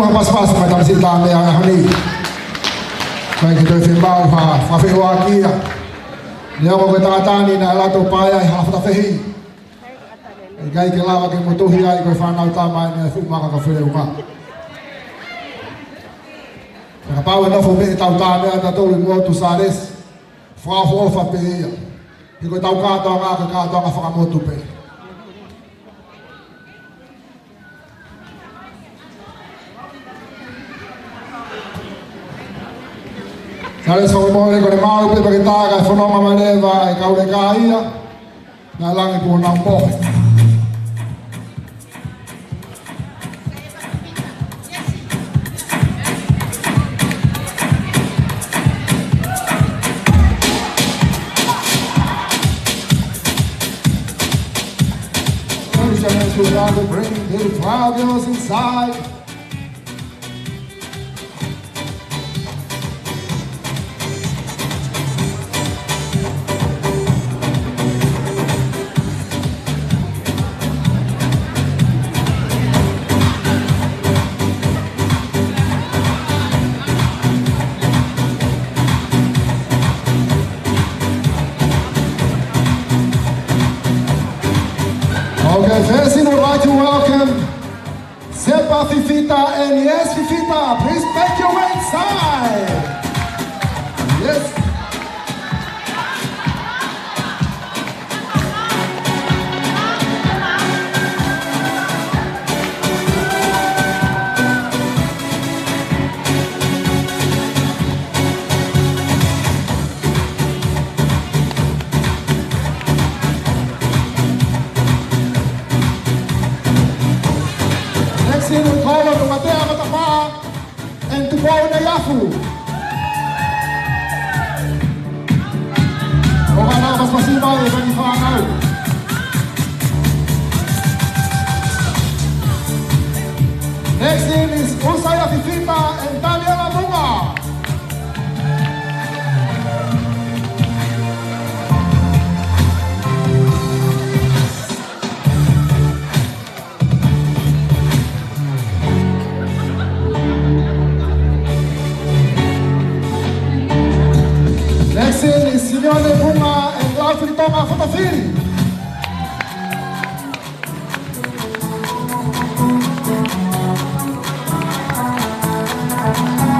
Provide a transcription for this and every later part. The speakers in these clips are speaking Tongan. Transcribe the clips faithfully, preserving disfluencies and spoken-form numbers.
Pasipasi mai tamasiʻi Tāmea ʻa e ʻaho ni. Kae ke toe fiemaʻu ha fakafeʻiloaki ia. Neongo ko e tangata ni naʻe lato paea ʻi ha fakafehi. ʻIkai ke lava ke motuhi ai ko e fānau tama ʻeni ʻa e fuʻu maka ka feleunga. Ka kapau ʻe nofo pē ʻetau Tāmea ʻatautolu ʻi motu Sālesi, fakaʻofoʻofa pē ia. He ko ʻetau kātoanga ko e kātoanga fakamotu pē. Sālesi Fakamolemole, ko e maau pē pea ke tā kae fononga mai leva e kau leka ia. Naʻe langi kuo nau mohe. Please, gentlemen, if you'd like to bring the five girls inside. Okay, first, I would like to welcome Sepa Fifita and Yes Fifita, please make your way inside. Yes. Next in, we call on Matea Matapā and Tupou Neiafu. ʻOka nau pasipasi mai e kani fānau. Next in is Usaia Fifita and Daniela Munga. Next in is Simeone Munga and Laufilitonga Fotofili.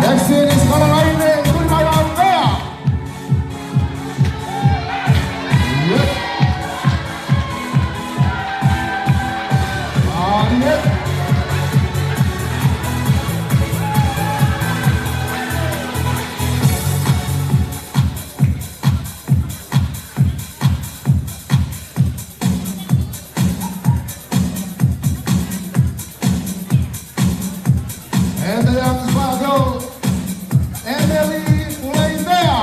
Next in is Kalalaine Tulimaiau Vea. Yep. Ah, yep. And the young Fado, Emily Pulei Vea.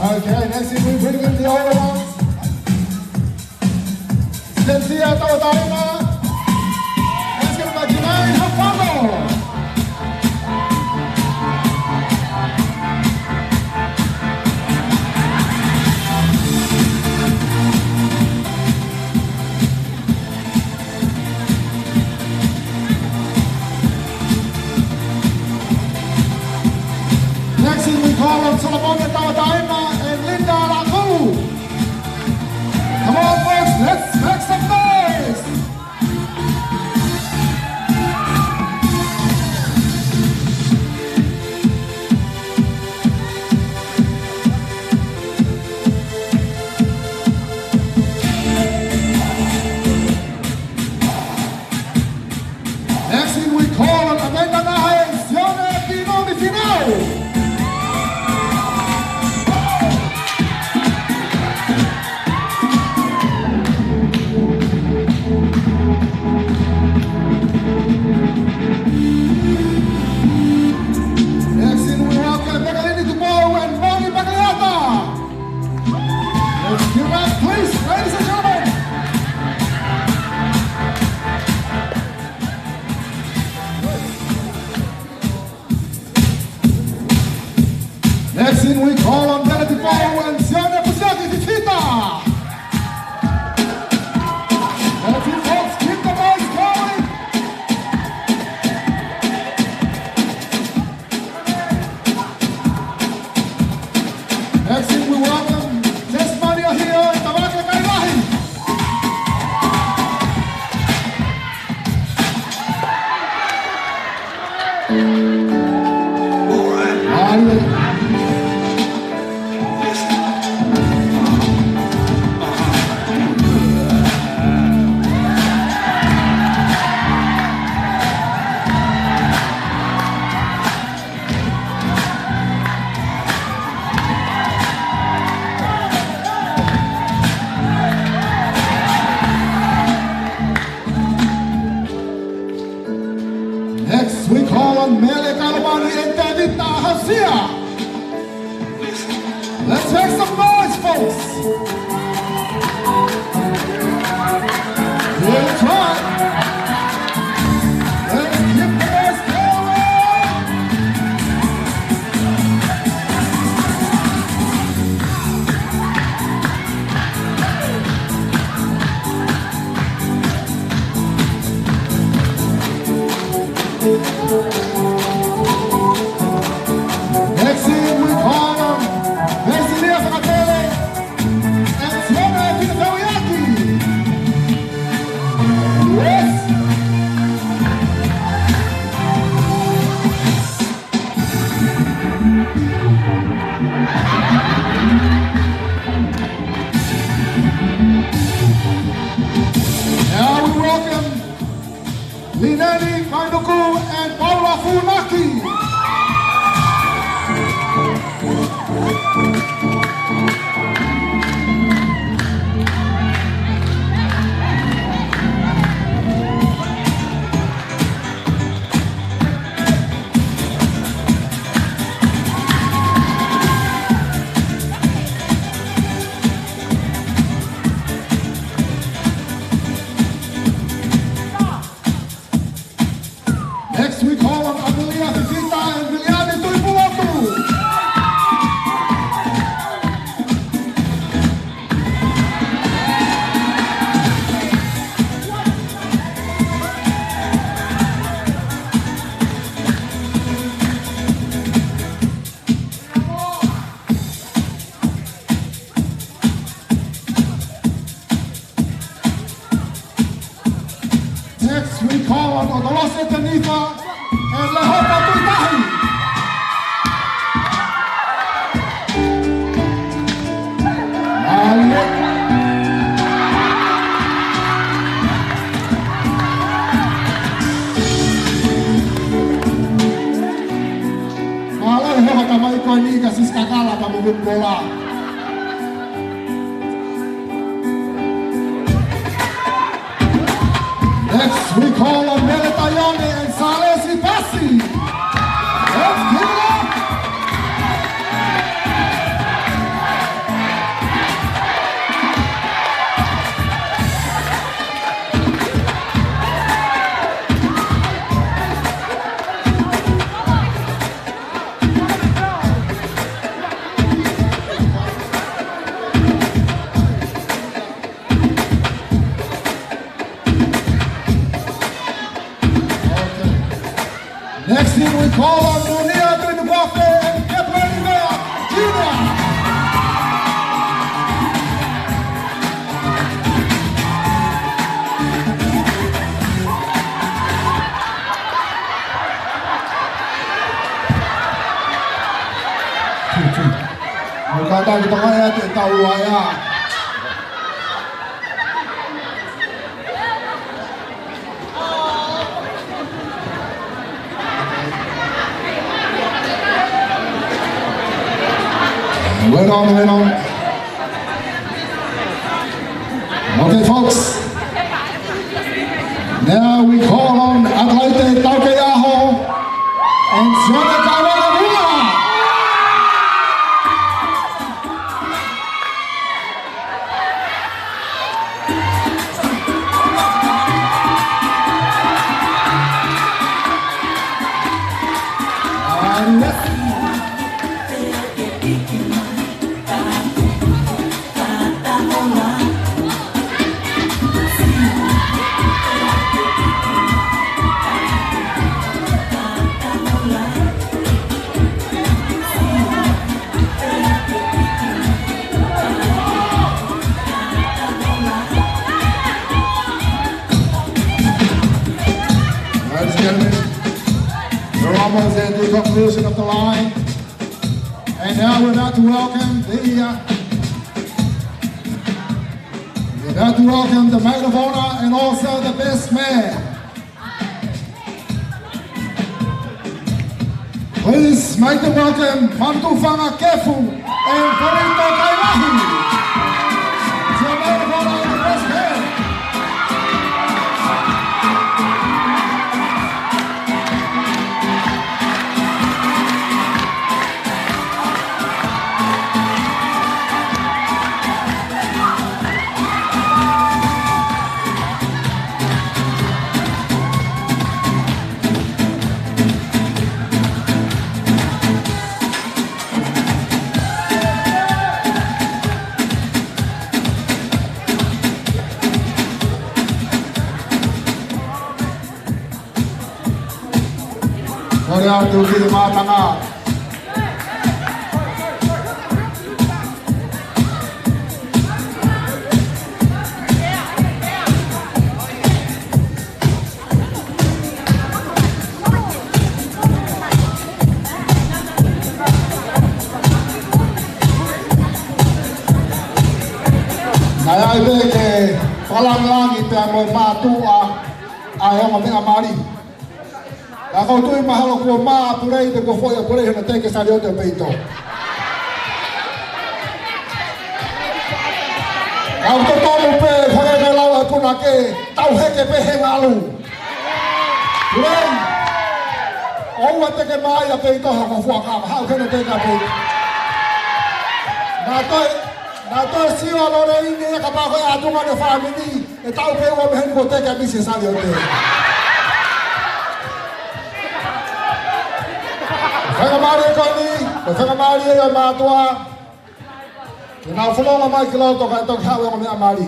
Okay, next in we bring in the older ones. Cynthia Tauataina. Let's give it up, Janine Hafamo. Next in, we call on Solomon Tauataina and Linda Laku. Come on, folks, let's make some noise. Next in, we call on Amanda Nahe and Sione Pinomi Finau. Next in, we welcome Megalini Tupou and Moni Bakaliata. Let's give it up, please, ladies and gentlemen. Mele Kalomani and Tevita Hasia. Let's make some noise, folks. Let's try. Let's keep the noise going. Next in, we call on Vesilia Fakatele and Sione Pinafeuiaki. Yes. Now we welcome Lineni Mainuku and Paula Funaki. Next, we call on Amelia Fifita and Viliani Tuipulotu. Next, we call on Otolose Tanifa and Lehopa Tuitahi. Mālō. Mālō e hoa tamai ko eni ka Siska Kala pa mo Vimbola. Next, we call on Mele Taione and Salesi Pasi. Let's give it up. Next in, we call on Nunia Tuinukuafe and Gabriel Ivea Junior. Mo kātaki Tonga ʻe ʻikai te tau ʻai ā. Well done, well done. Okay, folks. Now we call on Adelaide Taukeiaho and Sione Kawana Vula. Ladies and gentlemen, we're almost at the conclusion of the line. And now we're about to welcome the, uh, we're about to welcome the maid of honor and also the best man. Please make them welcome Mantu Fanga Kefu and Polito Kailahi. To the maid of honor and the best man. Kole atu ki he mātanga. Naʻe ʻai pē ke fakalāngilangi pea mo e mātuʻa ʻa e ongo meʻa mali. Ka ʻoku ou tui mahalo kuo mā ʻa Pulei pe kuo foʻi ʻa Pulei hono teke saliote ʻo peito. Ka ʻoku totonu pē, fakaekelau ʻa e punake, tau heke pē he ngalu. Pulei, ʻoua te ke mā ʻa peito ha ko fuakava, haʻu ke ne teke ʻa peito. Naʻa toe, naʻa toe sio ʻa Lorelei ia kapau ko e ʻatunga ʻene fāmili, ʻe tau pē ua mei heni kuo teke ʻa Misi saliote. Faingamālie ko eni, ko e faingamālie ia ʻa e mātuʻa ke nau fononga mai ki loto kae toki haʻu e ongo meʻa mali.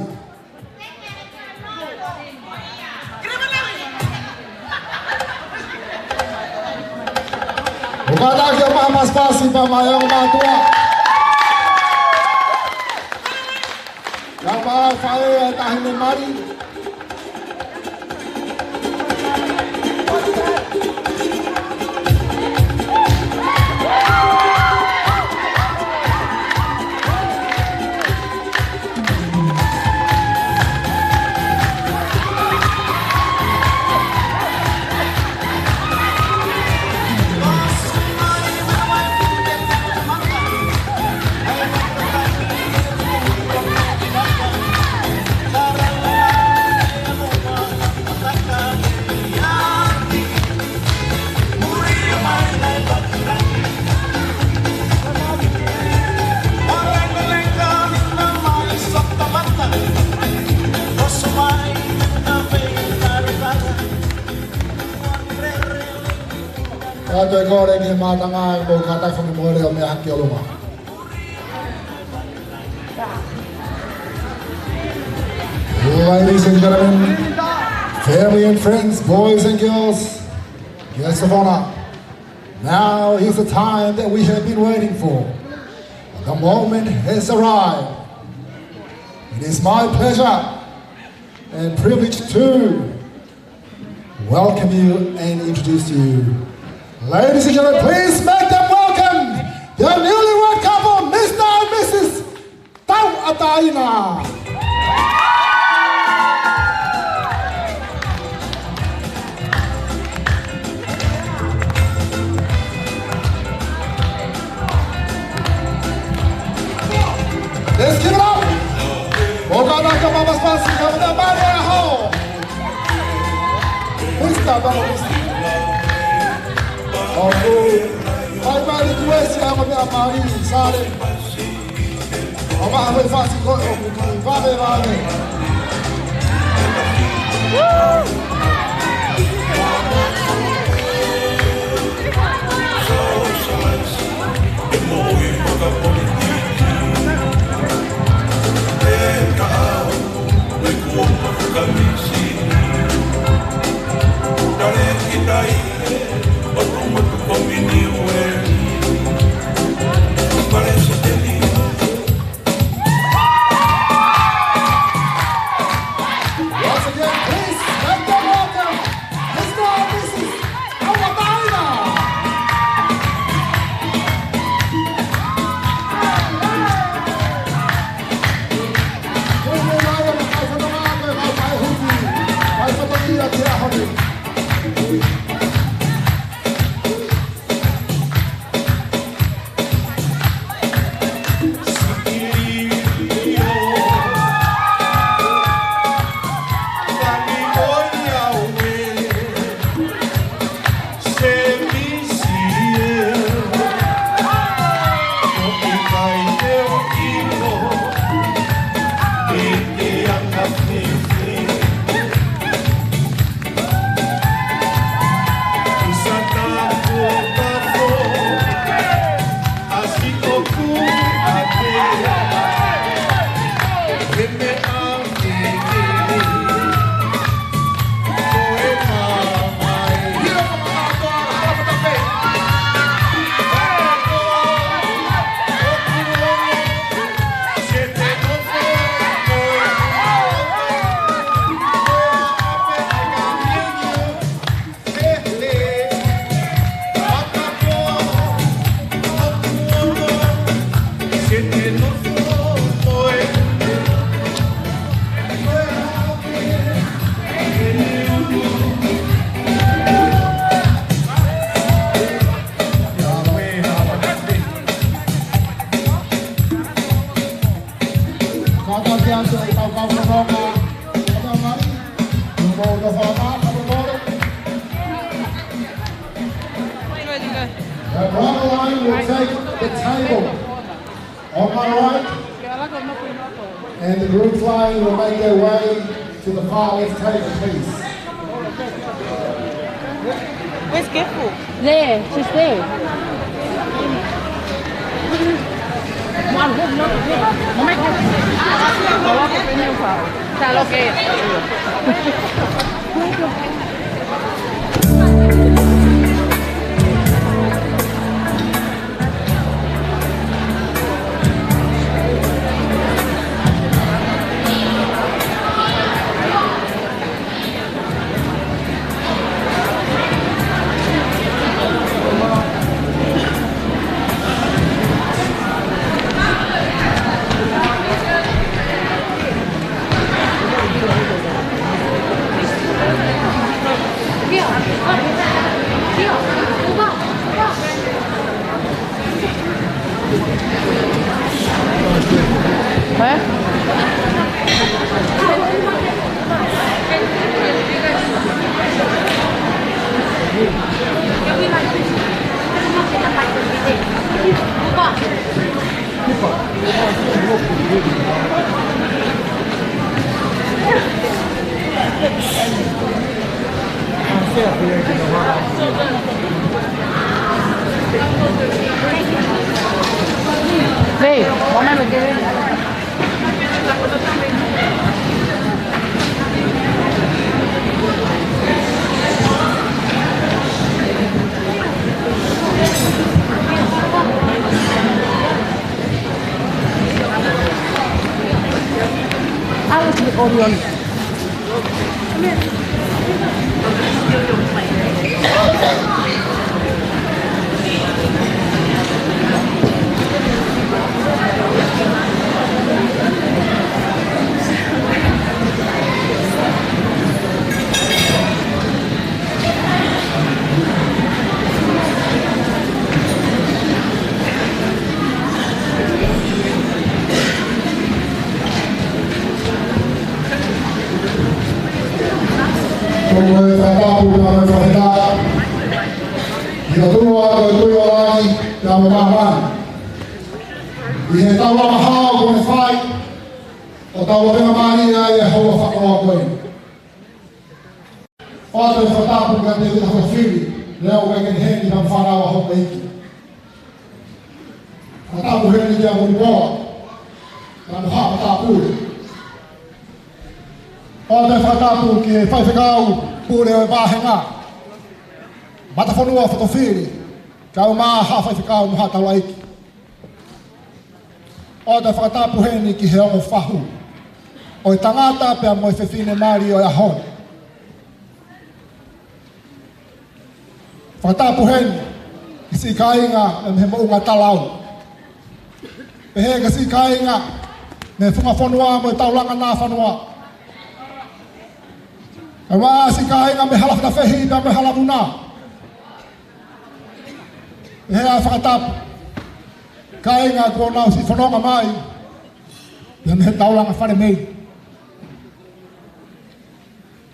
ʻOku kātaki ʻo maʻu ha pasipasi pea maʻu e ongo mātuʻa. Ka maʻu e faʻē ʻa e taʻahine mali. Ka toe kole ki he mātanga ʻo kātaki fakamolemole ʻo meʻa hake ʻi ʻolunga. Ladies and gentlemen, family and friends, boys and girls, guests of honor, now is the time that we have been waiting for. The moment has arrived. It is my pleasure and privilege to welcome you and introduce you. Ladies and gentlemen, please make them welcome the newlywed couple, Mister and Missus Tauʻatāina. Let's give it up. ʻOku kātaki ʻo maʻu ha pasipasi, ka mata mare aho. Mister Bano, Mister. ʻOku fai mai request ʻa e ongo meʻa mali, Sale. ʻO maʻu ha pasipasi ko ē ʻoku vave vave. Once again, please make them welcome Mister and Missus Tauʻatāina. On my right, and the group flying will make their way to the far left table, please. Where's Kefu? There, she's there. Está lo que es. Hey, Ko e fakatapu, ko e fakatapu. ʻI he ʻOtua ko e Tuʻi ʻo langi pea mo māmani. ʻI he taulanga hao kuo ne fai, ʻo tau ʻoange mālie ai e houa fakakoloa ko eni. ʻOatu e fakatapu kiate Tēvita Fotofili, Leʻo Uekeni Heni, pea mo e fānau ʻa houʻeiki. Fakatapu heni kia Mulipoa, pea mo haʻa matāpule. ʻOatu e fakatapu ki he faifekau pule ʻo e vāhenga, Matafonua Fotofili, kae ʻumaʻā haʻa faifekau mo haʻa taulaʻeiki. ʻOatu e fakatapu heni ki he ongo fahu ʻo e tangata pea mo e fefine mali ʻo e ʻaho ni. Fakatapu heni ki siʻi kāinga mei he moʻunga Talau. Pehē ki siʻi kāinga mei he funga fonua mo e taulanga nāfanua. Kae ʻumaʻā siʻi kāinga mei he hala fakafehi pea mo e hala muna. Pehē ʻa e fakatapu kāinga kuo nau siʻi fononga mai pea mei he taulanga fale mei.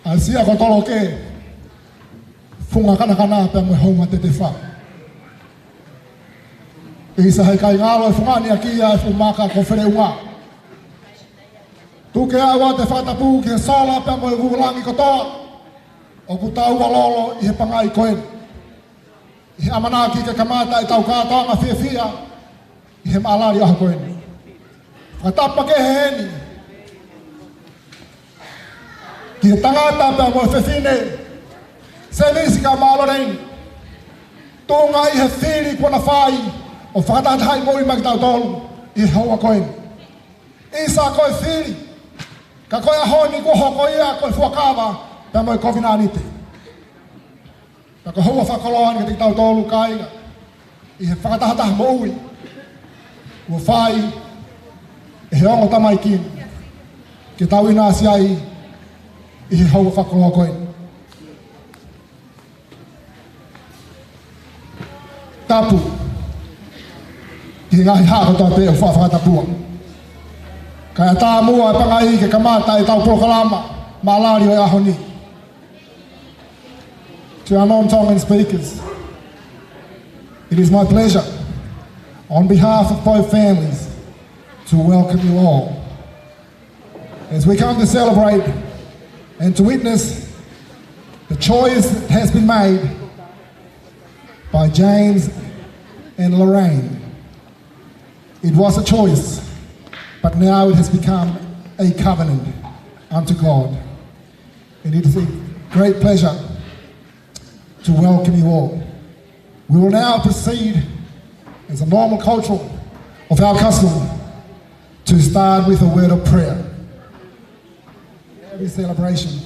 ʻA Siʻa ko Toloke, Funga Kanakana pea mo e Hounga Tetefa. ʻIsa he kai ngalo e fungani ʻaki ia e fuʻu maka ko Feleʻunga. Tuku ke ʻoatu e fakatapu ki he sola pea mo e vūlangi kotoa ʻoku tau ʻalolo ʻi he pangai ko eni. ʻI he ʻamanaki ke kamata ʻetau kātoanga fiefia ʻi he mālali ʻaho ko eni. Fakatapu makehe heni ki he tangata pea mo e fefine, Semisi Kamaʻololeni, tuʻunga ʻi he fili kuo na fai ʻo fakatahatahaʻi moʻui maʻa kitautolu ʻi he houa ko eni. ʻIsa ko e fili, ka ko e ʻaho ni kuo hoko ia ko e fuakava pea mo e kovinānite. Ka ko e houa fakakoloa eni kiate kitautolu kāinga, ʻi he fakatahataha moʻui kuo fai ʻe he ongo tamaiki ni, ke tau ʻinasi ai ʻi he houa fakakoloa ko eni. Tapu ki he ngaahi haʻa kotoa pē ʻoku faʻa fakatapua. Kae ʻatā muʻa e pangai ke kamata ʻetau polokalama mālali ʻo e ʻaho ni. To our non-Tongan speakers, it is my pleasure On behalf of both families, to welcome you all as we come to celebrate and to witness the choice that has been made by James and Lorraine. It was a choice, but now it has become a covenant unto God. And it is a great pleasure to welcome you all. We will now proceed, as a normal cultural of our custom, to start with a word of prayer. Every celebration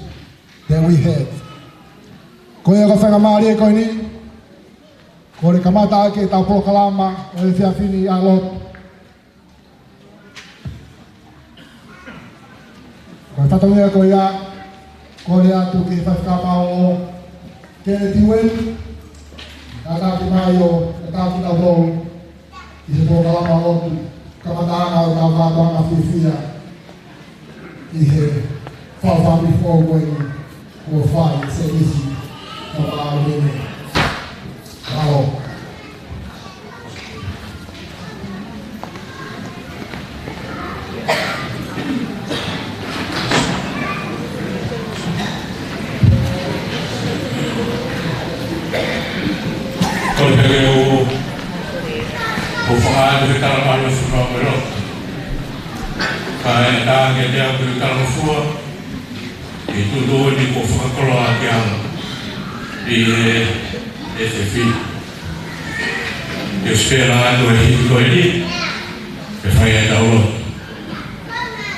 that we have. Ko ia ko e faingamālie ko eni, ko e kamata ʻaki ʻetau polokalama ʻo e efiafi ni ʻa e lotu. Ko e fatongia ko ia, kole atu ki he faifekau ʻo Kennedy Wynn, ʻa e taki mai ʻo e taki ʻa Paul, ʻi he polokalama lotu, kamataʻanga ʻo e kātoanga fiefia, ʻi he fāmili foʻou ko eni, kuo fai e sēvisi ʻo e māʻoniʻoni. Mālō. Ko e pehē ʻoku ou fakaʻatu he tala mālō ʻo e lotu. Kae ʻatā kiate au ke u talangofua ʻi he tuʻutuʻuni kuo fakakoloa ʻaki au ʻi he efiafi ni. Ke u sipela atu e hiki ko eni, ke fai ai ʻetau lotu.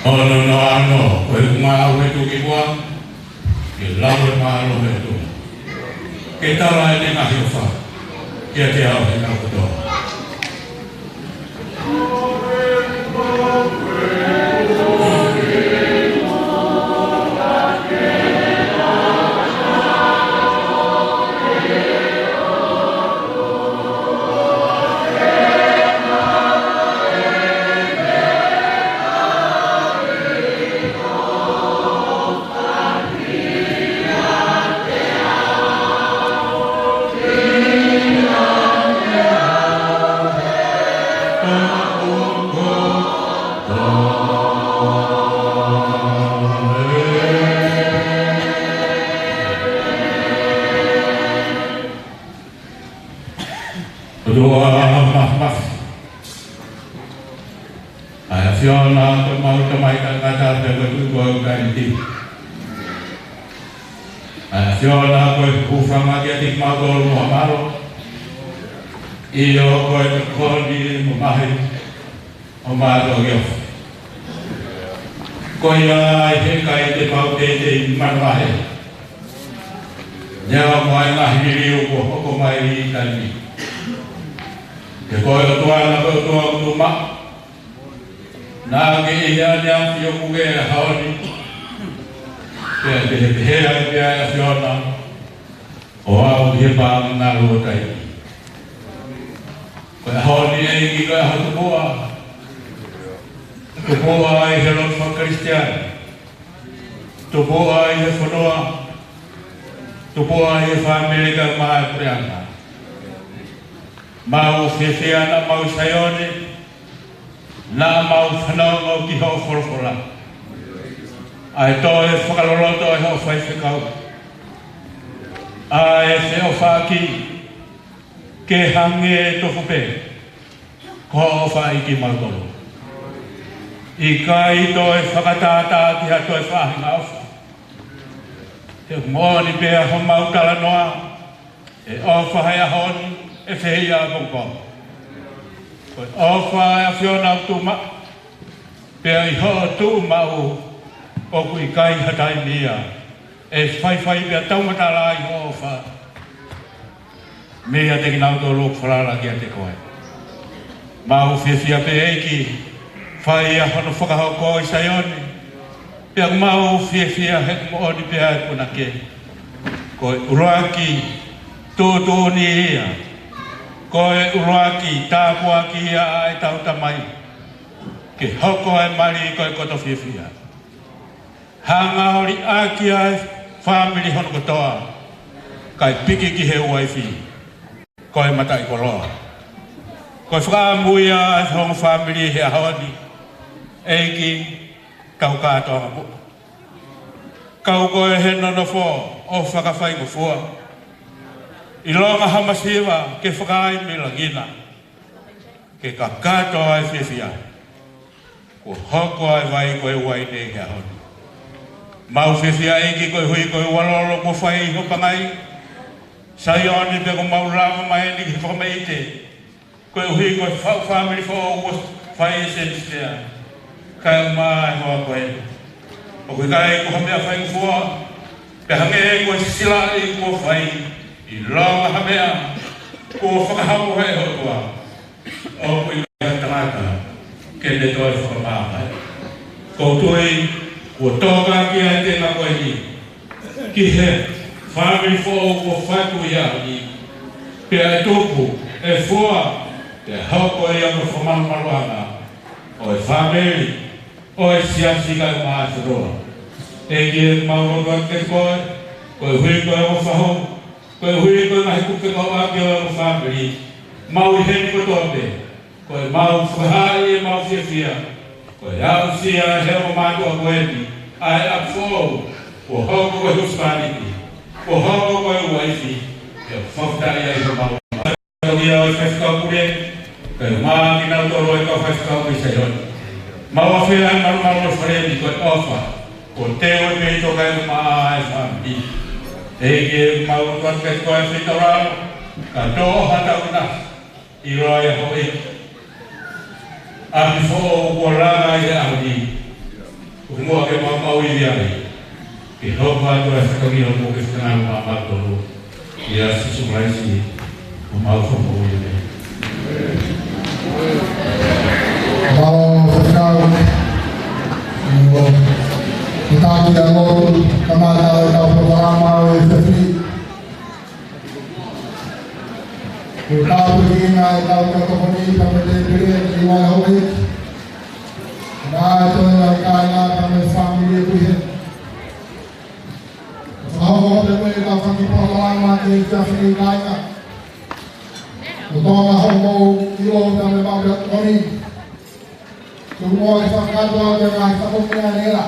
Onoono, ko e ʻuhinga ʻo e tuʻukimuʻa, ke lau e mālohi ʻa e ʻOtua. Ke tala ʻene ngaahi ʻofa kiate au he ʻaho kotoa. ʻOtua Māfimafi, ʻa e ʻAfiona ko homau Tamai Taʻengata pea ko e Tuʻi ko e ʻOtua ʻi he taimi ni. ʻA e ʻAfiona ko e hūfanga kiate kimautolu mo ha mālō. ʻIo, ko e tokoni mo e mamahi ʻo e mātuʻaki ʻofa. Ko ia ai he ʻikai te mau teitei manavahē. Neongo ʻa e ngaahi liliu kuo hoko mai ʻi he taimi ni. He ko e ʻOtua na ko e ʻOtua ʻoku tuʻu maʻu. Naʻa ke ʻi he ʻaneafi ʻoku ke ʻaho ni. Pea te ke pehē ai pē ʻa e ʻAfiona, ʻo aʻu ki he pānga ʻo e taimi. Ko e ʻaho ni ʻEiki ko e ʻaho tupuʻa. Tupuʻa ʻi he lotu faka-Kalisitiane. Tupuʻa ʻi he fonua. Tupuʻa ʻi he fāmili kae ʻumaʻā e puleʻanga. Mau fiefia naʻa mau ʻi Saione. Naʻa mau fanongo ki hoʻo folofola. ʻA e toe fakaloloto ʻe hoʻo faifekau. ʻA e feʻofaʻaki ke hangē tofu pē ko hoʻo ʻofa ʻiate kimautolu. ʻIkai toe fakatātā ki ha toe faʻahinga ʻofa. He moʻoni pē ʻa homau talanoa, ʻe ʻofa he ʻaho ni, ʻe fehiʻa ʻapongipongi. Ko e ʻofa ʻa e ʻAfiona ʻoku tuʻu maʻu, pea ʻi hoʻo tuʻu maʻu, ʻoku ʻikai ha taimi ia ʻe faifai pea taumatala ai hoʻo ʻofa meiate kinautolu ʻoku falala kiate koe. Mau fiefia pē ʻEiki, fai ʻa hono fakahoko ʻi Saione. Pea mau fiefia he moʻoni pē ʻa e punake. Ko e ʻuluaki tuʻutuʻuni ia. Ko e ʻuluaki tāpuaki ia ʻa ʻetau Tamai. Ke hoko e mali ko e koto fiefia. Hanga ʻo liʻaki ʻa e fāmili hono kotoa, kae piki ki he uaifi, ko e mataʻikoloa. Ko e fakaʻamu ia ʻa e ongo fāmili he ʻaho ni. ʻEiki, kau kātoa muʻa. Kau koe he nonofo ʻo fakafaingofua. ʻIlonga ha masiva ke fakaʻaimilangina. Ke kakato ʻa e fiefia. Kuo hoko ʻa e vai ko e uaine he ʻaho ni. Mau fiefia ʻEiki koeʻuhi ko e ualolo kuo fai ʻi ho pangai. Saione pea kuo mau lava mai eni ki he fakameʻite. Koeʻuhi ko e faʻu fāmili foʻou kuo fai ʻe Sēnesi Tea. Kae ʻumaʻā ʻa e hoa ko ē. ʻOku ʻikai ko ha meʻa faingofua, pea hangē ko e silaʻi kuo fai, ʻilonga ha meʻa kuo fakahoko ʻe he ʻOtua. ʻOku ʻikai ha tangata ke ne toe fakamāvae. ʻOku ou tui kuo toka ki ai e tenga ko eni ki he fāmili foʻou kuo fatu ʻi he ʻaho ni. Pea ʻe tupu, ʻe fua, pea hoko ia ko e fakamalumaluʻanga ʻo e fāmili, ʻo e siasi kae ʻumaʻā e fonua. ʻEiki, ʻoku mau lotu atu kiate koe, koeʻuhi ko e ongo fahu, koeʻuhi ko e ngaahi kupu fekauʻaki ʻo e ongo fāmili. Mau ʻi heni kotoa pē, ko ʻemau fakahaaʻi ʻemau fiefia, ko e aʻusia ʻe he ongo mātuʻa ko eni ʻa e ʻapi foʻou, kuo hoko ko e husepāniti, kuo hoko ko e uaifi, ʻio, fakafetaʻi ai homau. Tau ia ʻo e faifekau pule, kae ʻumaʻā kinautolu ʻa e kau faifekau mei Saione. Mau ʻafea ʻa e malumalu ʻo e fale ni ko e ʻofa, kuo teu ʻi he peito kae ʻumaʻā e fāmili. ʻEiki, ʻoku mau lotu atu kiate koe ʻa e feitaulalo, ka tō ha tau na, ʻiloa ʻe houʻeiki. ʻApi foʻou kuo langa ʻi he ʻaho ni. ʻOku muʻa ke mau maʻu ʻi ai. Ke hoko atu ʻa e fatongia mo ke fenau maʻamautolu. ʻIa Sīsū Kalaisi, ko homau Fakamoʻui. Mau fekau. Mo. Kita tidak mau kamata ʻetau polokalama ʻo e fefine. Ko e tāpuekina ʻetau kau tokoni pea mo e tēpile ʻi he ʻaho ni. Naʻa toe ʻa e kāinga pea mo e fāmili ʻoku ʻi heni. Fakahoko atu pē ʻetau fanga kiʻi polokalama ki he efiafi ni kāinga. Ko e tōʻonga hoʻomou ʻilo pea mo ʻemau kau tokoni. Tuku muʻa ke fakakakato atu e ngaahi fatongia ʻe ua.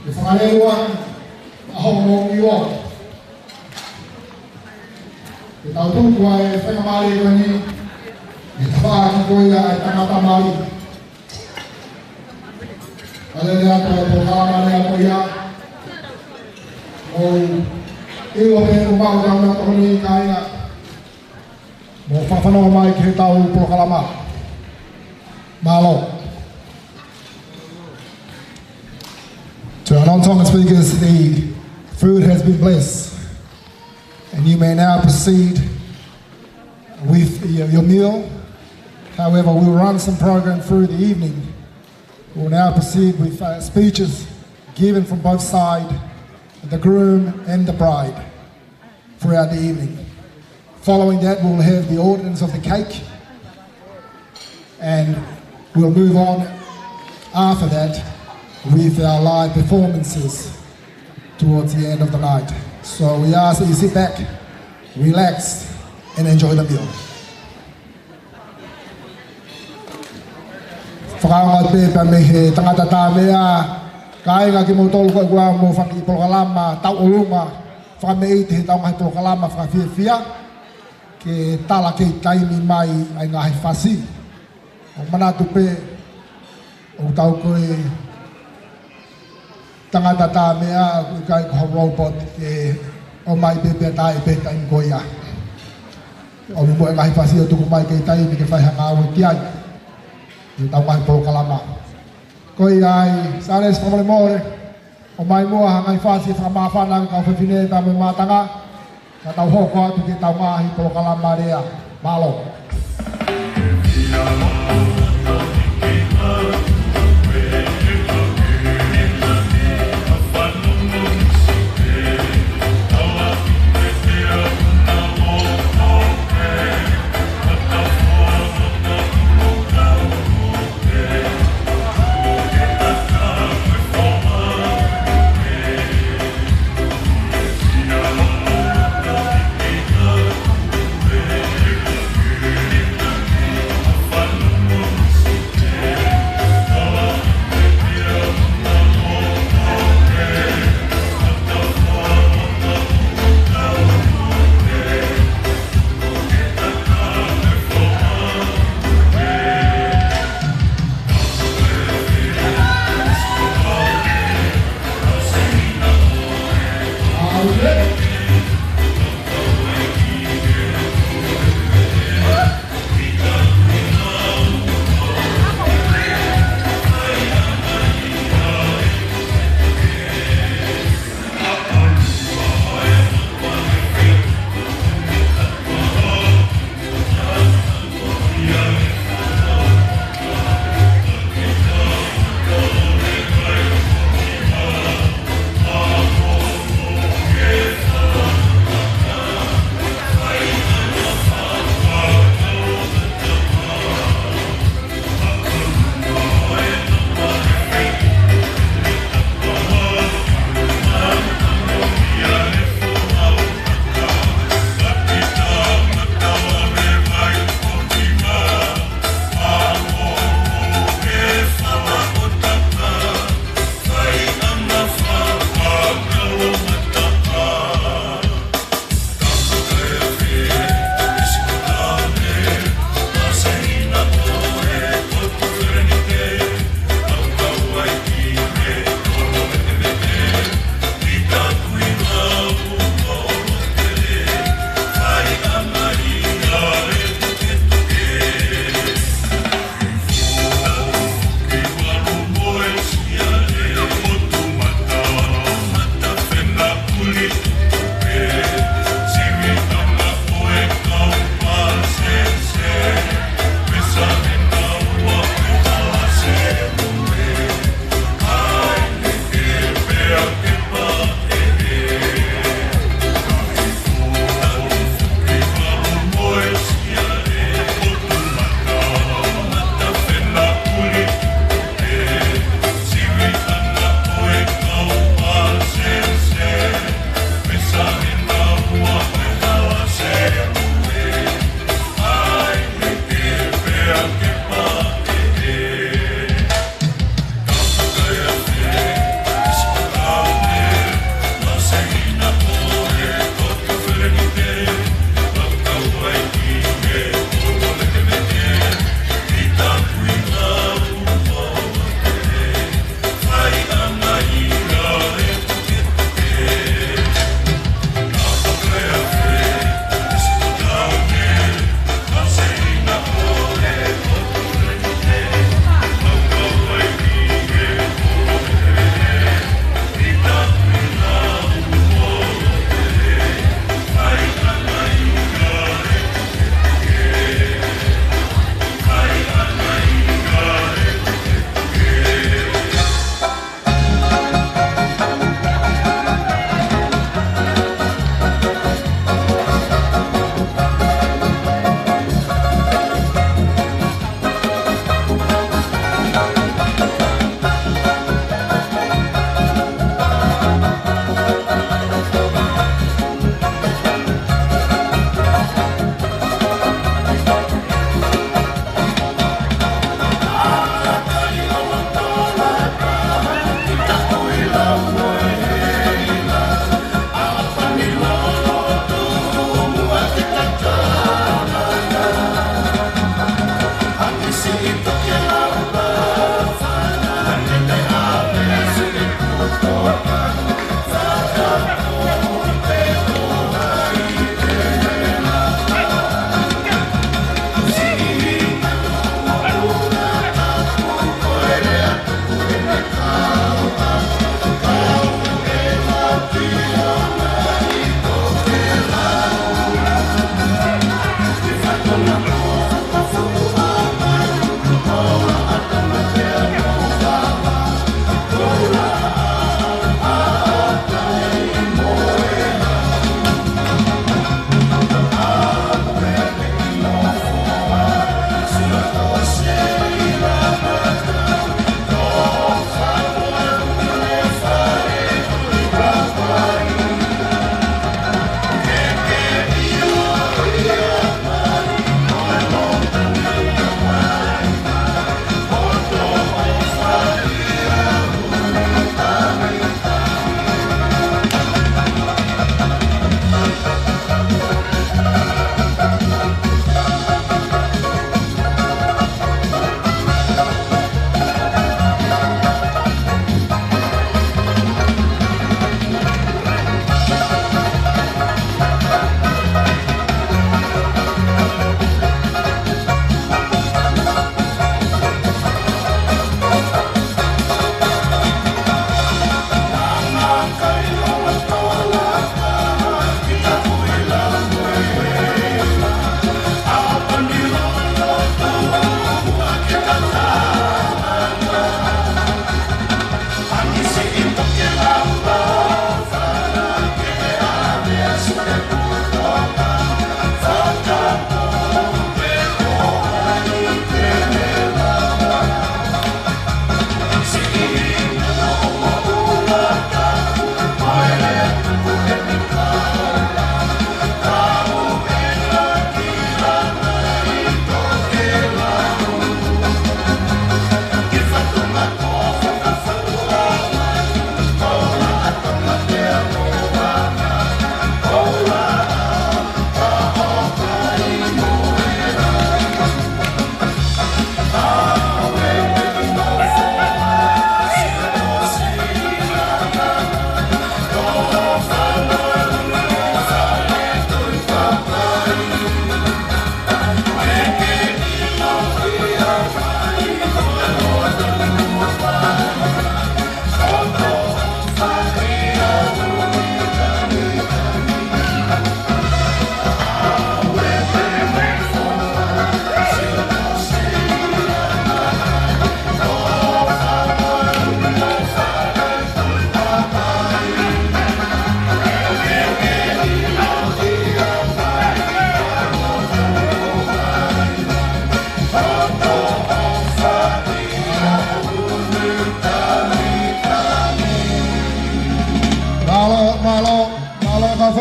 Ke fakalelua ʻa hoʻomou ʻilo. Ke tau tuku ʻa e faingamālie ko eni, ke tafaʻaki ko ia ʻa e tangata mali. Ka lele atu ʻa e polokalama lea ko ia. ʻOku ou ʻilo pē ʻoku mau kau tokoni kāinga. Mou fakafanongo mai ki heʻetau polokalama. Mālō. To our non-Tongan speakers, the food has been blessed, and you may now proceed with your, your meal. However, we'll run some program through the evening. We'll now proceed with, uh, speeches given from both sides, the groom and the bride, throughout the evening. Following that, we'll have the ordinance of the cake, and we'll move on after that with our live performances towards the end of the night. So we ask that you sit back, relax, and enjoy the meal. Fakaongo pē pea mei he tangata tā meʻa, kāinga, kimoutolu ko ē ʻoku mou fanga kiʻi polokalama tauʻolunga, fakameʻite heʻetau ngaahi polokalama fakafiefia, ke tala kei taimi mai ʻa e ngaahi fasi. ʻOku manatu pē, ʻoku tau ko e tangata tā meʻa, ʻoku ʻikai ko ha robot ke ʻomai pē pea tā pē taimi ko ia. ʻOmi muʻa e ngaahi fasi ʻo tuku mai kei taimi ke fai ha ngāue ki ai. ʻI heʻetau ngaahi polokalama. Ko ia ai, Sālesi, fakamolemole, ʻomai muʻa ha ngaahi fasi fakamāfana ki he kau fefine pea mo e mātanga. Ka tau hoko atu ki heʻetau ngaahi polokalama lea. Mālō.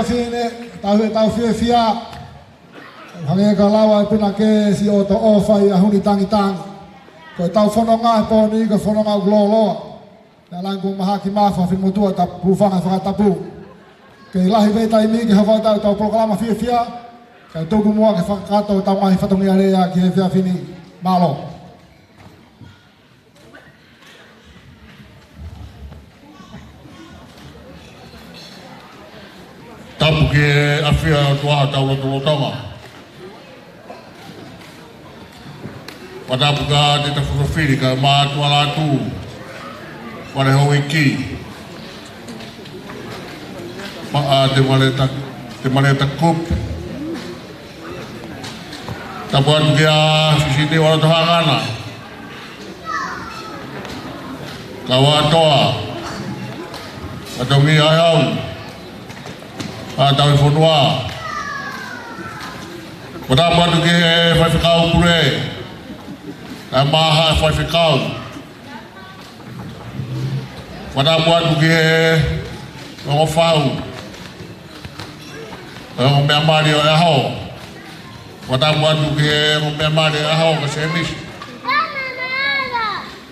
Fine, tau he tau fiefia. Hangē ko e lau ʻa e punake, siʻi ʻoto ʻofa ʻi ʻaho ni tangitangi. Ko ʻetau fononga he pō ni, ko e fononga ʻoku lōloa. Naʻa langi kuo mahaki mai ʻa e fakafinemotuʻa, tapu hūfanga he fakatapu. Kei lahi pē taimi ke hoko atu ʻetau polokalama fiefia, kae tuku muʻa ke fakakakato ʻetau ngaahi fatongia lea ki he efiafi ni. Mālō. Tapu ki he ʻafio ʻa e ʻOtua ʻi hotau lotolotonga. Fakatapu kia Tita Fotofili kae ʻumaʻā ʻa Tuʻa Lātū, Fale Houʻeiki, pea mo Temaleta, Temaleta Kupu. Tapu atu kia Fisini Waloto Hangana, Kauatoa, Fatongia ʻAeau, Haʻa Tauhi Fonua. Fakatapu atu ki he Faifekau Pule kae ʻumaʻā e Faifekau. Fakatapu atu ki he ongo fau, ongo meʻa mali ʻo e ʻaho. Fakatapu atu ki he ongo meʻa mali ʻo e ʻaho, ko Semisi.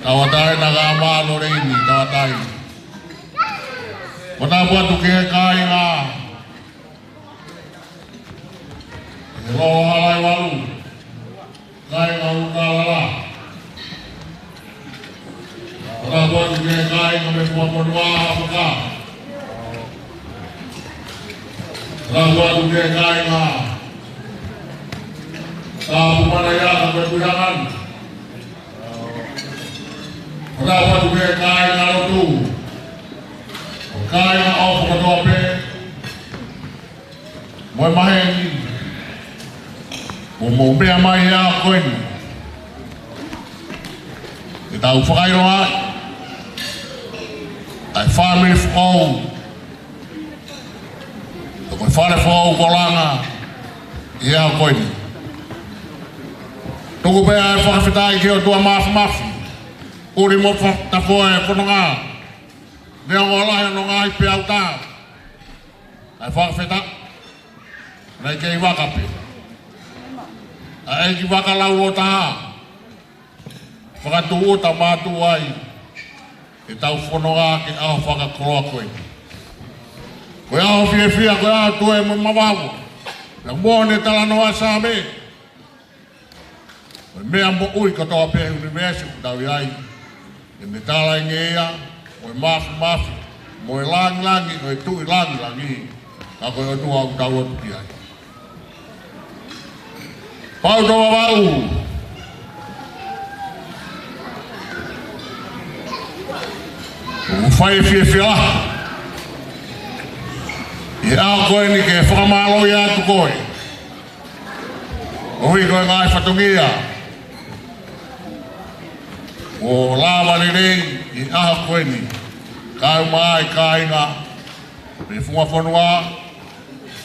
Tauʻatāina, kae ʻumaʻā Loleini, tauʻatāina. Fakatapu atu ki he kāinga he Lolo Halaivalu, kāinga ʻUlukalala. Fakatapu atu ki he kāinga mei Fuafonua, Haʻamoka. Fakatapu atu ki he kāinga Tāpumalaiʻanga, ko e Puleʻanga. Fakatapu atu ki he kāinga lotu, kāinga ʻofa kotoa pē, mo e maheni kuo mou meʻa mai he ʻaho ko eni ke tau fakaʻilonga ʻa e fāmili foʻou, ko e fale foʻou ko Langa ʻi he ʻaho ko eni. Tuku pē ʻa e fakafetaʻi ki he ʻOtua Māfimafi, ʻuli mo fakatafoe fononga, neongo e lahi hono ngaahi peau tā. ʻA e fakafetaʻi, naʻe kei vaka pē ʻa e ʻeikivaka laulōtaha, fakatūʻuta mātuʻa ai ʻetau fononga ki he ʻaho fakakoloa ko eni. Ko e ʻaho fiefia, ko e ʻaho toe mo mavava. Naʻe moʻoni e talanoa ʻa e Saame, ko e meʻa moʻui kotoa pē he ʻunivēsi ʻoku tau ʻi ai, ʻe meʻa talaʻi ia, ko e māfimafi mo e langilangi ʻo e Tuʻi langilangi, ka ko e ʻOtua ʻoku tau lotu ki ai. Pau ʻetau Vavaʻu, ʻoku fai e fiefia lahi ʻi he ʻaho ko eni ke fakamālō atu koe koeʻuhi ko e ngaahi fatongia kuo lava lelei ʻi he ʻaho ko eni, kae ʻumaʻā e kāinga mei Fuafonua,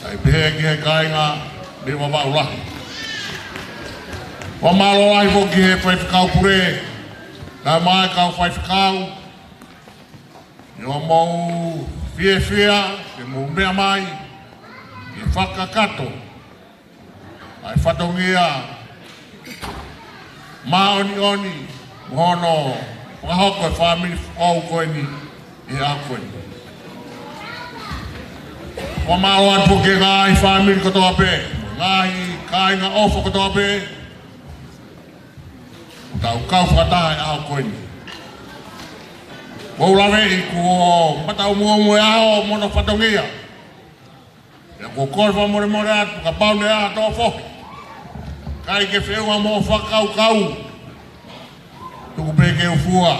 kae pehē ki he kāinga mei Vavaʻu lahi. Fakamālō lahi foki ki he Faifekau Pule, kae ʻumaʻā e kau faifekau, ʻi hoʻomou fiefia ke mou meʻa mai ke fakakakato ʻa e fatongia māʻoniʻoni mo hono fakahoko e fāmili foʻou ko eni ʻi he ʻaho ko eni. Fakamālō atu ki he ngaahi fāmili kotoa pē, ngaahi kāinga ʻofa kotoa pē ʻoku tau kau fakataha he ʻaho ko eni. Mou laveʻi kuo mataʻumu e ʻaho mo hono fatongia. Pea ʻoku ou kole fakamolemole atu kapau naʻe ʻi ai ha tō fohi, ʻikai ke feʻunga mo e fakakaukau, tuku pē ke u fua,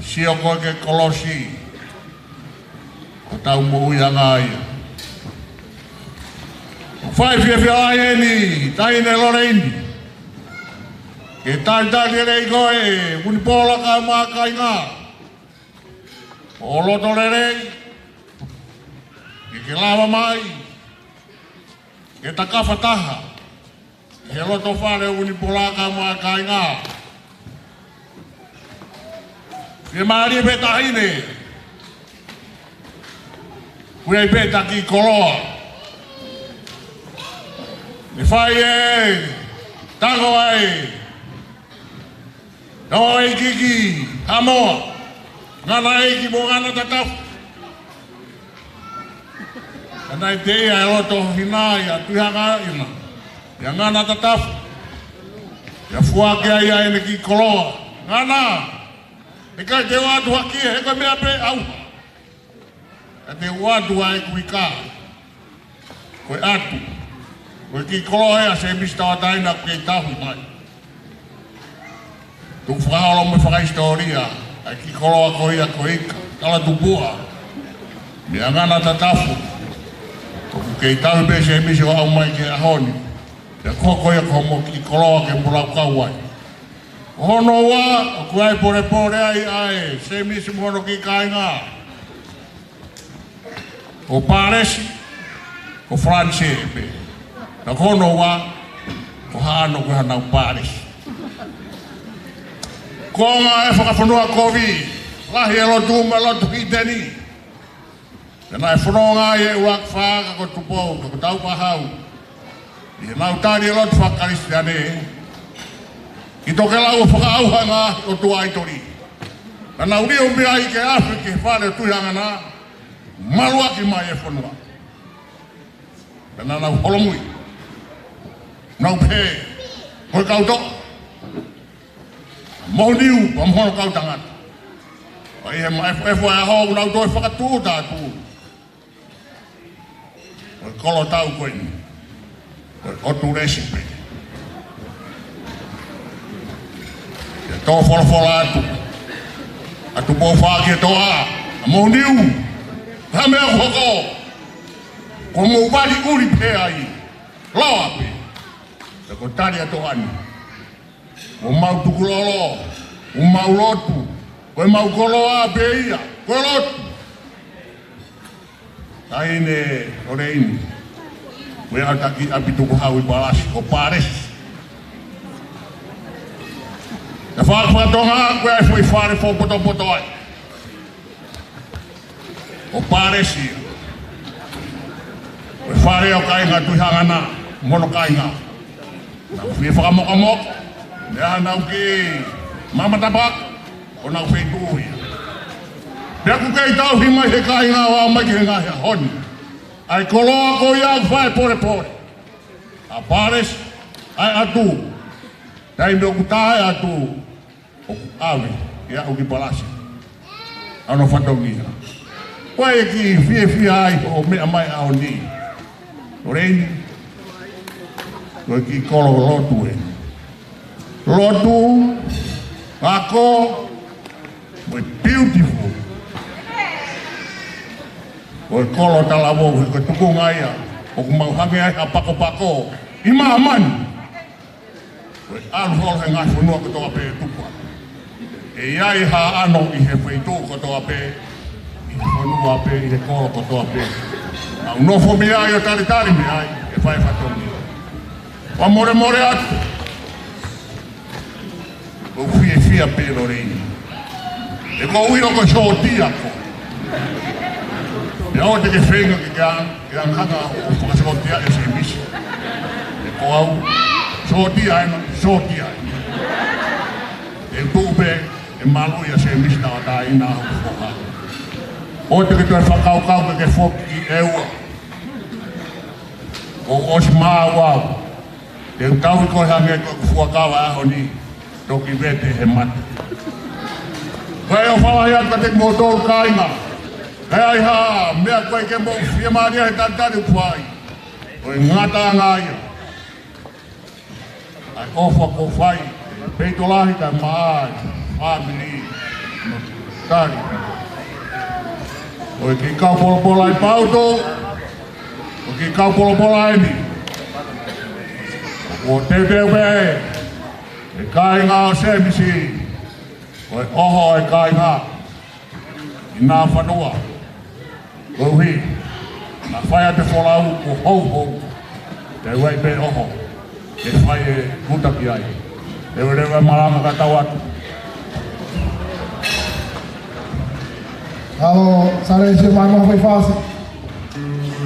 sio koe ki he kolosi, ko hotau moʻuiʻanga ia. ʻOku fai e fiefia lahi eni, Taʻahine Loleini, ke talitali lelei koe, Vunipola kae ʻumaʻā e kāinga. ʻO loto lelei ke ke lava mai ke ta kau fakataha ʻi he loto fale ʻo Vunipola kae ʻumaʻā e kāinga. Fiemālie pē Taʻahine. Kuo ʻi ai pē ʻeta kiʻi koloa. ʻE fai e tango ai. Tau ʻi Kiki, Haʻamoa. Ngana ʻEiki mo Ngana Tatafu. Ka naʻe teʻia e loto hina ia Tuʻihaʻamoa. ʻIa Ngana Tatafu. ʻIa foaki ai ʻene kiʻi koloa. Ngana. ʻIkai te u ʻatu hake he ko e meʻa pē ʻauha. Ka te u ʻatu ʻa ʻeku ika. Ko e ʻatu. Ko e kiʻi koloa ʻa Semisi Tauʻatāina ʻoku kei tauhi mai. Tuku fakaholo mo e fakahisitōlia ʻa e kiʻi koloa ko ia ko e ika. Talatupuʻa. Meʻa Ngana Tatafu. ʻOku kei tauhi pē Semisi ʻo aʻu mai ki he ʻaho ni. Pea ko ia ko hoʻomo kiʻi koloa ke mo laukau ai. Ko hono ua, ʻoku ʻi ai e polepole ai ʻa e Semisi mo hono kiʻi kāinga. Ko Palesi, ko Falanisē pē. Ka ko hono ua, ko Haʻano ko hanau Palesi. Konga e fakafonua kovi, lahi e lotu mo e lotu hiteni. Pea naʻe fononga ai e ʻUluaki Fā ka ko Tupou, ka ko Tauʻatāina. ʻI heʻenau tali e lotu faka-Kalisitiane, ki tokelau ʻo fakaʻauha e ngaahi ʻotua ʻaitoli. Ka nau lio mei ai ke afe ki he fale ʻo Tuʻihaʻamoa, maluʻaki mai e fonua. Pea naʻa nau holomui. Nau pehē, ko e kau toʻa. Moʻoniu, pea mo hono kau tangata. ʻO ʻi he maʻefuʻefu ʻa e ʻaho, nau toe fakatūʻuta atu. Ko e kolo tau ko eni. Ko e ʻotu lesi pē. Ke tō folofola atu. ʻA Tupou Fā ki he toʻa. ʻA Moʻoniu. Hā meʻa ʻoku hoko. Ko mou vali ʻuli pē ai. Loa pē. Pea ko e tali ʻa e toʻa ni. Ko ʻemau tukulolo, ko ʻemau lotu, ko ʻemau koloa pē ia, ko e lotu. Taʻahine ʻo Leini, ko e ʻautaki ʻapi tukuhau ʻi Palasi, ko Palesi. Naʻe faka-, faka-Tonga, ko e ʻai foʻi fale fōpotopoto ai. Ko Palesi ia. Ko e fale ʻo e kāinga Tuʻihaʻamoa, mo hono kāinga. Nau fie fakamokamoko, meʻa nau ki Mamatapaka, ko honau feituʻu ia. Pea ʻoku kei tauhi mai he kāinga ʻo aʻu mai ki he ngaahi ʻaho ni. ʻA e koloa ko ia ʻoku fai e polepole. ʻA Palesi, ʻa e ʻatu. Taimi ʻoku tā e ʻatu, ʻoku ʻave, ʻe aʻu ki Palasi. ʻA hono fatongia. Ko e kiʻi fiefia ai ʻo meʻa mai ʻaho ni. ʻO Leini. Ko e kiʻi kolo lotu ē. Lotu, ako, mo e beautiful. Ko e kolo talavou, he ko e tukunga ia. ʻOku mau hangē ai ha pakopako. ʻI māmani. Ko e ʻalu holo he ngaahi fonua kotoa pē ʻe tupu. ʻE ʻi ai ha ʻano ʻi he feituʻu kotoa pē, ʻi he fonua pē, ʻi he kolo kotoa pē. Nau nofo mei ai ʻo talitali mei ai, ʻe fai fatongia. Fakamolemole atu. ʻOku fiefia pē Lorraine. ʻE ko ui ʻo ko e sōtia ko. Pea ʻoua te ke feinga ke ke a-, ke anga hanga ʻo fakasōtia ʻe Semisi. ʻE ko au, sōtia ena, sōtia ena. ʻE tuʻu pē, ʻe malu ia Semisi Tauʻatāina ʻo foha. ʻOua te ke toe fakakaukau ke ke foki ʻEua. ʻOsi maau au. Te u tauhi koe hangē ko ʻeku fuakava ʻaho ni, toki vete he mate. Ko e ʻofa lahi atu kiate kimoutolu kāinga. He ʻi ai ha meʻa ko ē ke mou fiemālie he talitali ʻoku fai. Ko e ngataʻanga ia. ʻA e ʻofa kuo fai, peito lahi kae ʻumaʻā e fāmili, mo e tali. Ko e kiʻi kau polopola ʻi Pauto, ko e kiʻi kau polopola eni. Kuo teuteu pē, ʻe kāinga ʻo Semisi, ko e ʻoho ʻa e kāinga, ʻi Nafanua. Koeʻuhi, naʻa fai atu e folau ko Houhou. Te u ʻai pē ʻoho. Ke fai e kuta ki ai. Te u leva malanga ka tau atu. Alo, Sale, se mai mo fai fasi.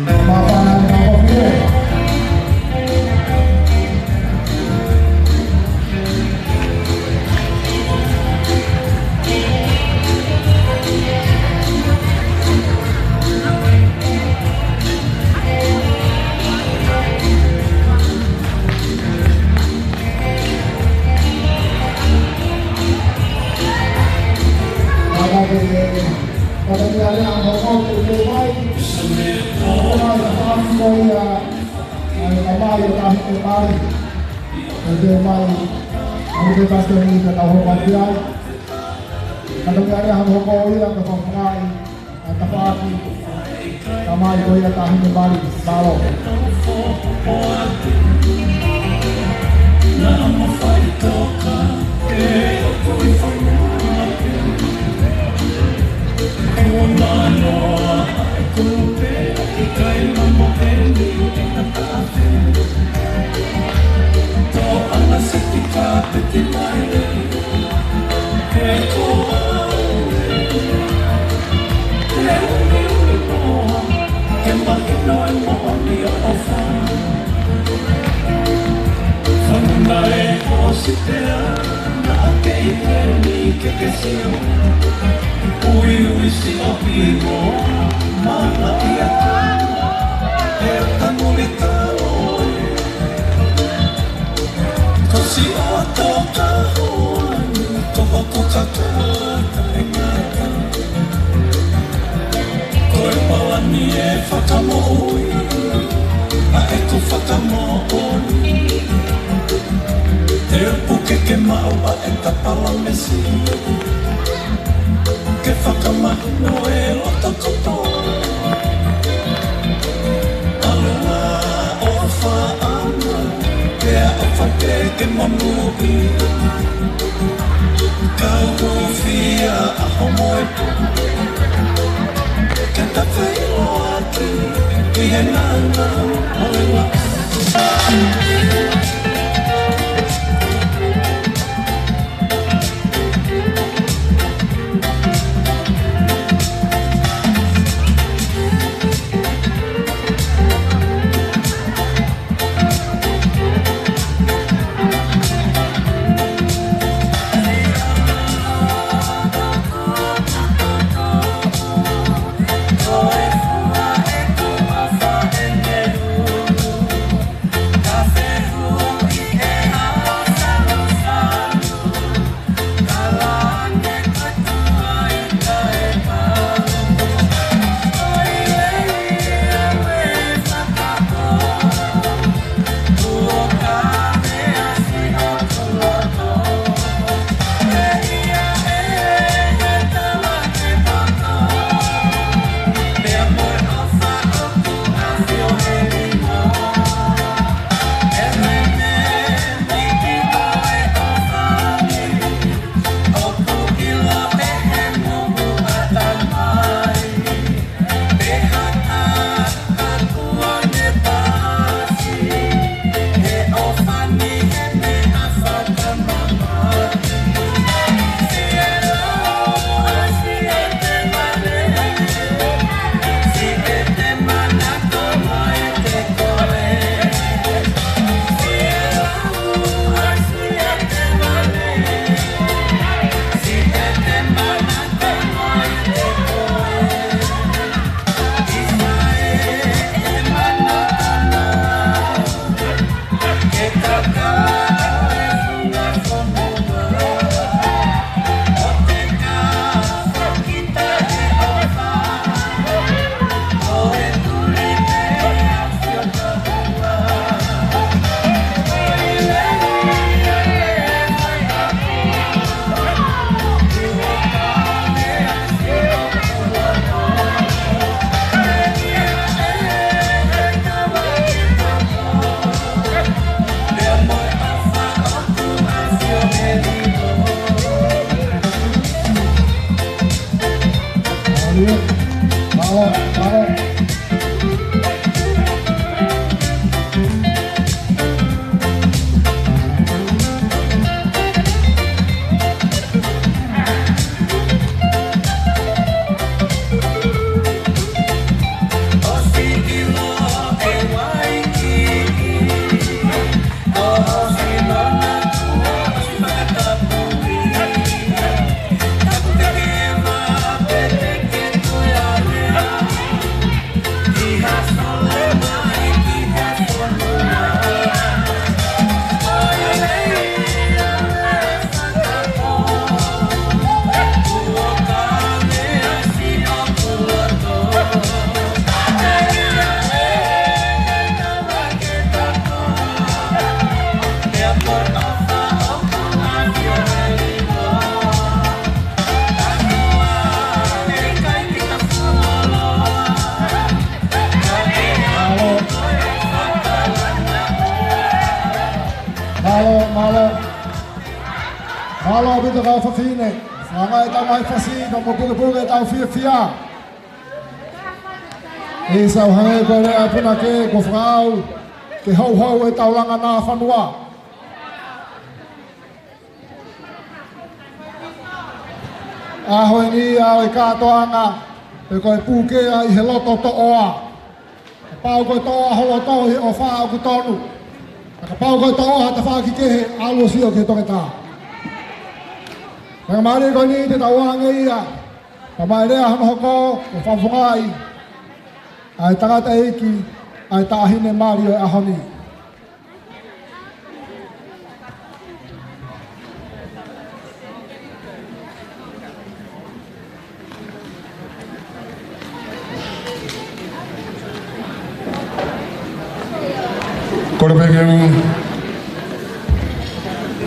Māfana e kau pē. Māfana e kau pē. Māfana e kau pē. Māfana e kau pē. Ai, ka mai o tahi ke mai. Ka te mai. Ai, ke pasi ni ka tau hoko atu ai. Ka tau mea rea hamo hoko ia ka whawhai. Ka tafaaki. Ka mai ko ia tahi ke mai. Mālō. Fanuna e hōsipea, naʻa ke ʻi heni ke ke sio. Uiui siʻo hivo, mana ia. E tanuli talo. Ko siʻoto ka hoani, ko hoku katoa taʻengata. Ko e palani e fakamoʻui, ʻa ʻeku fakamoʻoni. Te u puke ke maʻu ʻa e ta palamesi. Ke fakamahino e loto kotoa. ʻAlu ā ʻo faʻana, pea ʻofa pē ke monūʻia. Kau hūfia ʻa homo e pō. Ke ta feiloaki ʻi he ngāngā ʻo e laʻā. Mālō, mālō. Mālō ʻaupito kau fafine. Fakaʻaongaʻi ʻetau ngaahi fasi, ka mo pukepuke ʻetau fiefia. ʻI he ʻaho hangē ko e lea ʻa e punake, ko e fakaʻau ke houhou ʻetau langa nā fonua. ʻAho ni ʻa e kātoanga, pe ko e pukea ʻi he loto toʻoa. Kapau ko e toʻoa ho loto ʻi he ʻofa ʻoku tonu. Kapau ko e toʻoa ha tafaʻaki kehe, ʻalu ʻo sio ki he toketā. Pea mālie ko eni te tau ʻoange ia. Pea mo e lea hono hoko, ʻo fakafofongaʻi ʻa e tangataʻeiki, ʻa e taʻahine mali ʻo e ʻaho ni. Kole pē ke u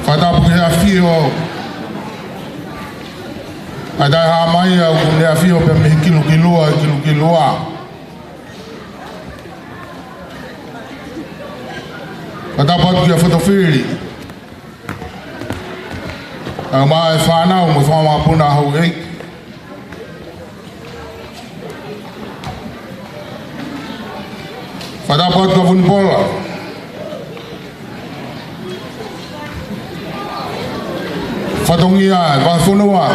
fakatapu ki he ʻafio ʻa e Taʻehāmai, ʻoku ne ʻafio pē mei he kilukilua, kilukilua. Fakatapu atu kia Fotofili. Kae ʻumaʻā e fānau mo e fanga mokopuna houʻeiki. Fakatapu atu kia Vunipola. Fatongia, e vahefonua.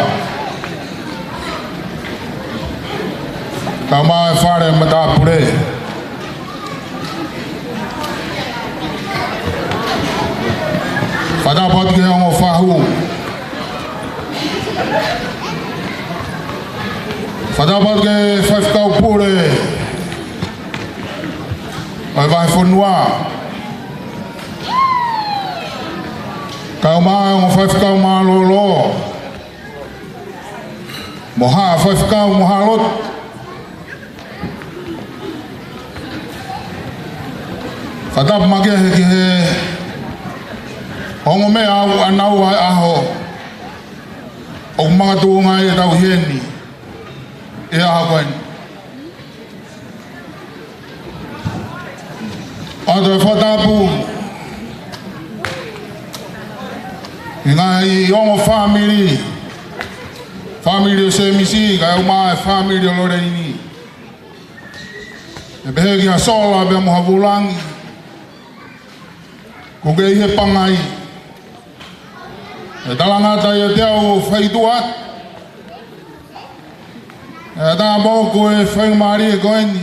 Kae ʻumaʻā e fale matāpule. Fakatapu atu ki he ongo fahu. Fakatapu atu ki he faifekau pule ʻo e vahefonua. Kae ʻumaʻā e ongo faifekau mālōlō. Mo haʻa faifekau mo haʻa lotu. Fakatapu makehe ki he ongo meʻa ʻoku ʻanau ʻa e ʻaho. ʻOku makatuʻunga ai ʻetau ʻi heni ʻi he ʻaho ko eni. ʻOatu e fakatapu ki he ngaahi ongo fāmili, fāmili ʻo Sēmisi, kae ʻumaʻā e fāmili ʻo Loleini. ʻE pehē ki ha sola pea mo ha vulangi, ʻoku kei ʻi he pangai. ʻE talangata ʻiate au ʻo fai tuʻa atu ʻa e tāpuaki ʻo e faingamālie ko eni.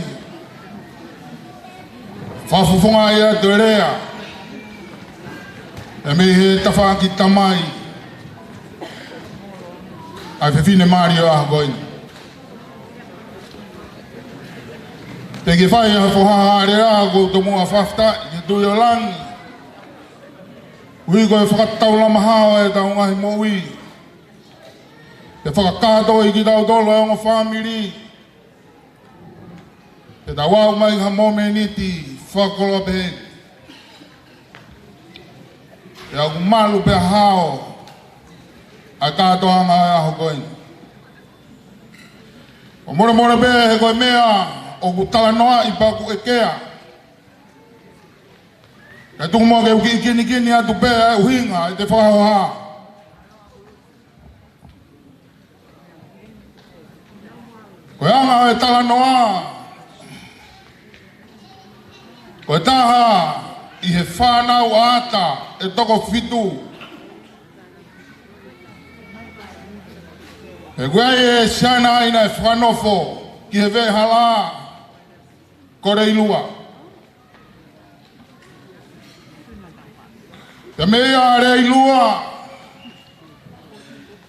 Fakafofongaʻi atu e lea ʻa e mei he tafaʻaki tamai ʻa e fefine mali ʻo e ʻaho ko eni. Te ke fai ha foha ha lea, ʻoku ou tomuʻa fakafetaʻi ki he Tuʻi ʻo langi. Koeʻuhi ko e fakataulama hao ʻetau ngaahi moʻui. Te fakakātoa kitautolu ʻa e ongo fāmili. Te tau aʻu mai ha momeniti fakakoloa pehē ni. Pea ʻoku malu pea hao ʻa e kātoanga ʻo e ʻaho ko eni. ʻO molemole pē he ko e meʻa ʻoku talanoaʻi pea ʻoku ʻekea. Kae tuku muʻa ke u kiʻi kinikini atu pē ʻa e ʻuhinga ʻete fakahoha. Ko e anga ʻo e talanoa, ko e taha ʻi he fānau ʻa ʻAta ʻe toko fitu. He ko ia ʻe siana ai naʻe fakanofo ki he veʻehala ko Leilua. Pea mei ʻa Leilua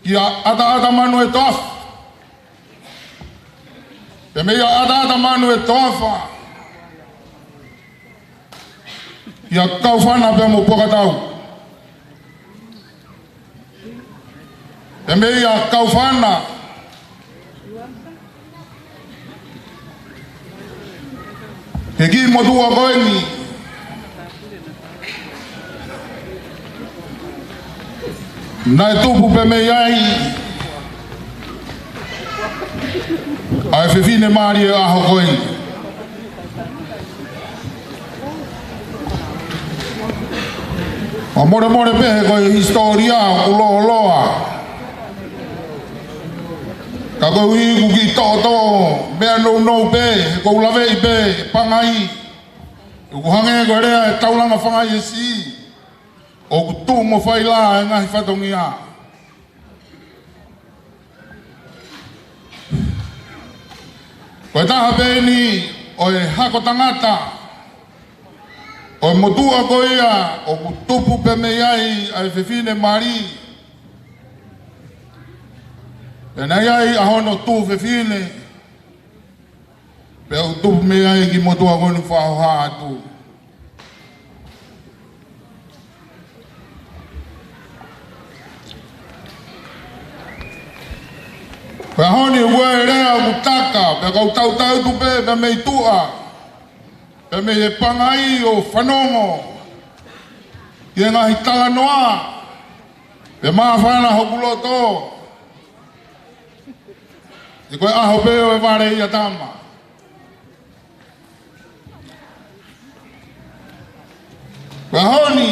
kia ʻAtaʻatamanu ʻe Toafa. Pea mei ʻa ʻAtaʻatamanu ʻe Toafa ʻIa Kaufana pea mo Puakatau. Pea mei ʻia Kaufana ki he kiʻi motuʻa ko eni. Naʻe tupu pē mei ai ʻa e fefine mālie ʻo e ʻaho ko eni. ʻOku molemole pē he ko e hisitōlia ʻoku lōloa. Ka koeʻuhi ʻoku kiʻi toʻotoʻo meʻa nounou pē, he ʻoku ou laveʻi pē Pangai. ʻOku hangē ko e lea ʻa e taulanga Fangaiesi, ʻoku tuʻu mo fai lā e ngaahi fatongia. Ko e taha pē eni ʻo e hako tangata ʻo e motuʻa ko ia ʻoku tupu pē mei ai ʻa e fefine mali. Pea naʻe ʻi ai ʻa hono tuofefine, pea ʻoku tupu mei ai e kiʻi motuʻa ko eni ʻoku fakahoha atu. Ko e ʻaho ni ʻoku ʻi ai e lea ʻoku taka, pea kau tautau atu pē, pea mei tuʻa, pea mei he Pangai ʻo fanongo ki he ngaahi talanoa, pea māfana hoku loto. He ko e ʻaho pē ʻo e vale ia tama. Ko e ʻaho ni,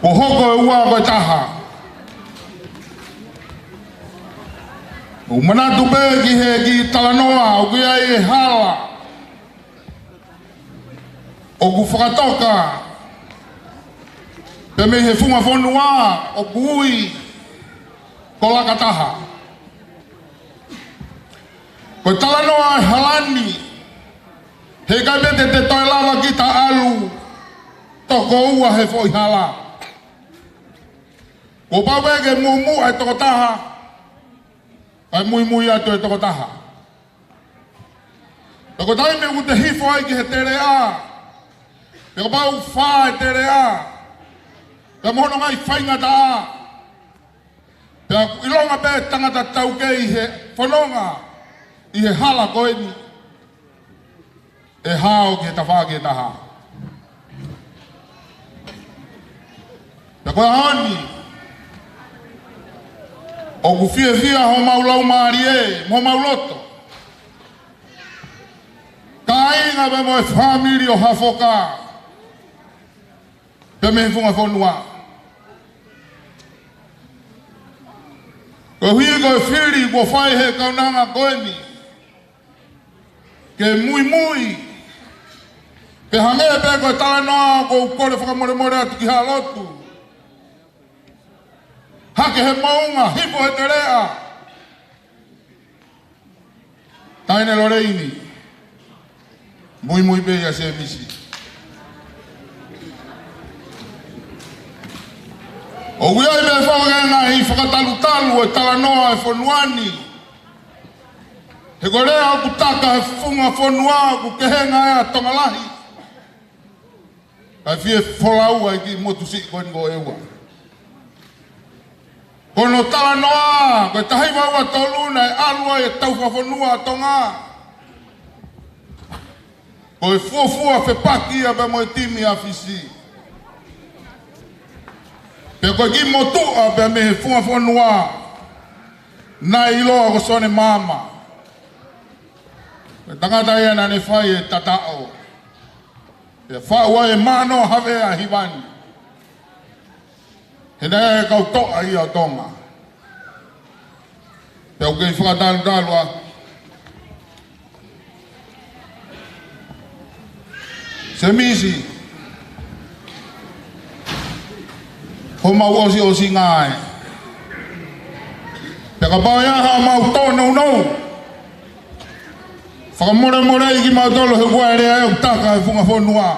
kuo hoko e ua ko e taha. ʻOku manatu pē ki he kiʻi talanoa ʻoku ʻi ai e hala ʻoku fakatoka pē mei he funga fonua ʻoku ui ko Lakataha. Ko e talanoa e hala ni, heʻikai pē te te toe lava kita ʻalu toko ua he foʻi hala. Kuo pau pē ke muʻomuʻa e tokotaha, kae muimui atu e tokotaha. Pea ko e taimi ʻoku te hifo ai ki he teleʻa, pea kapau ʻoku fā e teleʻa, pea mo hono ngaahi faingataʻa, pea ʻoku ʻilonga pē tangata taukei he fononga ʻi he hala ko eni, ʻe hao ki he tafaʻaki ʻe taha. Pea ko e ʻaho ni, ʻoku fiefia homau laumālie mo homau loto, kāinga pea mo e fāmili ʻo Hafoka, pea mei he funga fonua. Koeʻuhi ko e fili kuo fai he kaunanga ko eni ke muimui, ke hangē pē ko e talanoa, ʻoku ou kole fakamolemole atu ki Haʻa Lotu. Hake he moʻunga, hifo he teleʻa. Taʻahine Loleini, muimui pē ʻia Sēmisi. ʻOku ʻi ai pē foki e ngaahi fakatalutalu e talanoa e fonua ni, he ko e lea ʻoku taka he funga fonua ʻoku kehe ngai ʻa Tonga lahi, kae fie folau ai e kiʻi motu siʻi ko eni ko ʻEua. Ko hono talanoa, ko e taha hiva ua tolu naʻe ʻalu ai e tau fakafonua ʻa Tonga, ko e fuofua fepaki ia pea mo e timi ʻa Fisi. Pea ko e kiʻi motuʻa pea mei he funga fonua naʻe ʻiloa ko Sone Maama. Ko e tangata ia naʻa ne fai e tataʻo, pea faʻu ai e mano havea hiva ni. He naʻe kau toʻa ia ʻo Tonga. Pea ʻoku kei fakatalutalu ā. Sēmisi, homau ʻosiʻosinga ē. Pea kapau ʻe ʻi ai haʻamau tōnounou, fakamolemoleʻi kimautolu he ʻoku ʻi ai e lea ʻoku taka he funga fonua: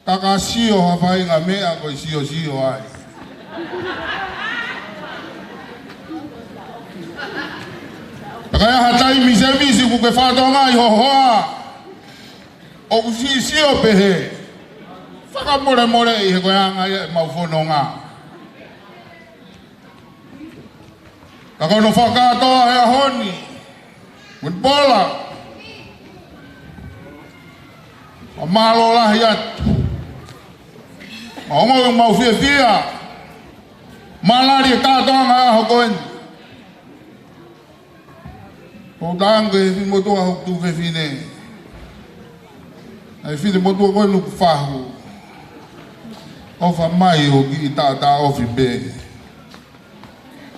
Ka ka sio ha faʻahinga meʻa ko e siosio ai. Pea ka ʻi ai ha taimi, Sēmisi, ʻoku ke fakatokangaʻi ho hoa, ʻOku siʻisiʻi ʻo pehē, fakamolemoleʻi he ko e anga ia ʻemau fononga. Ka ko hono fakakātoa he ʻaho ni, Mutipola, fakamālō lahi atu. Mau ongoʻi ʻoku mau fiefia, mālali e kātoanga ʻaho ko eni. ʻOku tangi e finemotuʻa hoku tuofefine. ʻA e finemotuʻa ko ē Nukufahu. ʻOfa mai ʻo kiʻi taʻataʻofi pē.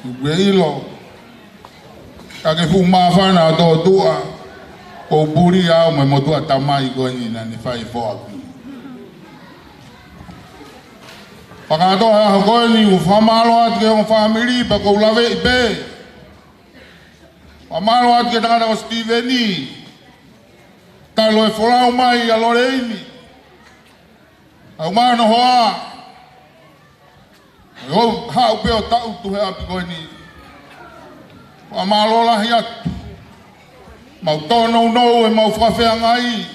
ʻOku ke ʻilo. Ka ke fuʻu māfana ʻa tōtuʻa. ʻOku puli au mo e motuʻa tamai ko eni naʻa ne fai foaki. Fakakātoa he ʻaho ko eni, ʻoku fakamālō atu ki he ongo fāmili, pea ʻoku ou laveʻi pē. Fakamālō atu ki he tangata ko Sitīveni. Talu e folau mai ʻa Loleini. ʻA e ʻumaʻā hono hoa. ʻOku ou haʻu pē ʻo taʻutu he ʻapi ko eni. Fakamālō lahi atu. Mau tōnounou ʻemau fakafeangai.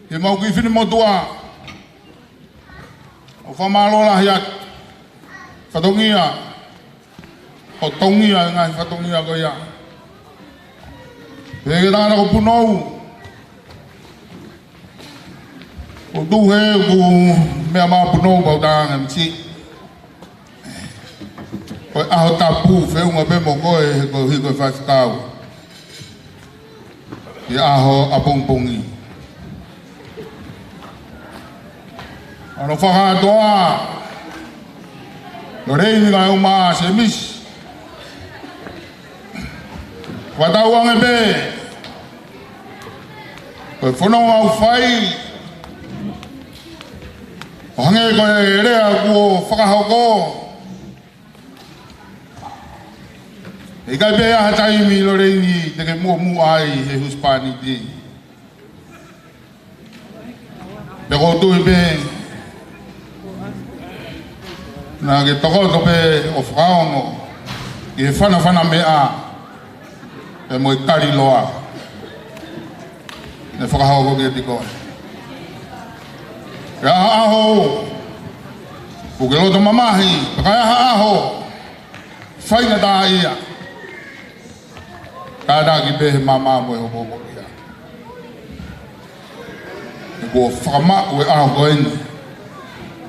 Ke mau kiʻi finemotuʻa. ʻOku fakamālō lahi atu. Fatongia. ʻOku tongia e ngaahi fatongia ko ia. Pea ki he tangata ko Punou. ʻOku tuʻu he ʻoku meʻa mai Punou pau tange miti. Ko e ʻaho tapu, feʻunga pē mo koe, he ko e hiko e faifekau. ʻI he ʻaho ʻapongipongi. Hono fakakātoa, Loleini kae ʻumaʻā Semisi. Fakatauange pē, ko e fononga ʻoku fai, ʻo hangē ko e lea kuo fakahoko. ʻIkai pē ʻi ai ha taimi Loleini te ke muʻomuʻa ai he husepāniti. Pea ʻoku ou tui pē naʻa ke tokoto pē ʻo fakaongo ki he fanafana meʻa pea mo e kaliloa ne fakahoko kiate koe. Ka ʻi ha ʻaho ʻoku ke loto mamahi, ka ʻi ha ʻaho faingataʻaʻia, kātaki pē he maama mo e hokohoko ia. He kuo fakamaʻu e ʻaho ko eni,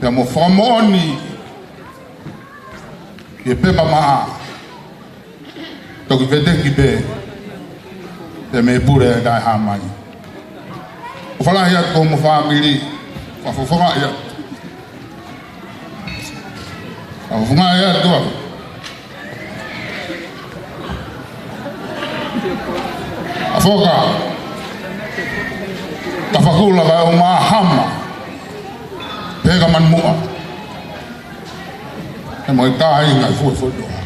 pea mo fakamoʻoni ki he pepa maʻa. Toki veteki pē, pea mei he pule ʻa e Taʻehāmai. ʻOfa lahi atu ki homo fāmili, fakafofongaʻi atu. Fakafofongaʻi atu ʻa ʻa Foka, Tafakula kae ʻumaʻā Hama, pea ka Manuʻa. He mo e kāinga ʻi Fuefuetoa.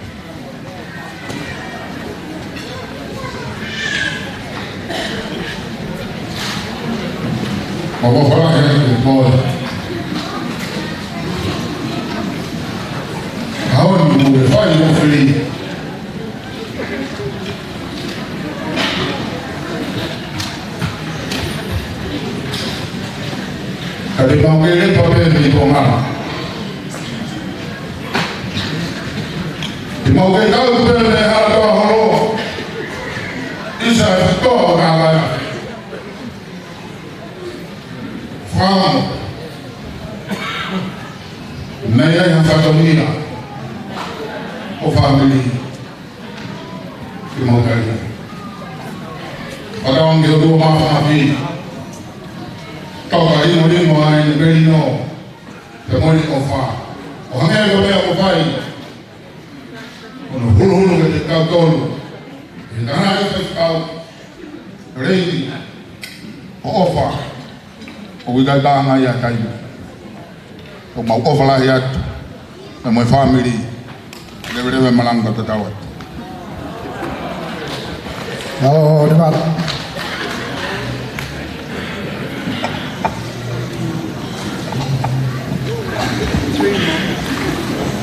Mau ʻofa lahi atu ki he moʻui. Ka ʻoku mou fai mo fili. Ka te mau kei lepa pē mei Tonga. Te mau kei kau pē mei Haʻatoa Holo. ʻIsa e fitoa o nā vai. Famo. Naʻe ʻi ai ha fatongia ʻo e fāmili ke mau tali. Pea ʻoku ke ʻOtua Māfimafi. Toka ʻi he limo ʻa e melino. Pea mo e ʻofa. ʻO hangē ko e meʻa ʻoku fai. Ko hono huluhulu kiate kitautolu. He tangata ʻi he kau. Reini. ʻO ʻofa. ʻOku ʻikai taʻanga ia taimi. ʻOku mau ʻofa lahi atu. Pea mo e fāmili. Leveleva e malanga tatau atu. ʻO, ne vā.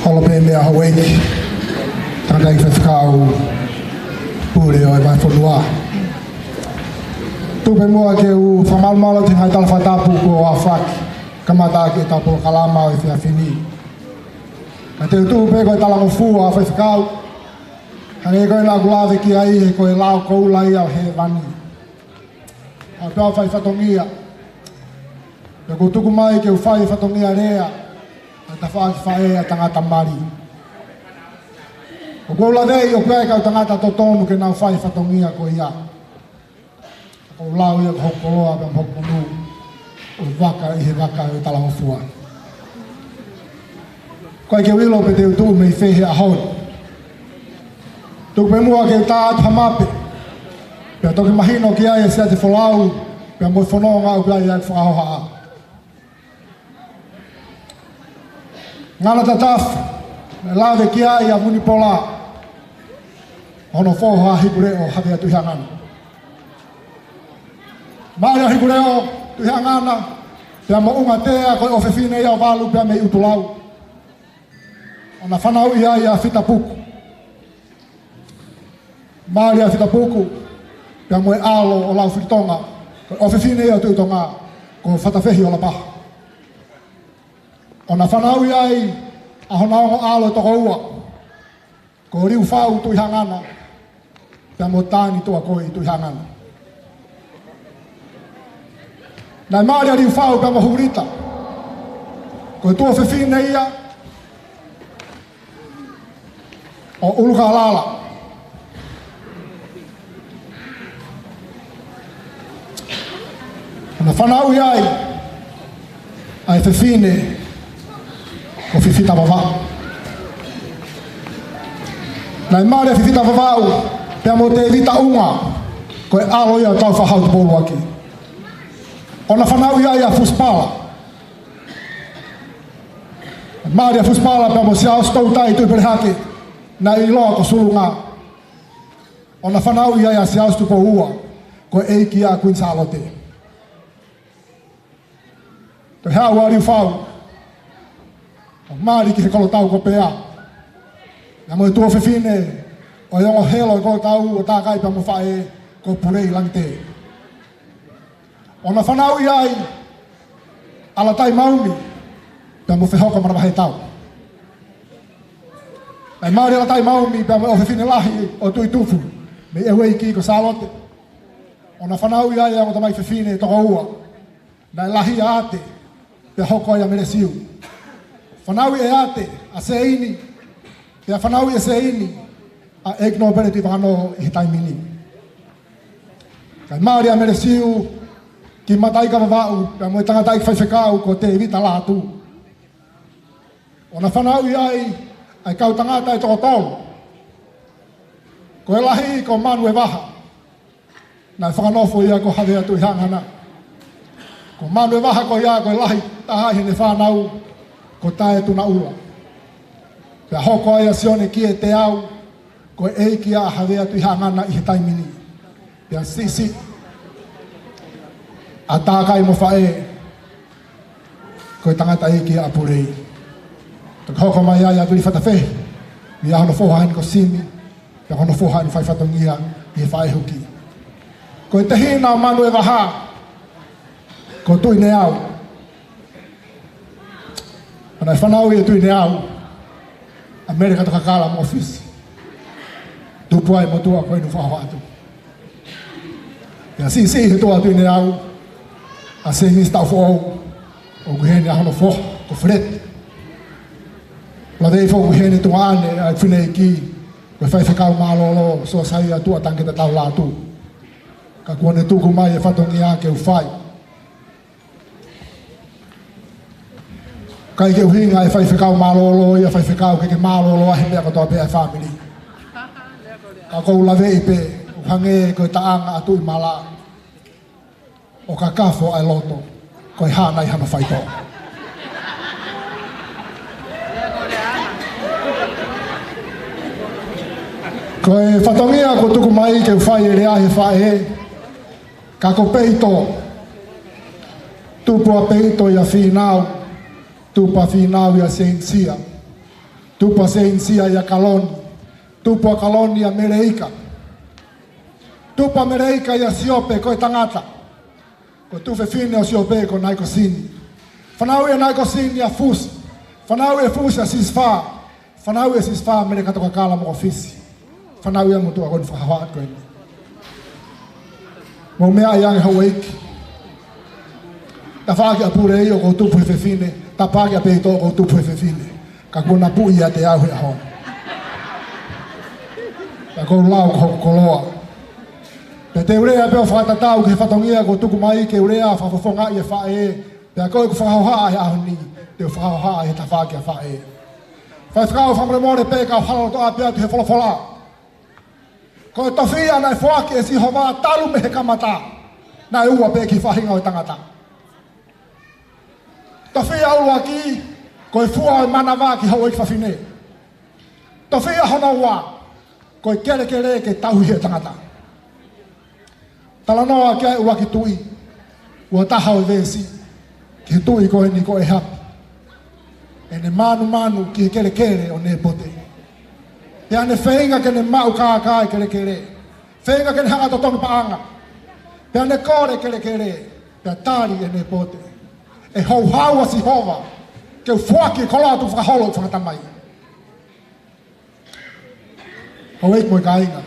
Holo pē meʻa Haueki. Tangataʻeiki faifekau pule ʻo e vahefonua. Tuku pē muʻa ke u fakamalumalu atu he ngaahi tala fakatapu kuo aofaki, kamata ʻaki ʻetau polokalama ʻo e efiafi ni. Ka te u tuku pē ko e talangofua ʻa e faifekau, hangē ko ena ʻoku lave ki ai he ko e lao koula ia ʻo hēvani. ʻA pea fai fatongia. Pea kuo tuku mai ke u fai fatongia lea ʻa e tafaʻaki faʻē ʻa e tangata mali. ʻOku ou laveʻi ʻoku ʻi ai e kau tangata totonu ke nau fai fatongia ko ia. Ka ʻoku ou lau ia ko hoku koloa pea mo hoku monū ʻo vaka ʻi he vaka ʻo e talangofua. ʻOku ʻikai ke u ʻilo pe te u tuʻu mei fē he ʻaho ni. Tuku pē muʻa ke u tā atu ha mape, pea toki mahino ki ai e siate folau, pea mo e fononga ʻoku ʻi ai ʻa e fakahohaʻa. Ngana Tatafu, naʻe lave ki ai ʻa Vunipola, hono foha ʻa Hikuleʻo Havea Tuʻihangana. Mali ʻa Hikuleʻo Tuʻihangana, pea mo ʻUngatea, ko e ʻofefine ia ʻo Valu pea mei ʻUtulau. ʻO na fanauʻi ai ʻa Fitapuku. Mali ʻa Fitapuku, pea mo e ʻalo ʻo Laufilitonga, ko e ʻofefine ia ʻo Tuʻi Tonga, ko Fatafehi ʻo Lapaha. ʻO na fanauʻi ai ʻa hona ongo ʻalo ʻe toko ua, ko Liufau Tuʻihangana, pea mo Tani Tuʻakoi Tuʻihangana. Naʻe mali ʻa Liufau pea mo Hulita, ko e tuofefine ia ʻo ʻUlukālala. ʻO na fanauʻi ai ʻa e fefine ko Fifita Vavaʻu. Naʻe mali ʻa Fifita Vavaʻu pea mo Tēvita ʻUnga, ko e ʻalo ia ʻo Tāufaʻāhau Tupou ʻUluaki. ʻO na fanauʻi ai ʻa Fusipala. Mali ʻa Fusipala pea mo Siaosi Toutai Tuʻipelehake, naʻe ʻiloa ko Sulunga. ʻO na fanauʻi ai ʻa Siaosi Tupou Ua, ko e ʻeiki ia ʻa Kuini Sālote. Toe haʻu ʻa Liufau ʻo mali ki he kolotau ko Pea, pea mo e tuofefine ʻo e ongo helo ʻo e kolotau ʻo tākai pea mo faʻē, ko Pulei Langitē. ʻO na fanauʻi ai ʻa Latai Maumi pea mo Fehoko Manavahetau. Naʻe mali ʻa Latai Maumi pea mo e ʻofefine lahi ʻo Tuʻitupu, mei ʻEueiki, ko Sālote. ʻO na fanauʻi ai ʻa e ongo tamaiki fefine ʻe toko ua. Naʻe lahi ʻa Ate, pea hoko ai ʻa Melesiu. Fanauʻi ʻe Ate ʻa Seini, pea fanauʻi ʻe Seini ʻa ʻEiki Nōpele Tuʻivakanō ʻi he taimi ni. Kae mali ʻa Melesiu ki Mataika Vavaʻu, pea mo e tangataʻeiki faifekau ko Tēvita Lātū. ʻO na fanauʻi ai ʻa e kau tangata ʻe toko tolu. Ko e lahi ko Manuevaha, naʻe fakanofo ia ko Havea Tuʻihangana. Ko Manuevaha ko ia ko e lahi taha ʻi heʻene fānau ko Taetunaʻula. Pea hoko ai ʻa Sione Kieteau, ko e ʻeiki ia ʻa Havea Tuʻihangana ʻi he taimi ni. Pea siʻisiʻi ʻa Tākai mo faʻē, ko e tangataʻeiki ʻa Pulei. Toki hoko mai ai ʻa Vili Fatafehi, ʻi ai hono foha heni ko Simi, pea ko hono foha heni fai fatongia ʻi he faʻē huki. Ko e tehina ʻo Manuevaha ko Tuʻineau. ʻO naʻe fanauʻi ʻe Tuʻineau ʻa Mele Katokakala mo Fisi. Tupu ai e motuʻa ko eni ʻoku fakahohaʻa atu. Pea siʻisiʻi he toʻa ʻo Tuʻineau ʻa Semisi Taʻufoʻou, ʻoku ʻi heni ʻa hono foha ko Feleti. Laveʻi foki ʻoku ʻi heni e tuongaʻane ʻa e fineʻeiki, ko e faifekau mālōlō, Siosaia Tuʻatangiketa Taulātū. Ka kuo ne tuku mai e fatongia ke u fai. ʻIkai ke ʻuhinga e faifekau mālōlō ia, faifekau ke ke mālōlō ai he meʻa kotoa pē ʻa e fāmili. Ka ʻoku ou laveʻi pē, ʻo hangē ko e taʻanga ʻa Tuʻimala. ʻO kakafo ʻa e loto, ko e hā nai hano faitoʻo. Ko e fatongia kuo tuku mai ke u fai e lea he faʻē, ka ko Peito. Tupu ʻa Peito ʻia Fīnau, tupu ʻa Fīnau ʻia Seinisia, tupu ʻa Seinisia ʻia Kaloni, tupu ʻa Kaloni ʻia Meleika, tupu ʻa Meleika ʻia Siope ko e tangata, Ko e tuofefine ʻo Siope ko Naikosini. Fanauʻi ʻe Naikosini ʻa Fusi. Fanauʻi ʻe Fusi ʻa Sisifā. Fanauʻi ʻe Sisifā ʻa Melekatokakala mo Kofisi. Fanauʻi ʻa e motuʻa ko eni fakahohaʻa ko eni. Mou meaʻi ange houʻeiki. Tafaʻaki ʻa Puleʻi ʻoku ou tupu he fefine. Tafaʻaki ʻa Peito ʻoku ou tupu he fefine. Ka kuo na puʻi ʻiate au he ʻaho ni. Ka ʻoku ou lau ko hoku koloa. Pea te u lea pē ʻo fakatatau ki he fatongia kuo tuku mai ke u lea fakafofongaʻi e faʻē. Pea ko ʻeku fakahohaʻa he ʻaho ni, te u fakahohaʻa he tafaʻaki ʻa faʻē. Faifekau, fakamolemole pē kau hala loto ʻapi atu he folofola. Ko e tofiʻa naʻe foaki ʻe Sihova talu mei he kamata, naʻe ua pē ki he faʻahinga ʻo e tangata. Tofiʻa ʻuluaki, ko e fua ʻo e manava ki houʻeiki fafine. Tofiʻa hono ua, ko e kelekele ke tauhi e tangata. Talanoa ki ai ʻuluaki Tuʻi, ua taha ʻo e veesi, ki he tuʻi ko eni ko ʻĒhapi. ʻEne manumanu ki he kelekele ʻo Nepote. Pea ne feinga ke ne maʻu kākā e kelekele. Feinga ke ne hanga ʻo totongi paʻanga. Pea ne kole e kelekele, pea tali ʻe Nepote: ʻE houhau ʻa Sihova ke u foaki e koloa tukufakaholo ʻo e fanga tamai. Houʻeiki mo e kāinga,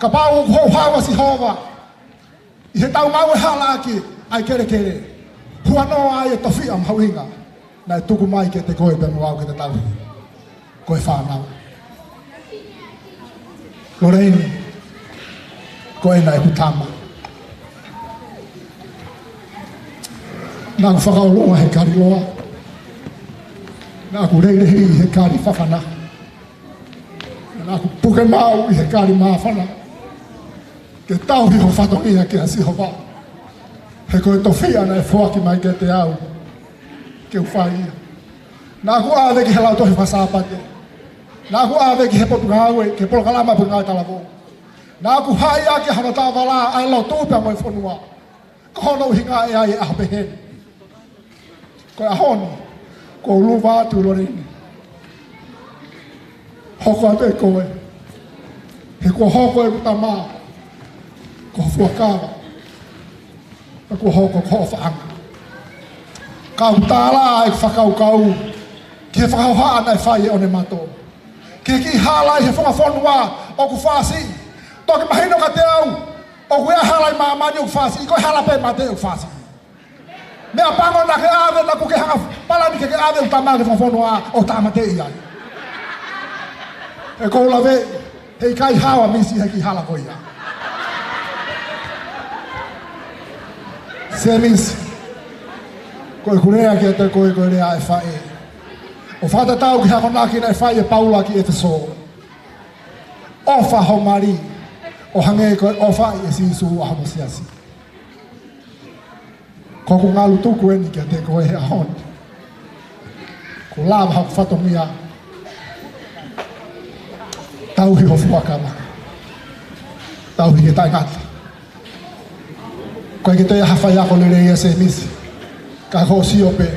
kapau ʻoku houhau ʻa Sihova ʻi heʻetau maʻu e halaʻaki ʻa e kelekele, huanoa ai e tofiʻa mahuʻinga naʻe tuku mai kiate koe pea mo au ke ta tauhi, ko e fānau. Loreini, ko ena ʻeku tama. Naʻa ku fakaʻolunga he kali loa. Naʻa ku lehilehiʻi he kali fafana. Naʻa ku puke maʻu ʻi he kali māfana. Ke tauhi ho fatongia kia Sihova. He ko e tofiʻa naʻe foaki mai kiate au ke u fai ia. Naʻa ku ʻave ki he lautohi fakasāpate. Naʻa ku ʻave ki he potungāue, ki he polokalama potungāue talavou. Naʻa ku haʻi ʻaki hono taʻovala ʻa e lotu pea mo e fonua. Ko hono ʻuhinga ʻe ʻi ai e ʻaho pehē ni. Ko e ʻaho ni, ko u luva atu, Loreini. Hoko atu ʻe koe. He kuo hoko ʻeku tama ko ho fuakava. Pea kuo hoko ko hoʻo faʻanga. Ka u tālā ʻeku fakakaukau ki he fakahohaʻa naʻe fai ʻe ʻOnemato. Ki he kiʻi hala ʻi he funga fonua ʻoku fāsiʻi. Toki mahino kiate au, ʻoku ʻi ai e hala ʻi māmani ʻoku fāsiʻi, ko e hala pē mate ʻoku fāsiʻi. Meʻapango naʻa ke ʻave, naʻa ku ke hanga palani ke ke ʻave hoku tama ki he funga fonua ʻo tāmateʻi ai. ʻE, ko u lave, heʻikai hao ʻa Misi he kiʻi hala ko ia. Sēmisi, ko ʻeku lea kiate koe ko e lea ʻa e faʻē. ʻO fakatatau ki he akonaki naʻe fai ʻe Paula ki ʻEfesō. ʻOfa ho mali, ʻo hangē ko e ʻofa ʻe Sīsū ʻa hono siasi. Ko ʻeku ngalu tuku eni kiate koe he ʻaho ni. Ko e lava hoku fatongia. Tauhi ho fuakava. Tauhi ke taʻengata. Ko e ke te ha faiako lelei ʻa Sēmisi. Ka ko e sio pē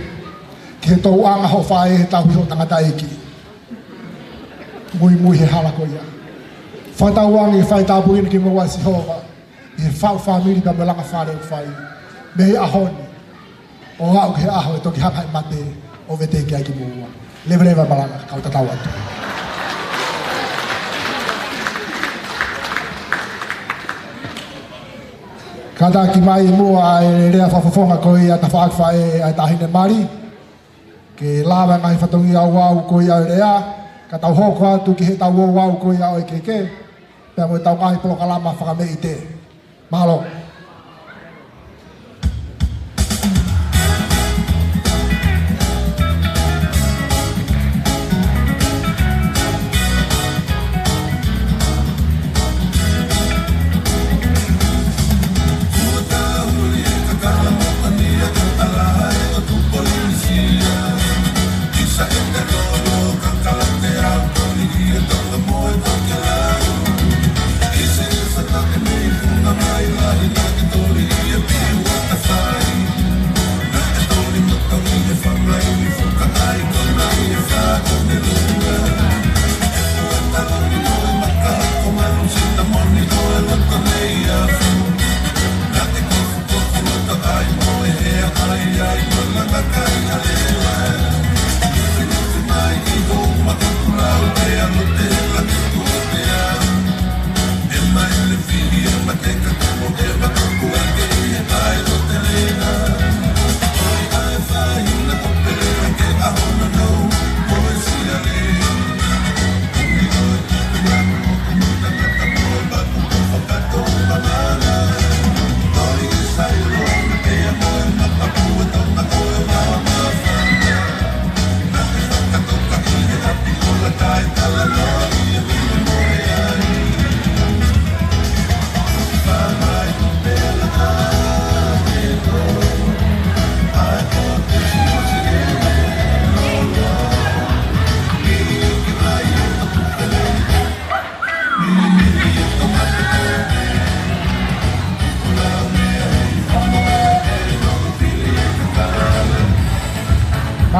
ki he tōʻonga hoʻo faʻē he tauhi hoʻo tangataʻeiki. Muimui he hala ko ia. Fakatauange fai tāpuekina kimoua ʻe Sihova ʻi he faʻu fāmili pea mo e langa fale ʻoku fai mei he ʻaho ni ʻo aʻu ki he ʻaho ʻe toki hanga ʻe he mate ʻo veteki ai kimoua. Leveleva e malanga, kau tatau atu. Kātaki mai muʻa e lea fakafofonga ko ia, tafaʻaki faʻē, ʻa e taʻahine mali. Ke lava e ngaahi fatongia ouau ko ia ʻo e lea, ka tau hoko atu ki heʻetau ouau ko ia ʻo e keke, pea mo ʻetau ngaahi polokalama fakameʻite. Mālō.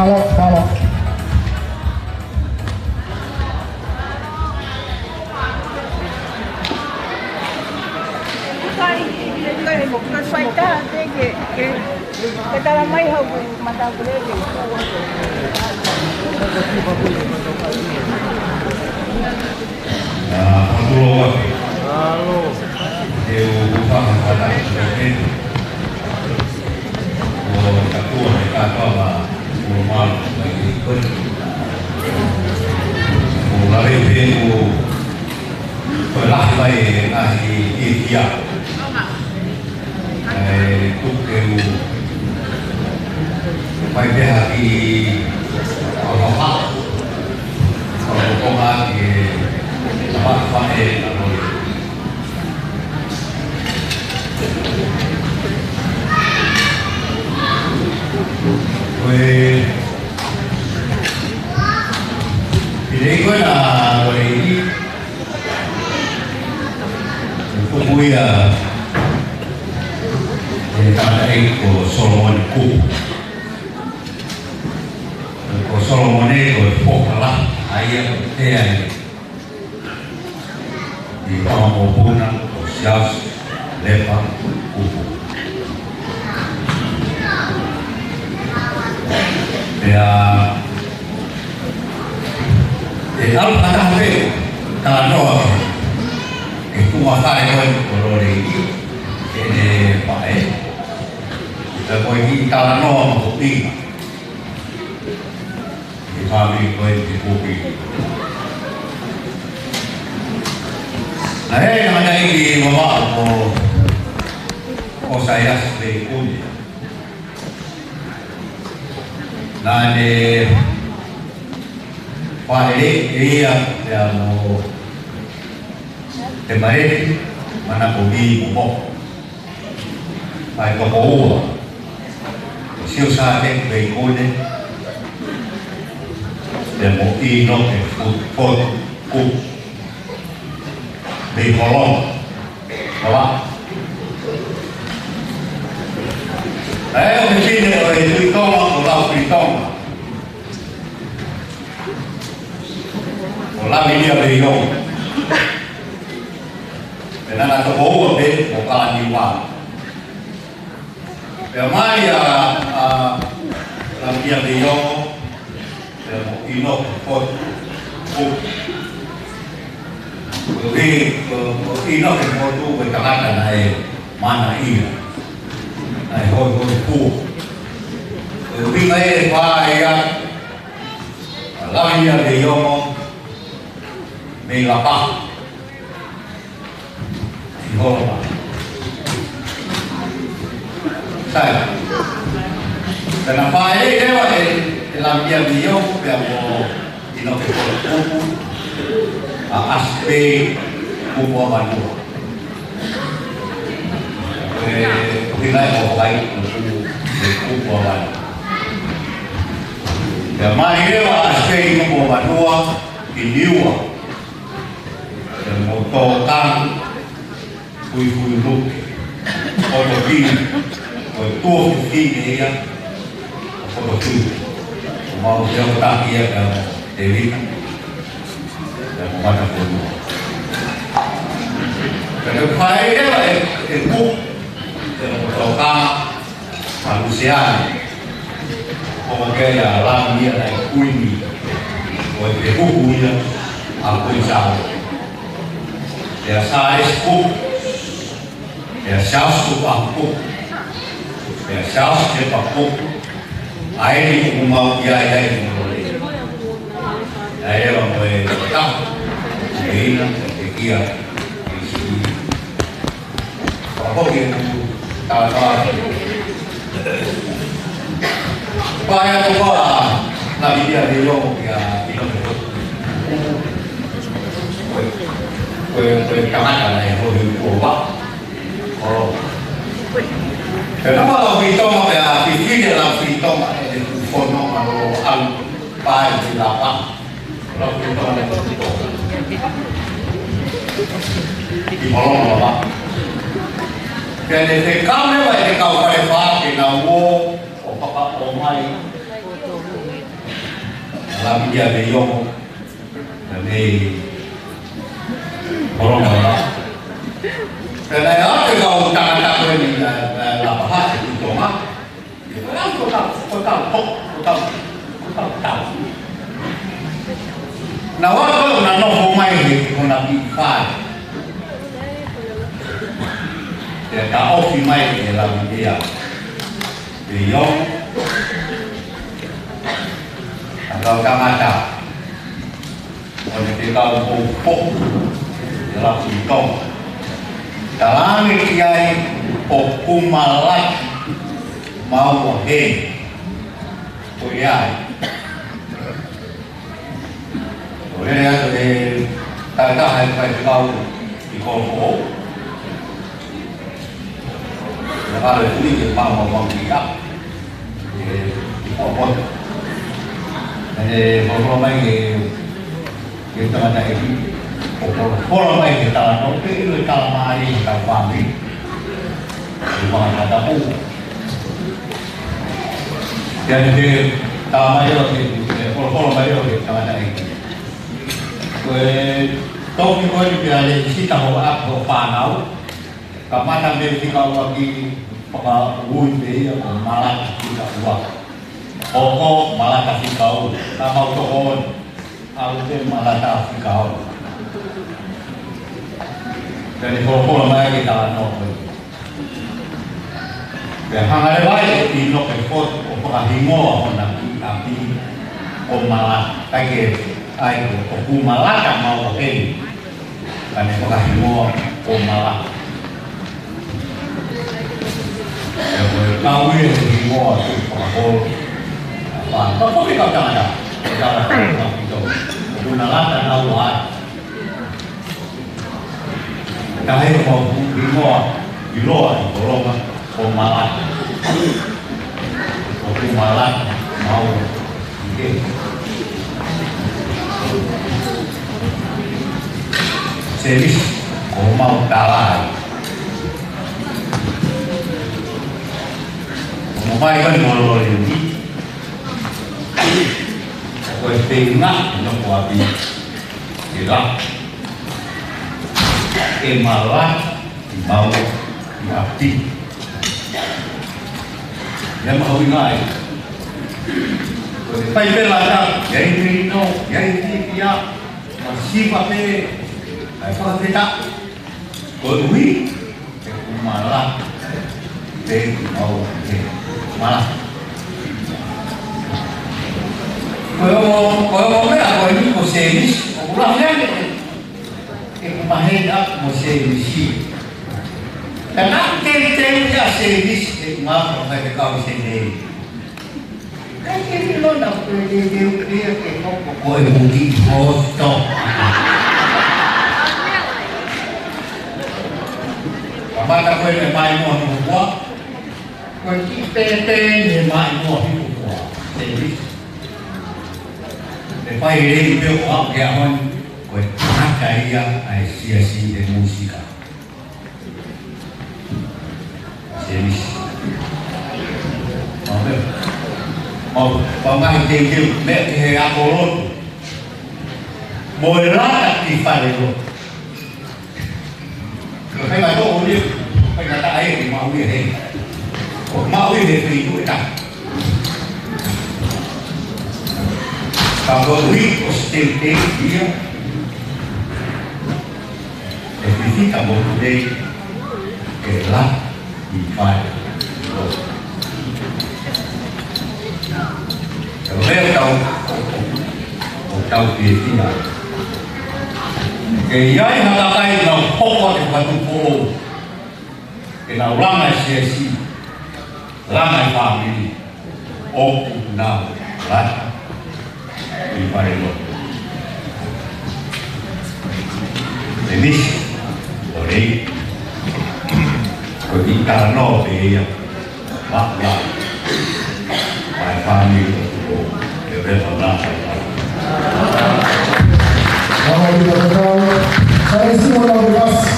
Halo, halo. Ah, halo. Halo. Te u hūfanga he fakatātā ʻo e kātoa ma ʻo malu mai ki koe. ʻO lave pē ʻo ko e lahi mai e ngaahi ʻikia. ʻE tuku ke u mai pē ha kiʻi ʻohoha. ʻO ko ha kiʻi ʻohoha e ka loi. Ko e pile ko ena loi ni, ko ia e tangataʻeiki ko Solomone Kupu. Ko Solomone ko e foha lahi ʻa ia ko e tea ia ʻi he fanga mokopuna ko Siaosi Lepa Kupu. Pea ʻe ʻalu fakataha pē talanoa ki he tuʻunga fale ko eni ko Lolei ʻi heʻene faʻē. Pea ko e kiʻi talanoa mahuʻinga ʻi he fāmili ko eni ki he kupu. Naʻe ʻi ai e tangataʻeiki Vavaʻu ko, ko Saiasi Veikune. Naʻa ne fāʻeleʻi ʻe ia pea mo Temaleti Manakoviʻi Momoko. Pea ko e toko ua, ko Siosāteki Veikune, pea mo ʻInoke Fotu Kupu mei Holonga, Vavaʻu. Pea ko e fefine ʻo e Tuʻi Tonga ko Laufilitonga, ko Lavinia Veiongo. Pea naʻa na toko ua pē mo Kalaniuala. Pea mai ʻa, ʻa Lavinia Veiongo, pea mo ʻInoke Fotu Kupu. Ko e, ko, ko ʻInoke Fotu ko e tangata naʻe mana ia, naʻe hoihoifua. Ko e ʻuhinga ia ʻe fā ia ʻa Lavinia Veiongo mei Lapaha ki Holonga. Sai. Pea naʻe fāʻeleʻi leva ʻe, ʻe Lavinia Veiongo pea mo ʻInoke Fotu Kupu ʻa ʻAsipeli Kupu ʻa Vanua. Ko e ʻuhinga ia ʻoku ʻi ai ʻa Kupu ʻa Vanua. Pea mai leva ʻa ʻAsipeli Kupu ʻa Vanua ki Niua, pea mo Tōkanga Fuifuiluke Potokina, ko e tuofefine ia ʻo Potokina. ʻO mau te o taki ia pea mo Tēvita, pea mo Matafonua. Pea naʻe fāʻeleʻi leva ʻe, ʻe Kupu, pea mo Tōkanga ʻa Luseane, ʻo kei a Lavinia naʻe kuini, ʻo e fehuhu ia ʻa Kuini Sālote. Pea Sālesi Kupu, pea Siaosi Tupaʻu Kupu, pea Siaosi Tepa Kupu, ʻa eni ʻoku mau ʻi ai ʻi Lolei. ʻA ia mo e taha, ʻe ina, ʻe kia, ʻe si. Pea ko e kiʻi talanoa. Pea ʻi he tuʻunga naʻe ʻi ai ʻa Veiongo kia ʻInoke Fotu. Ko e, ko e, ko e tangata naʻe hoihoifua. ʻO. Pea naʻe ʻalu ʻa Laufilitonga pea fifili ʻa Laufilitonga ʻi he fononga ʻo ʻalu pea ʻi Lapaha. ʻI Holonga Vavaʻu. Pea ne fekau leva ʻe he kau Falefā ke nau ō ʻo fakaʻomai Laviʻia mei Oko, na mei Kolonga. Pea naʻe ʻave e kau tangata ko eni, ʻa, ʻa Lapaha ki Tonga. Ko e kau, ko e kau, ko e kau, ko e kau, ko e kau tau. Naʻa nau ō ʻo nofo mai he kona pi fai. Pea taʻofi mai ʻe Laviʻia mei Oko ʻa e kau tangata ʻo ne fekau ʻo foʻi e lafi Tonga. Talaange ki ai ʻoku malaki maua heni. Ko ia ai. ʻO lele atu e taha e faifekau ʻi Kolofoʻou. Naʻe kalo e tui ke pau mau mau ki a. E, ʻi Kolofoʻou. E, folofola mai ke, ke tangataʻeiki. ʻO folofola mai ke talanoa, ke ʻilo e tala mai ke tau fāmili. ʻI Fangatapu. Pea ne tala mai ʻo ke, ke folofola mai ʻo ke tangataʻeiki. Ko e toki ko eni pea ne sita ho ʻapi ho fānau. Kamata mei he fika ua ki he fakaui pē ia ko Malata fika ua. Hoko Malata fika ua. Ka mau toko ono. ʻAlu pē Malata fika ua. Pea ne folofola mai ke talanoa ko ē. Pea hanga leva ʻe ʻInoke Fotu ʻo fakahingoa hona kiʻi ʻapi ko Malata. Kae kehe ai ko, ʻoku malata maua heni. Ka ne fakahingoa ko Malata. Pea ko e kau ia he hingoa ʻoku fakaholo. Pea, pea ko e kau tangata. Ko e tangata ʻoku malata naua ai. Ka he mau hingoa ʻiloa ʻi Kolonga ko Malata. ʻOku malata maua ʻi he. Sēmisi, ko mau tala ai. Ko mau mai ko eni mo Loleni. Ko e feinga ʻi hono ʻapi. ʻE la. ʻE malata maua ʻi ʻapi. Ia mahuʻinga ai. Ko e fai pē lata, ia ʻi Melino, ia ʻi Fiifia, masiva pē, ʻai fakafetaʻi. Koeʻuhi, ʻoku malata pē maua ʻi he malata. Ko e ongo, ko e ongo meʻa ko eni ko Sēmisi, ʻoku lahi ange ʻeku maheni ʻaʻaku mo Sēmisi. Ka naʻe teuteu ia Sēmisi, ʻeku ngaahi faifekau ʻi Senē. Kae ke ʻilo naʻa ku teuteu pē ia ke hoko ko e muki hosto. Kamata ko ē mei he maʻimoa hiku fua. Ko e kiʻi pēpē mei he maʻimoa hiku fua. Sēmisi. ʻE fai lelei pē ʻo aʻu ki he ʻaho ni, ko e tangata ia ʻa e siasi ʻi he mūsika. Sēmisi. Mau pē. Mau, mau ngaahi teuteu, meʻa ki he ako lotu. Mo e lata ki fale lotu. Ko e feinga tō ʻo lia, feinga taʻe ke maʻu ia he. ʻO maʻu ia he feituʻu ʻe taha. Ka ko e ui ʻo Siteni ia. ʻE fifita mo Pulei ke la i fai. Ko e meʻa tau, ʻo tau fiefia. Ke ʻi ai ha kakai ʻoku nau hoko atu ʻi Fatupoʻou. Ke nau langa e siasi, langa e fāmili, ʻoku nau lata ʻi fale lotu. Sēmisi, ʻo lei, ko e kiʻi talanoa pē ia, maʻu la, ʻa e fāmili ʻo tuko, ʻe vela la, ʻa e fāmili. Mālō ʻaupito. Sai, siʻi mo nau ke kasi.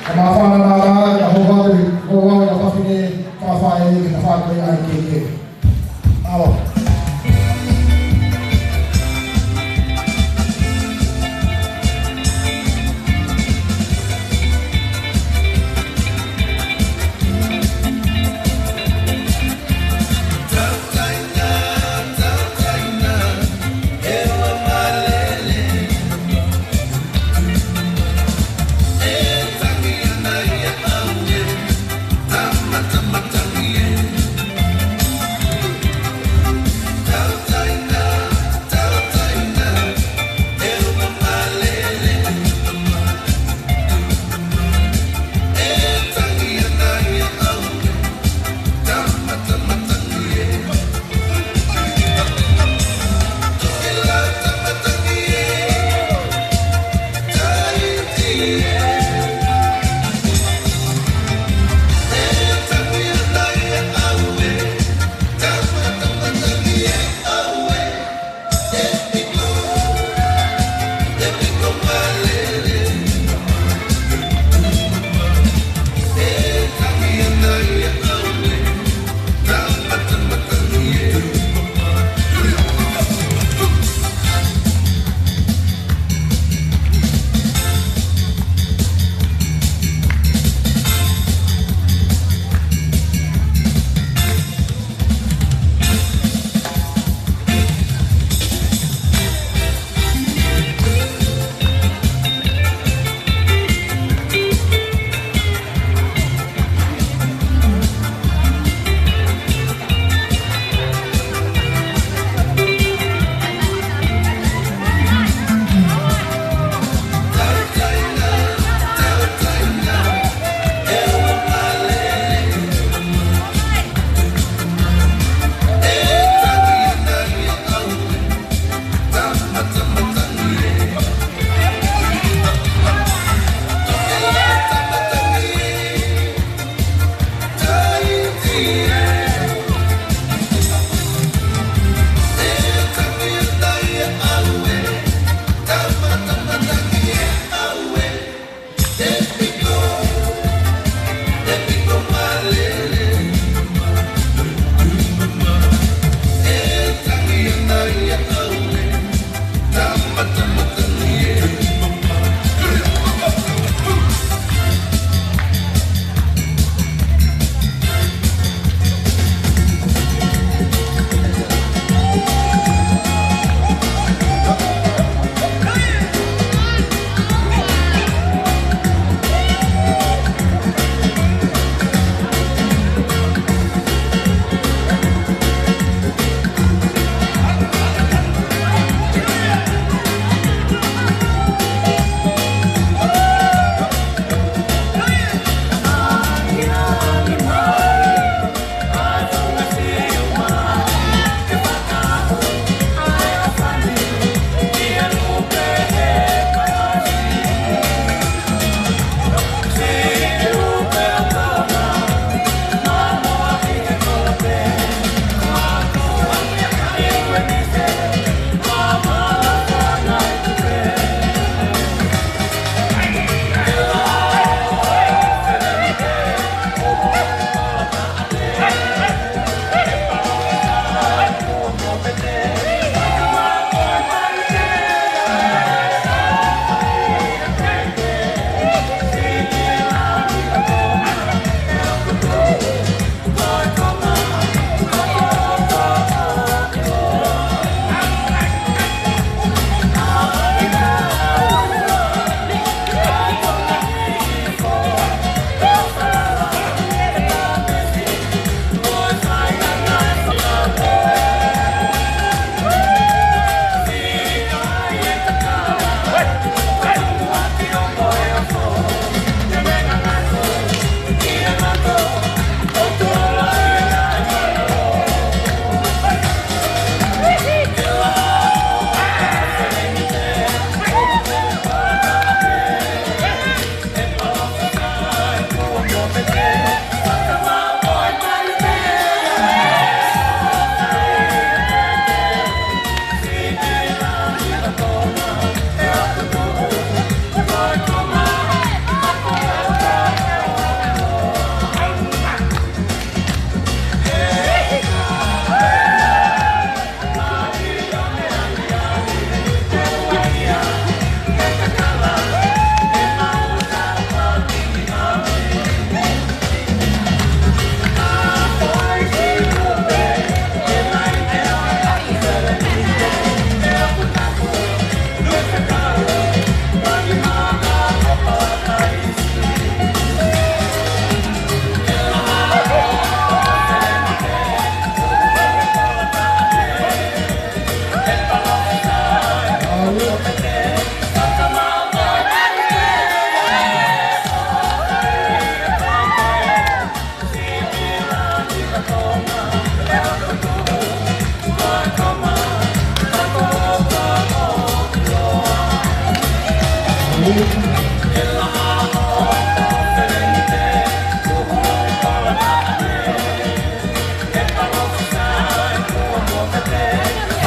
Ka māfana nā la, ka hoko atu, hoko atu, ka fafine, ka fai, ka fai, ai, ke, ke. Alo.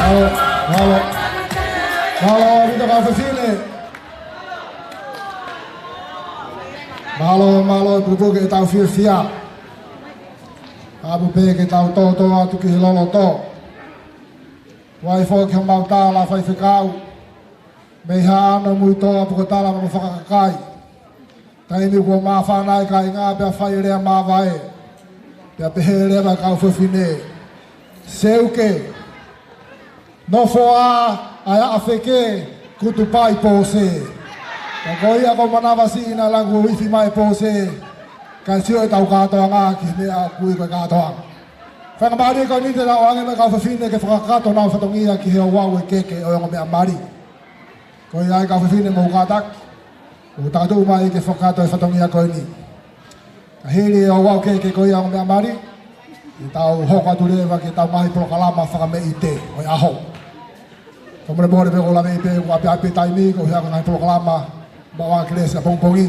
Mālō, mālō. Mālō, ʻaupito kau fefine. Mālō, mālō, pupuke ʻetau fiefia. Kae ʻoua pē ke tau tōtō atu ki he loloto. Vaivai foki homau tala faifekau. Mei Haʻano, Muitoa, Pukotala mo Fakakakai. Taimi kuo māfana ai e kāinga pea fai e lea māvae. Pea pehē leva e kau fefine: Seuke, nofo ā, ʻai ʻa feke, kutu pā ʻi Pōsē. Ka ko ia ko manavasiʻi naʻe langu ʻo ifi mai Pōsē, kae sio ʻetau kātoanga ki he meʻa ʻoku ui ko e kātoanga. Faingamālie ko eni te tau ʻoange mai e kau fefine ke fakakakato honau fatongia ki he ouau ʻo e keke ʻo e ongo meʻa mali. Ko ia ai kau fefine, mou kātaki. ʻOku tau tuʻu mai ke fakakakato e fatongia ko eni. Ka hili e ouau keke ko ia ʻo e ongo meʻa mali, ʻe tau hoko atu leva ki heʻetau ngaahi polokalama fakameʻite ʻo e ʻaho. Fakamolemole pē ʻoku ou laveʻi pē, ʻoku ʻapiʻapi e taimi, ko e hā ko e ngaahi polokalama maʻu ʻa Kelesi ʻapongipongi.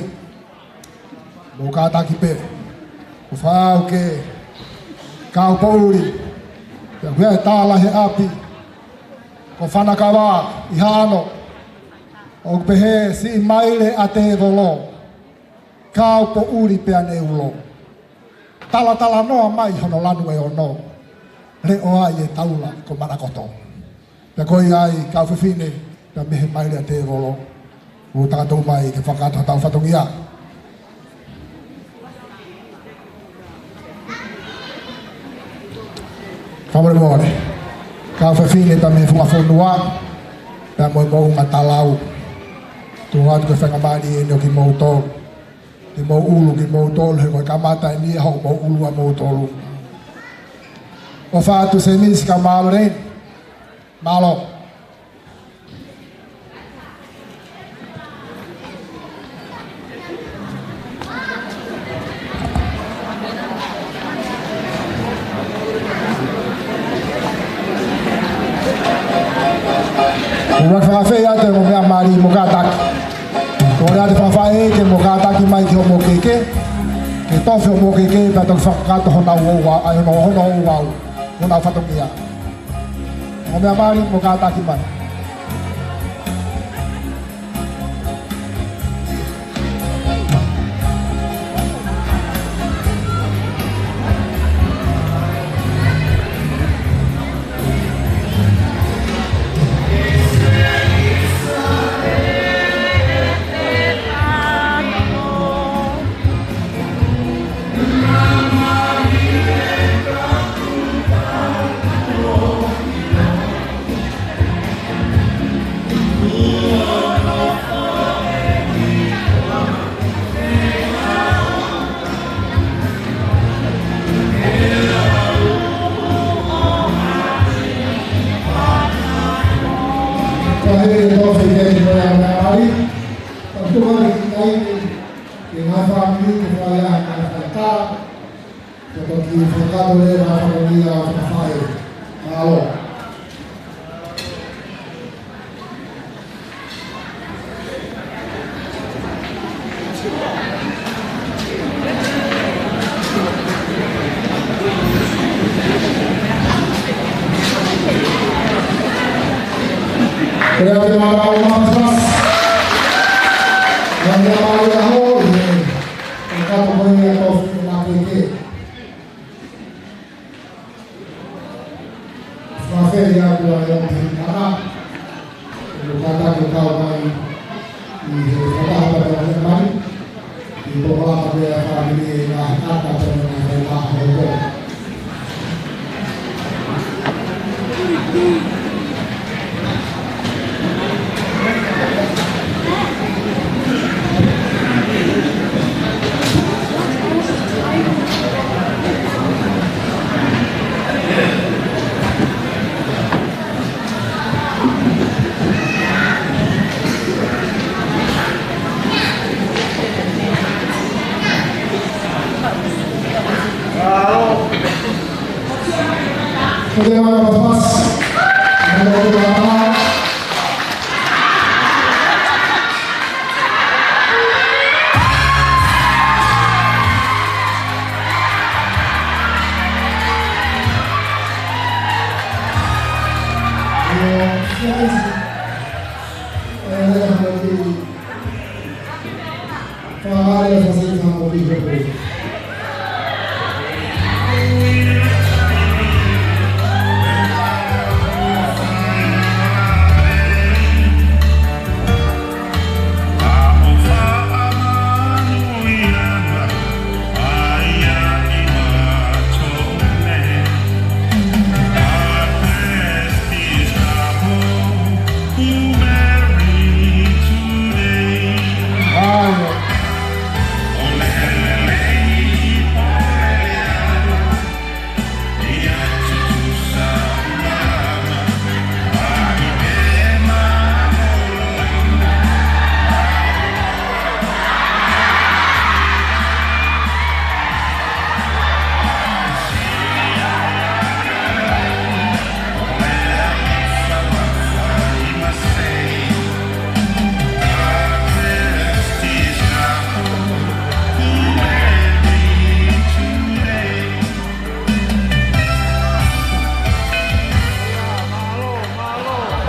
Mou kātaki pē. Ko e fakaʻau ke Kaupoʻuli. Pea ko e tala he ʻapi ko Fanakava ʻi Haʻano, ʻoku pehē: Siʻi Maile ʻa Tēvolo, kaupoʻuli pea ne ulo. Talatalanoa mai hono lanu ʻe ono, leʻo ai e taula ko Manakoto. Pea ko ia ai, kau fefine, pea mei he Maile ʻa Tēvolo, mou tangutu mai ke fakakakato hotau fatongia. Fakamolemole. Kau fefine pea mei he funga fonua, pea mo e moʻunga Talau. Tuku atu ke faingamālie eni ʻo kimoutolu. Ke mou ʻulu kimoutolu, he ko e kamata eni ia hoʻomou ʻulu ʻamoutolu. ʻOfa atu Semisi kae mālō Leni. Mālō. ʻOku ou fakaafeʻi atu e ongo meʻa mali mo kātaki. Kole atu fakafaʻeʻi ke mou kātaki mai ki hoʻomou keke. Ke tofi hoʻomou keke pea toki fakakakato honau ouau, ʻa hono, hono ouau, honau fatongia. Ongo meʻa mali mo kātaki mai. Ko e hā e tofi ke mo ia na ai. Ka tuʻu mai ki ai ke ngaahi fāmili ke fai ʻa e ngaahi faitā. Ke toki fakakakato leva ʻa e fatongia ʻo e fakafaʻeʻi. Mālō. Ko ia te mata o mata. Ko ia te mata o mata. Ka ko ia ko e na ke ke. Fakaafeʻi atu ʻa e ʻOtua ki he tangata. Ko e kātaki ʻoku kau mai ʻi he fakataha pea mo e mali. ʻI he tokolahi pea fāmili ʻi he ngaahi ʻata pea mo e ngaahi faitā hopo.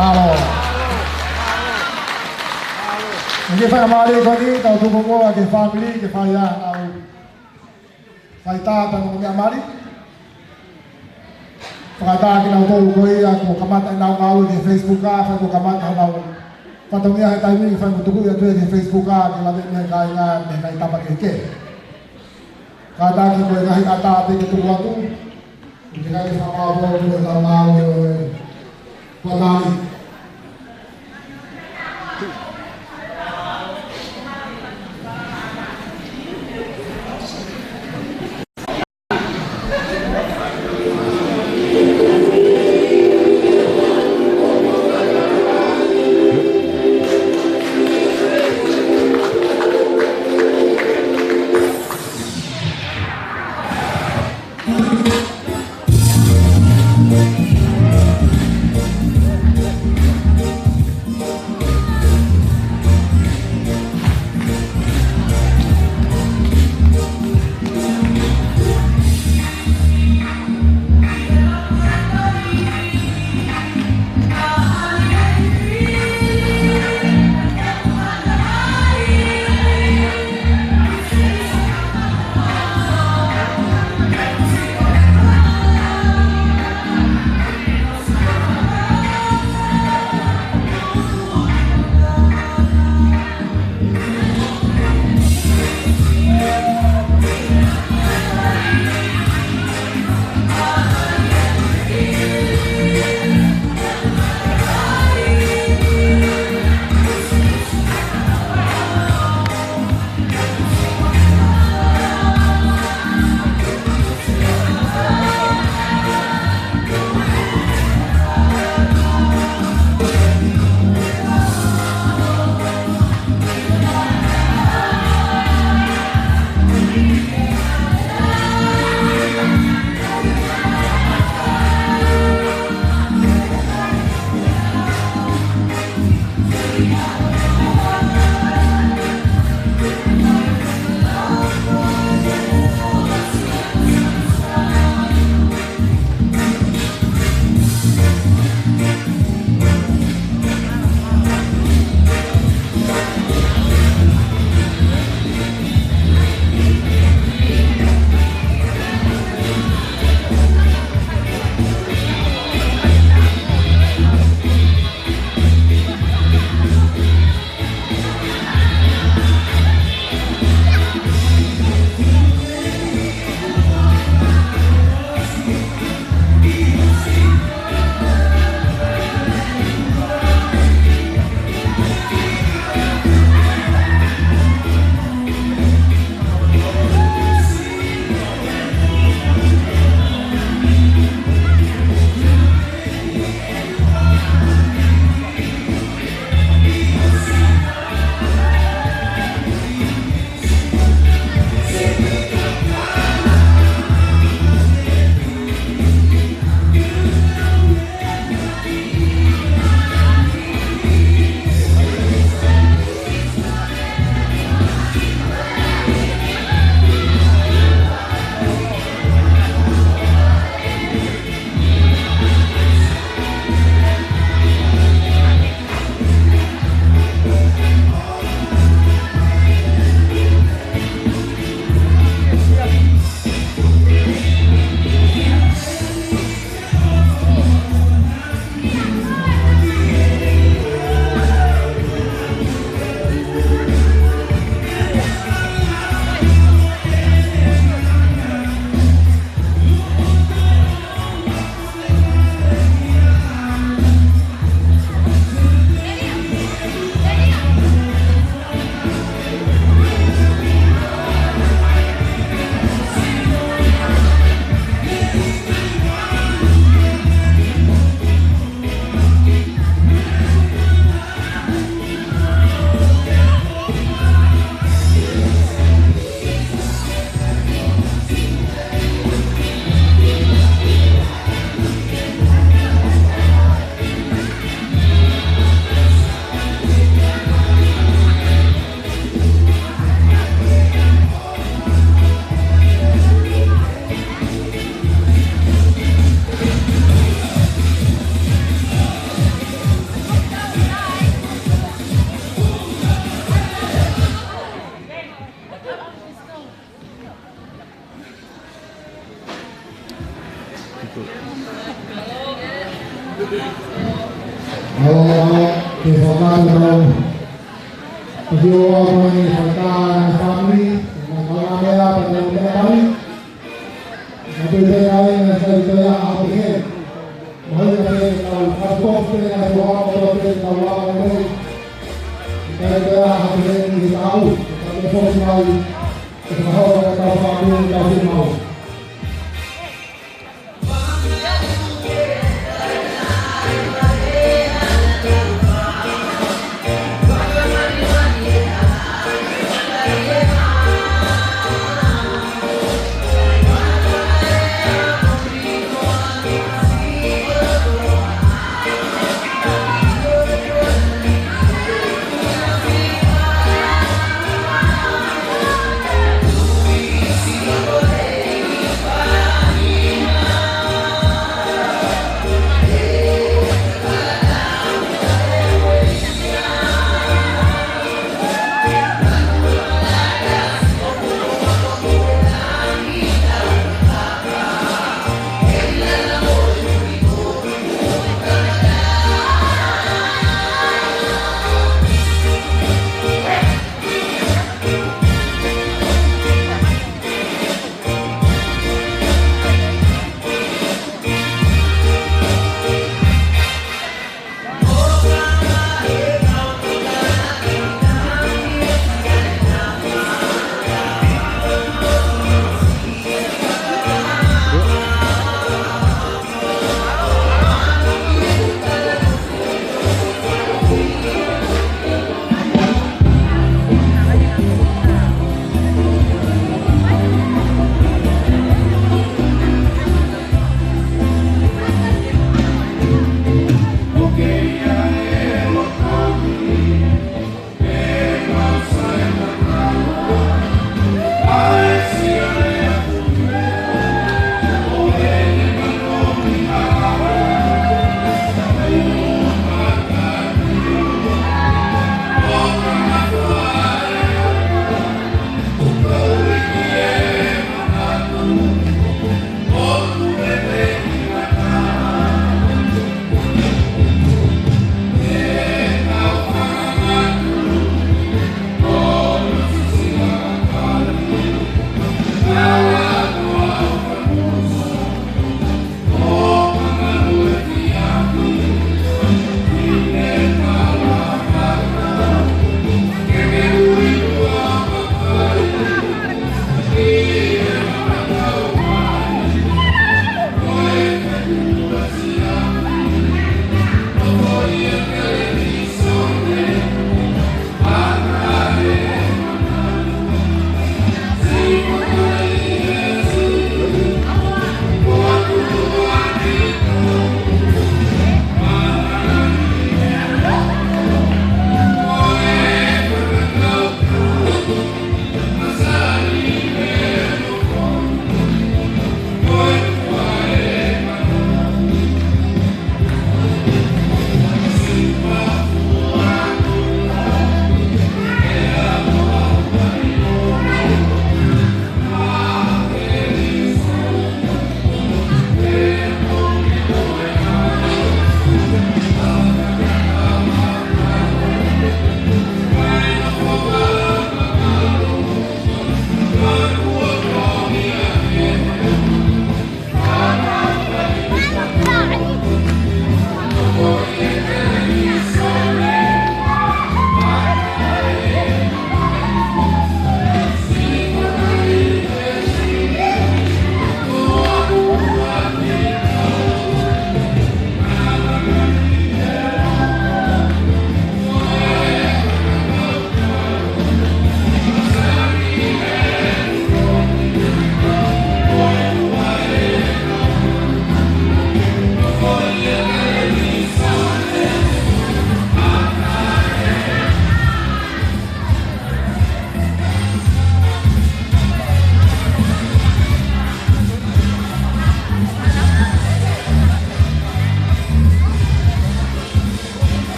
Mālō. ʻOku fakamālō atu ki he tau tuku mo e fāmili, ke fai ʻa e fai tā pea mo e meʻamali. Fakatā kinautolu ko ia kuo kamata ʻenau ngāue ki he Facebook, ʻa ia kuo kamata ʻenau fatongia he taimi ni, fai mo tuku ia atu ki he Facebook, ʻa ia ke lave mei he kāinga, mei he kakai tapa kehekehe. Kātaki ko e ngaahi ʻata pē ke tuku atu, ʻi he ngaahi fakapapau ʻo e tau ngāue ʻo e kuata ni. ʻAlo, ʻalu ke fakatapu. Ko e ʻaho ni, fakatapu ki he fāmili, mo e kau meʻa, pea mo e meʻa mai. Ka pehē ai, ʻe ʻikai toe ʻi ai ha ʻaho pehē. Mahalo pē ke tau, ka ko pē ke tau, ʻaho pē ke tau, ʻaho pē. ʻIkai toe ʻi ai ha ʻaho pehē ni ke tau, ka ke foki mai, ke tau, ke tau fāmili, ke tau fiemaʻu.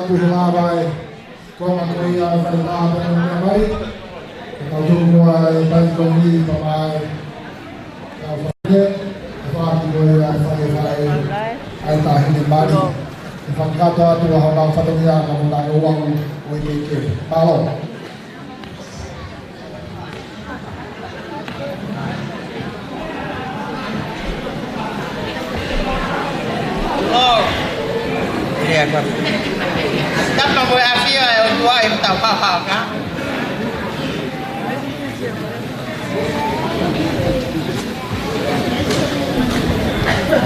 Kuo lava e konga ko ia ʻo e fale lā pea mo e meʻa mai. Ke tau tuku muʻa e taimi ko eni pea mai. Kau fale, e fāki ko ia e fale fale. ʻA e taʻahine mali. ʻE fakakakato atu ʻa honau fatongia mo honau ʻoange ʻo e keke. Mālō. Oh. Ia, ka. Tapa mo e ʻafio ʻa e ʻOtua ʻi hotau haohaoa.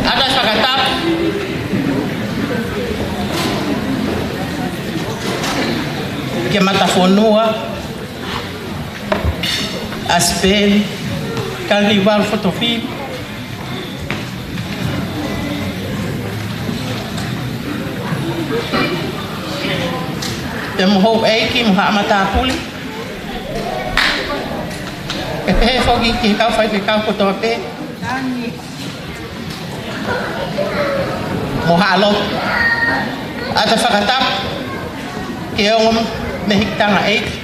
ʻAta fakatapu ki he Matafonua, ʻAsipeli, Kalaniuvalu Fotofiu. Pea mo houʻeiki mo haʻa matāpule. Pea pehē foki ki he kau faifekau kotoa pē. Mo haʻa lotu. ʻAta fakatapu ki he ongo mehikitanga ʻeiki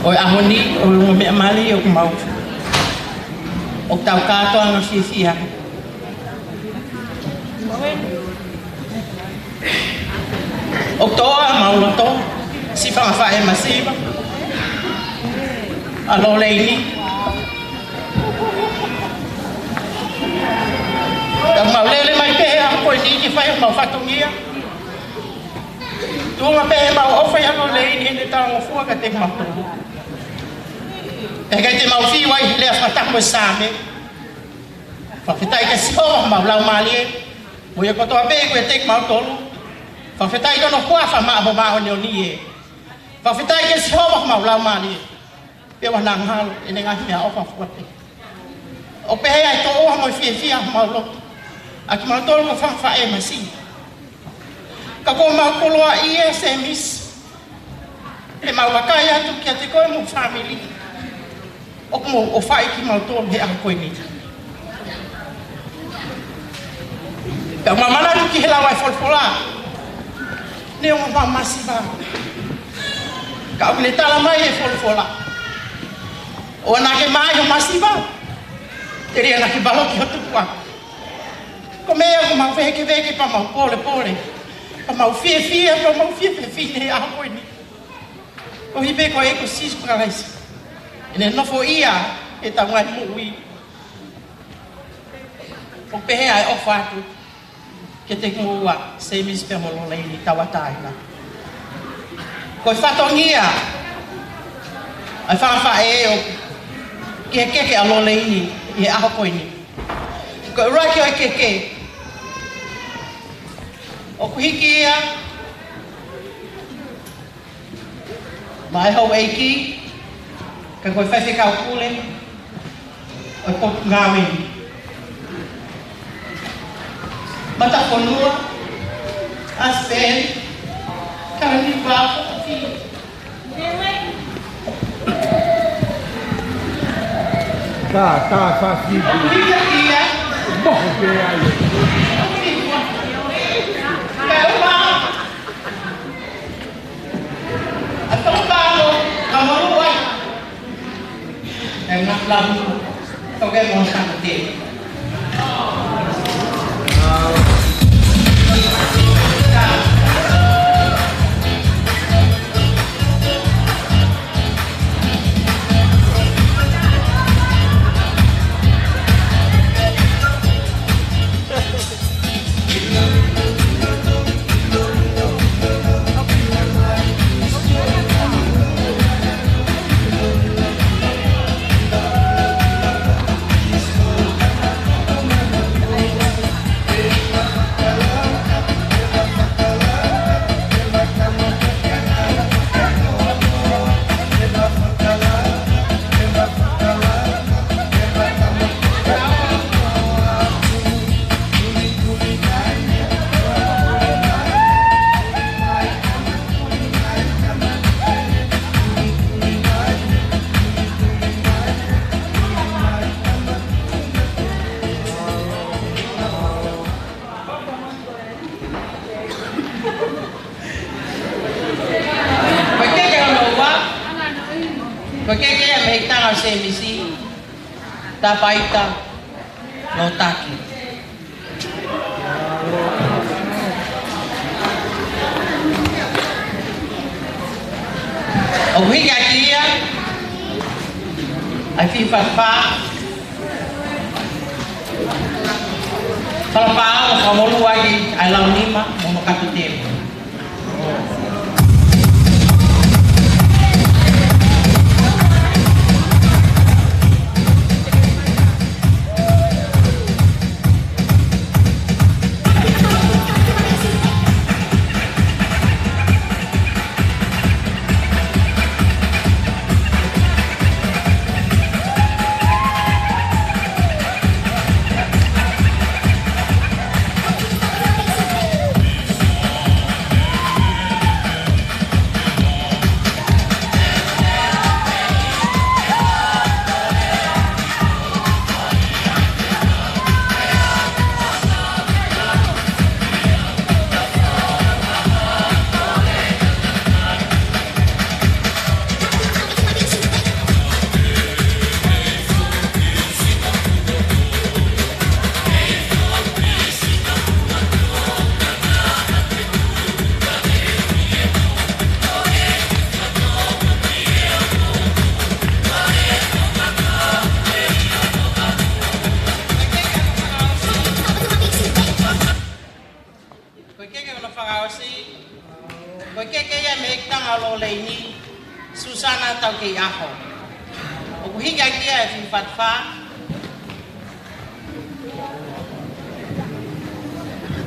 ʻo e ʻaho ni, ʻo e ongo meʻa mali ʻoku mau, ʻoku tau kātoanga fiefia. ʻOku toʻo ʻa homau loto, siʻi fanga faʻē masiva ʻa Loleini. Ka mau lele mai pē he ʻaho ko eni ke fai homau fatongia. Tuʻunga pē heʻemau ʻofa ʻia Loleini heʻene talangofua kiate kimautolu. Pea ʻikai te mau fiu ai he lea fakatapu ʻo e Saame. Fakafetaʻi kia Sihova homau laumālie, mo ia kotoa pē ʻoku ʻiate kimautolu. Fakafetaʻi ki hono huafa maʻa mo māʻoniʻoni ē. Fakafetaʻi kia Sihova homau laumālie, pea ʻoua naʻa ngalo ʻene ngaahi meʻaʻofa fua pē. ʻOku pehē ʻa e toʻoa mo e fiefia homau loto ʻa kimautolu ko e fanga faʻē masiva. Ka ko homau koloaʻia Semisi, ʻemau vakai atu kiate koe mo e fāmili ʻoku mou ʻofaʻi kimautolu he ʻaho ko eni. Pea ʻoku mau manatu ki he lau ʻa e folofola, neongo homau masiva, ka ʻoku ne tala mai ʻe he folofola, ʻoua naʻa ke maʻa ho masiva, telia naʻa ke valoki ho tukuʻanga. Ko e meʻa ʻoku mau vēkeveke pea mau pōlepole, pea mau fiefia, pea mau fie fefine he ʻaho ko eni, koeʻuhi pē ko e ʻEiki ko Sīsū Kalaisi, ʻene nofoʻia ʻi heʻetau ngaahi moʻui. ʻOku pehē ʻa e ʻofa atu kiate kimoua Semisi pea mo Loleini Tauʻatāina. Ko e fatongia ʻa e fanga faʻē ʻoku ki he keke ʻa Loleini ʻi he ʻaho ko eni. Ko e ʻuluaki ʻo e keke ʻoku hiki ia maʻa e houʻeiki, ka ko e faifekau pule ʻo e potungāue ni. Matafonua, ʻAsipeli, Kalaniuvalu Fotofiu. Tā, tā, fāfiu. Moho pē ai. Ko e keke ia mei he tanga ʻo Sēmisi, Tapaita Lotaki. ʻOku hiki ʻaki ia ʻa e Fihi Fatu Fā. Fala Paolo, fakamolū ʻaki ʻa e launima mo hono kato tēpile. Ko e keke hono fakaʻosi, ko e keke ia mei he tanga ʻo Lōleini, Susana Taukeiʻaho. ʻOku hiki ʻaki ia ʻe he Fihi Fatu Fā.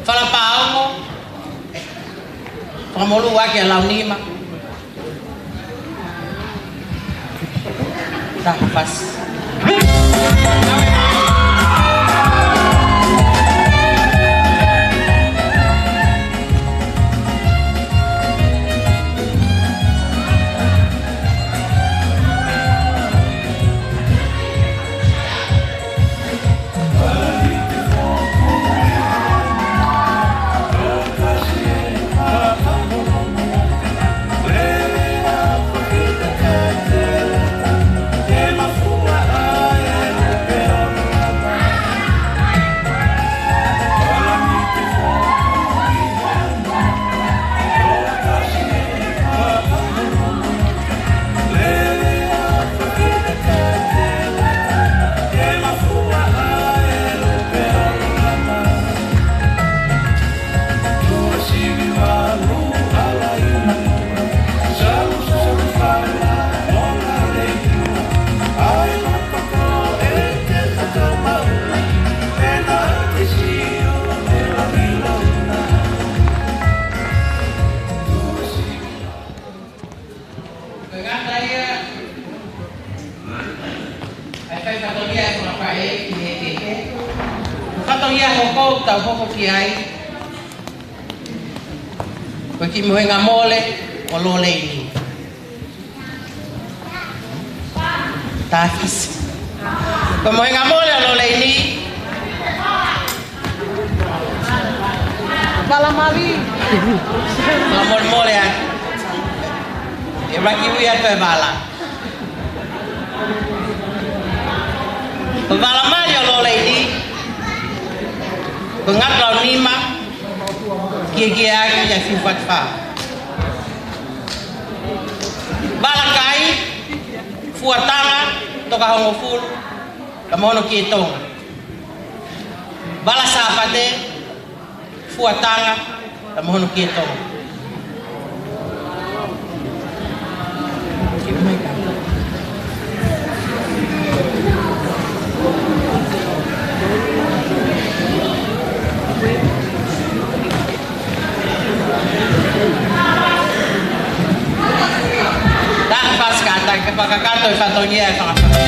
Fala Paolo, fakamolū ʻaki ʻa e launima. Taha fasi. Ko e ngata ia ʻa e fai fatongia ʻa e fakafaʻē ki he keke. Ko e fatongia hoko ʻoku tau hoko ki ai, ko e kiʻi mohenga mole ʻo Lōleini. Taha fasi. Ko e mohenga mole ʻo Lōleini. Vala mali. Fakamolemole atu. ʻE laki ui atu e vala. Ko e vala mali ʻo Lōleini. Ko e ngata launima. Kiakia ʻaki ʻa e Fihi Fatu Fā. Vala kai, fua tanga, toka hongofulu, ka mo hono kie Tonga. Vala Sāpate, fua tanga, ka mo hono kie Tonga. Taha fasi kātaki, fakakakato e fatongia ʻa e fakafaʻē.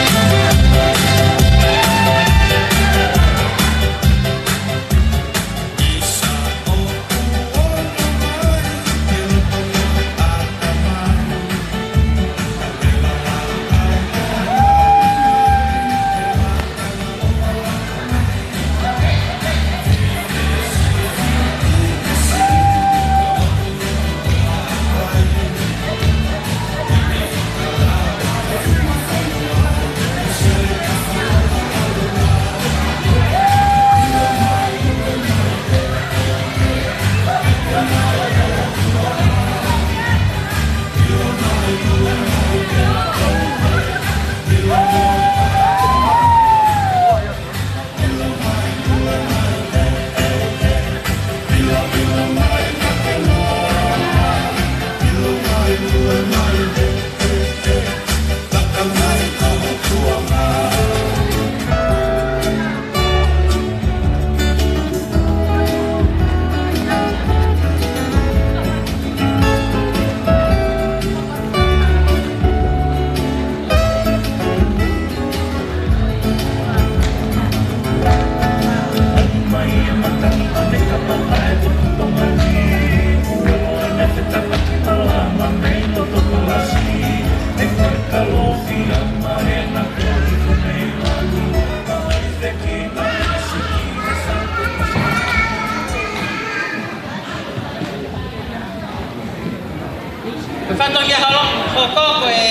Ko e fatongia holo, hoko ko e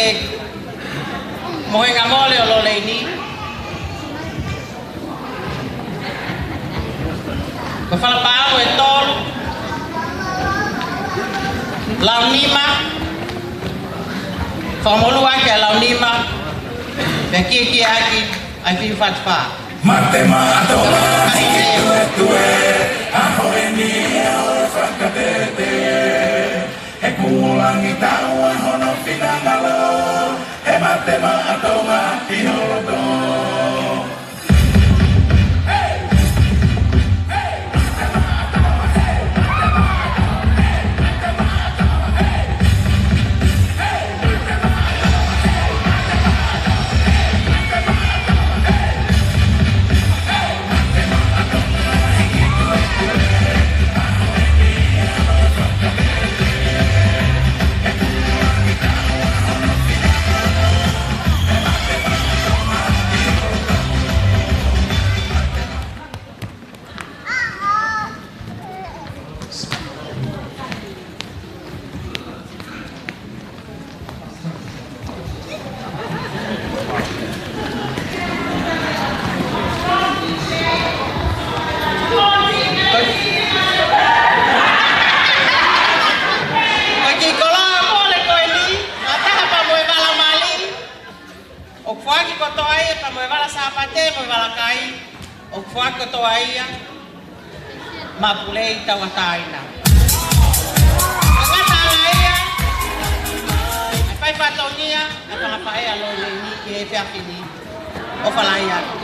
mohenga mole ʻo Loleini. Ko e fala paʻanga ʻe tolu. Launima. Fakamolū ʻaki ʻa Launima. Pea kiʻekiʻe ʻaki ʻa e fiu fatu fā. Mate maʻa Tonga, hiki tuetue, ʻaho eni ʻe ʻo fakatete. He kuo langi taua hono finangalo, he mate maʻa Tonga ki holoto. Ko e kiʻi koloa mole ko eni, fakataha pea mo e vala mali. ʻOku foaki kotoa ia pea mo e vala Sāpate mo e vala kai. ʻOku foaki kotoa ia maʻa Pulei Tauʻatāina. Ka ngata ʻana ia, ʻa e fai fatongia ʻa e fanga faʻē ʻa Loleini ki he efiafi ni. ʻOfa lahi atu.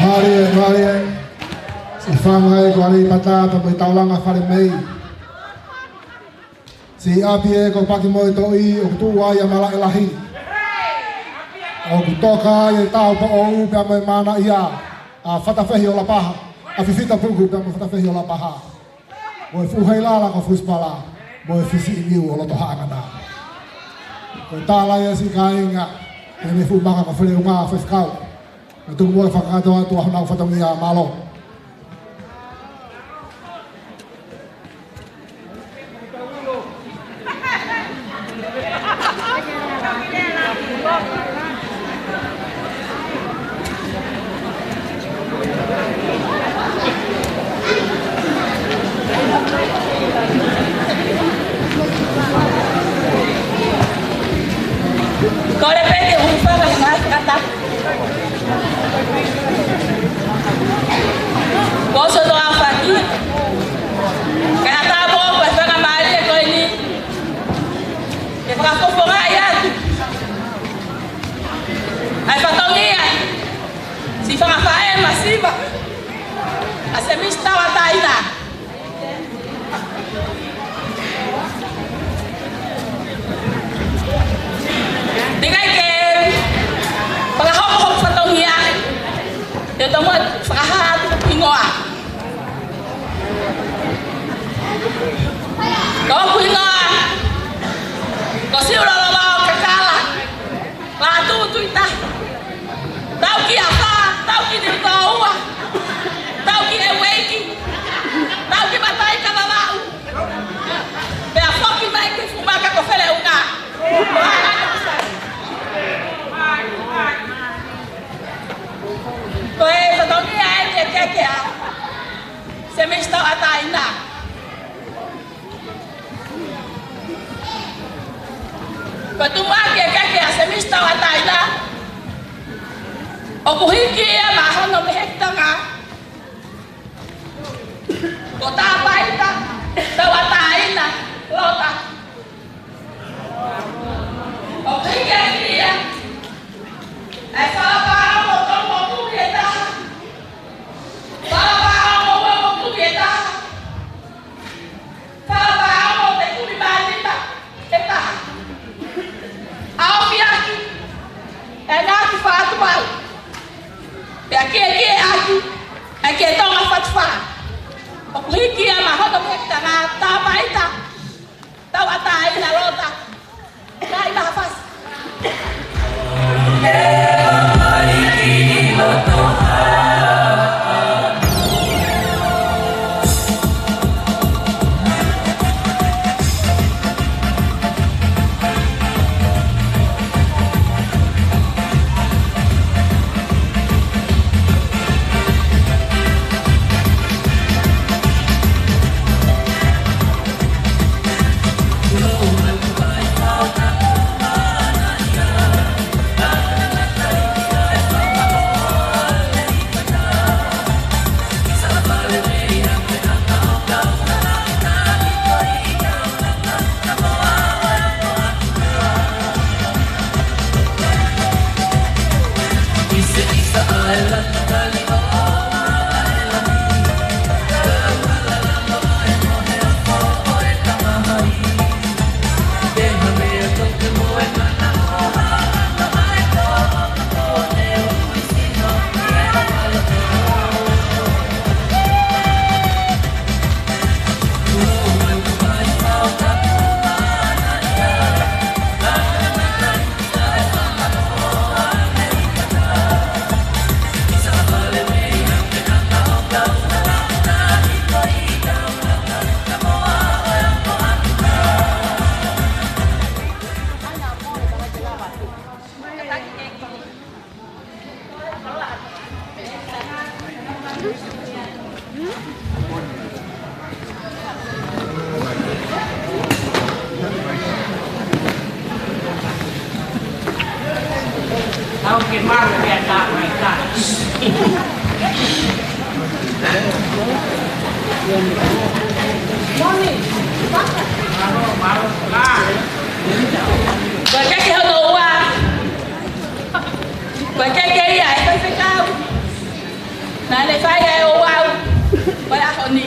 Mālie, mālie. Siʻi fanga ē ko Aleipata pea mo e taulanga fale mei. Siʻi ʻapi ē ko Pakimoetoʻi ʻoku tuʻu ai ʻa Malaʻelahi. ʻOku toka ai e Taupoʻou pea mo e Manaʻia, ʻa Fatafehi ʻo Lapaha, ʻa Fifita Puku pea mo Fatafehi ʻo Lapaha. Mo e fuʻu heilala ko Fusipala, mo e fisiʻi niu ʻo loto haʻangana. Ko e tala ia siʻi kāinga, ʻi he fuʻu maka ko Feleunga Faifekau. Mo e tuku mo e fakakātoa atu ʻa honau fatongia, mālō. Kole pē ke u hūfanga he ngaahi fakatapu. Ko e soto afaki. Kae ʻatā mo e faingamālie ko eni ke fakafofongaʻi atu ʻa e fatongia siʻi fanga faʻē masiva ʻa Semisi Tauʻatāina. Te u ʻai ke fakahokohoko fatongia, te u tomuʻa fakahā atu hoku hingoa. Ko hoku hingoa ko Siulololo Kakala Lātūtuitahi. Tau ki Afa, tau ki Niutōua, tau ki ʻEueiki, tau ki Mataika Vavaʻu. Pea foki mai ki he fuʻu maka ko Feleunga. Ko e fatongia ē ke ke ke ʻa Semisi Tauʻatāina. Ko e tumuʻaki ʻa e keke ʻa Semisi Tauʻatāina, ʻoku hiki ia maʻa hono mehekitanga ko Tāpaita Tauʻatāina Lota. ʻOku hiki ʻaki ia ʻa e fala pāongo toko kumi ʻe taha. Fala pāongo ua toko kumi ʻe taha. Fala pāongo ʻe kumi mā nima ʻe taha. ʻAofi ʻaki ʻa e ngaahi fātuai, pea kiekieʻi ʻaki ʻa e kē Tonga Fatufā. ʻOku hiki ia maʻa hono mehekitanga Tāpaita Tauʻatāina Lota. Kai maha fasi. Ko e keke hono ua. Ko e keke ia ʻa e faifekau naʻa ne fai ʻa e ouau ʻo e ʻaho ni,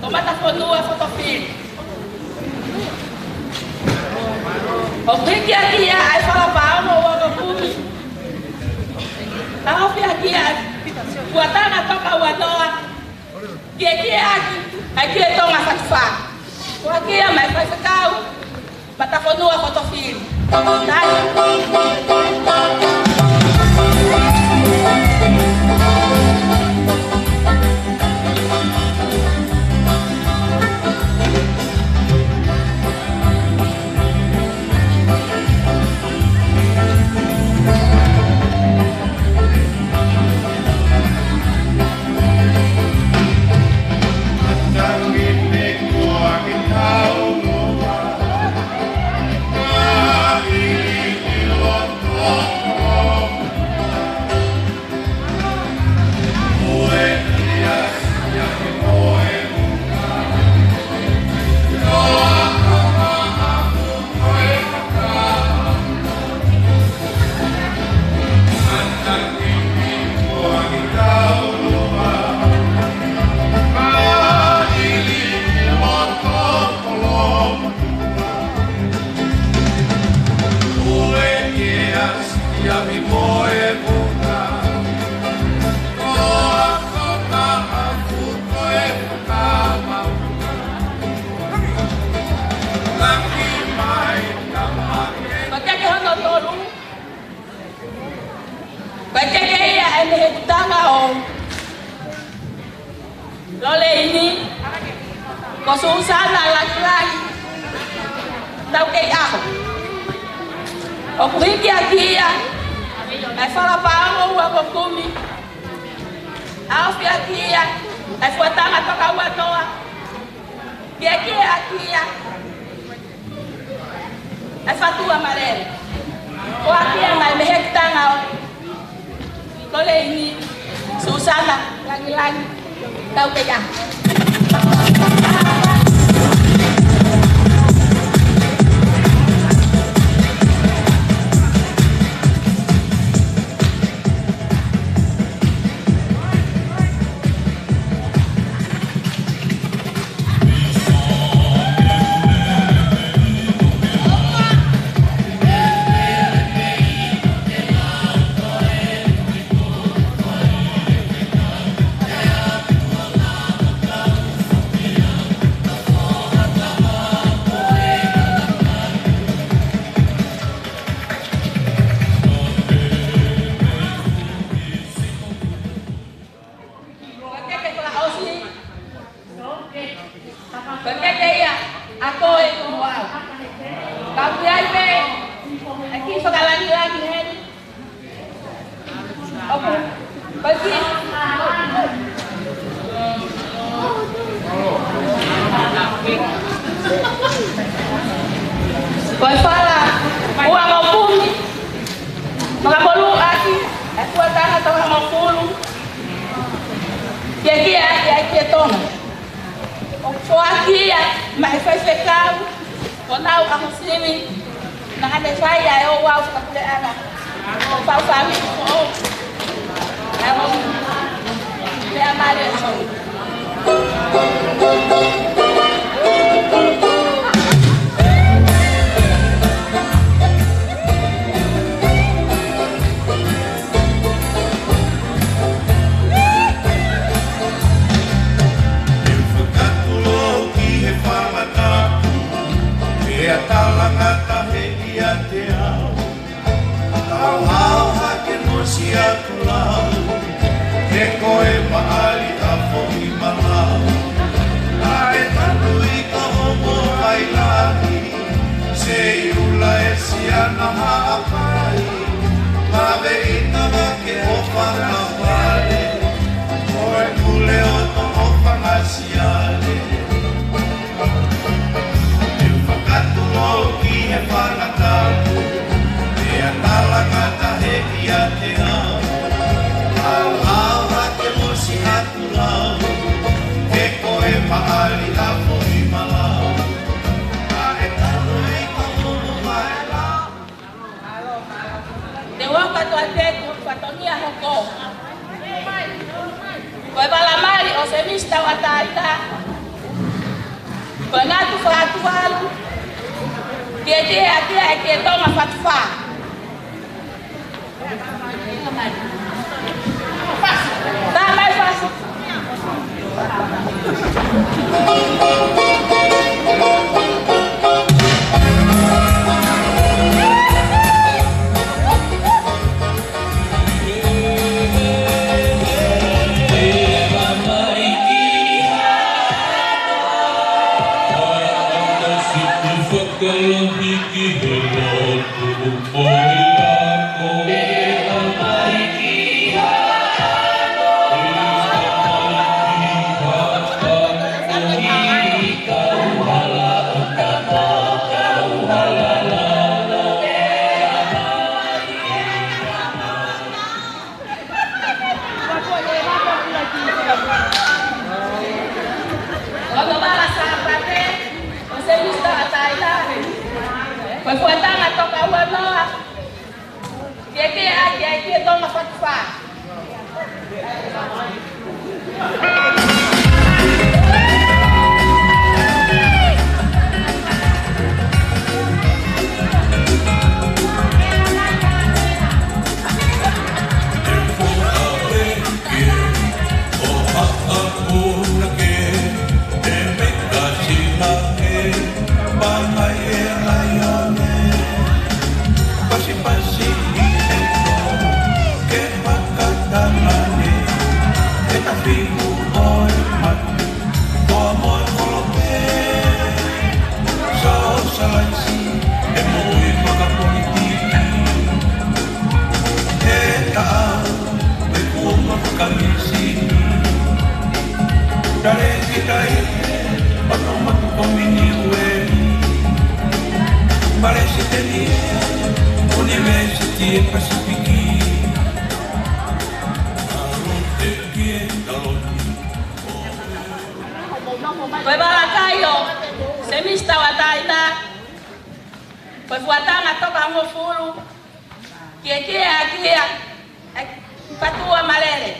ko Matafonua Fotofili. ʻOku hiki ʻaki ia ʻa e fala paongo ua ko kumi. Taʻofi ʻaki ia ʻa e fuataha toka ua noa. Kiekie ʻaki ʻa e Kie Tonga Fatufā. Ko e keke ia mei he faifekau Matafonua Fotofili. Thank you. Ko e keke hono tolu. Ko e keke ia ʻa e mehekutanga ʻo Loleini, ko Susana Langilangi Taukeiʻaho. ʻOku hiki ʻaki ia ʻa e fala paongo ua ko kumi. Taʻofi ʻaki ia ʻa e fuataha toka ua noa. Kiekie ʻaki ia ʻa e fatua malele. Ko e keke ia mei he mehekutanga ʻo Loleini, Susana Langilangi Taukeiʻaho. Ko e keke ia ʻa koe mo au. Ka ʻoku ʻi ai pē ʻa e kiʻi fakalangilangi heni. ʻOku, ko e kiʻi, ko e fala ua mo kumi. Fakamolū ʻaki ʻa e fuataha toka hongofulu. Kiekie ʻaki ʻa e Kie Tonga. ʻOku foaki ia mei he faifekau ko Nau ʻAhosivi, naʻa ne fai ʻa e ouau fakapuleʻanga. Ko e fāmili foʻou. ʻA e ouau. Pea male. Ke u fakatulou ki he fanga tapu, pea talangata he ʻiate au. Kau hao hake mo siʻaku lau, he ko e maʻali ʻa Foʻimalau. Naʻe tanu ʻi ka homo ai lahi, Seiula ʻe Siana Haʻapai, lave ʻi ka ke ʻo fakafale, ko e pule Te u ʻoatu atu ʻa e fatongia hoko. Ko e vala mali ʻo Semisi Tauʻatāina. Ko e ngatu fakatuʻalu. Kiekieʻaki ʻa e ʻEiki Tonga Fatufā. Tā mai fasi. Ko e vala Sāpate ʻo Semisi Tauʻatāina. Ko e fuatanga toko ua noa. Kiekieʻaki ʻa e ʻEiki Tonga Fatufā. Ko e vala kai ʻo Semisi Tauʻatāina. Ko e fuatanga toko hongofulu. Kiekieʻaki ʻa e ʻEiki Fatua Malele.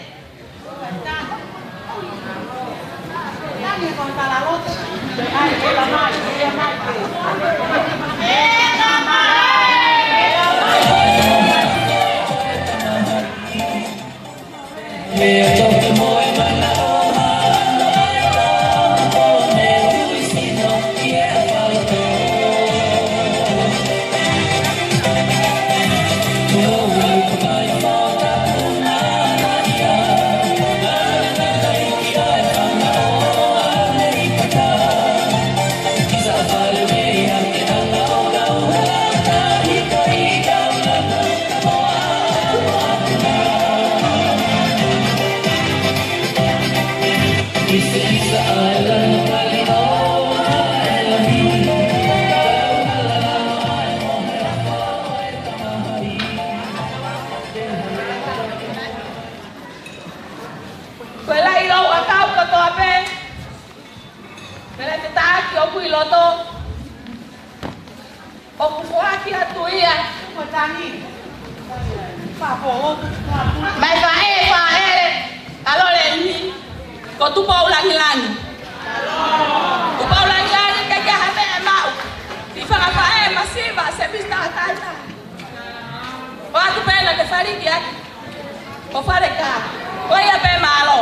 Ko e lahi louʻakau kotoa pē, pea mo e taʻaki ʻoku ʻi loto, ʻoku foaki atu ia. Mei he faʻē faʻele ʻa Loleni, ko Tupou Langilangi. Tupou Langilangi, ʻikai ke ʻi ai ha meʻa ʻe maʻu ʻi he fanga faʻē masiva ʻa Semisi Tauʻatāina. ʻOatu pē ʻena ke faliki ʻaki ho fale kā. Ko ia pē, mālō.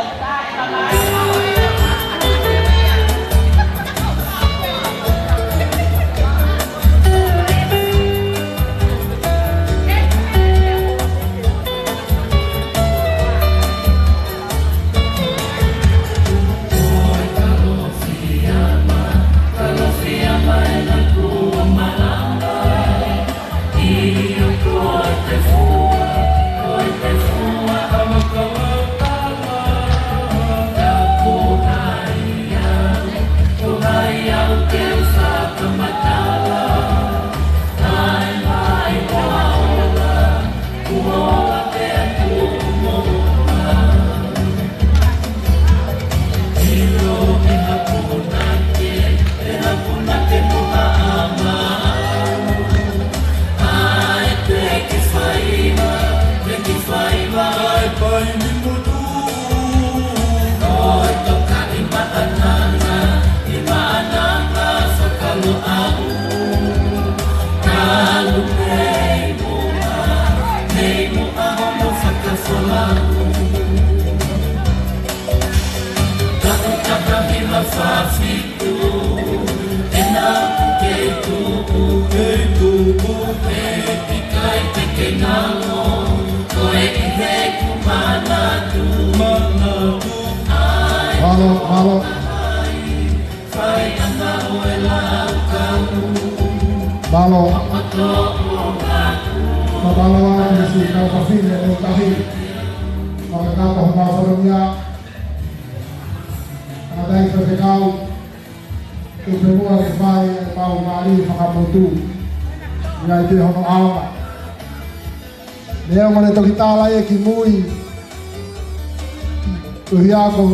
Mālō, mālō. Mālō. Mālō atu siʻi kau fafine ʻo e tahi. Mālō atu homau fatongia. Kātaki faifekau, tuku pē muʻa ke fai ʻemau mālie fakamotu. ʻIkai te hono ʻaonga. Neongo ne toki tala ia ki mui, ko ia ko,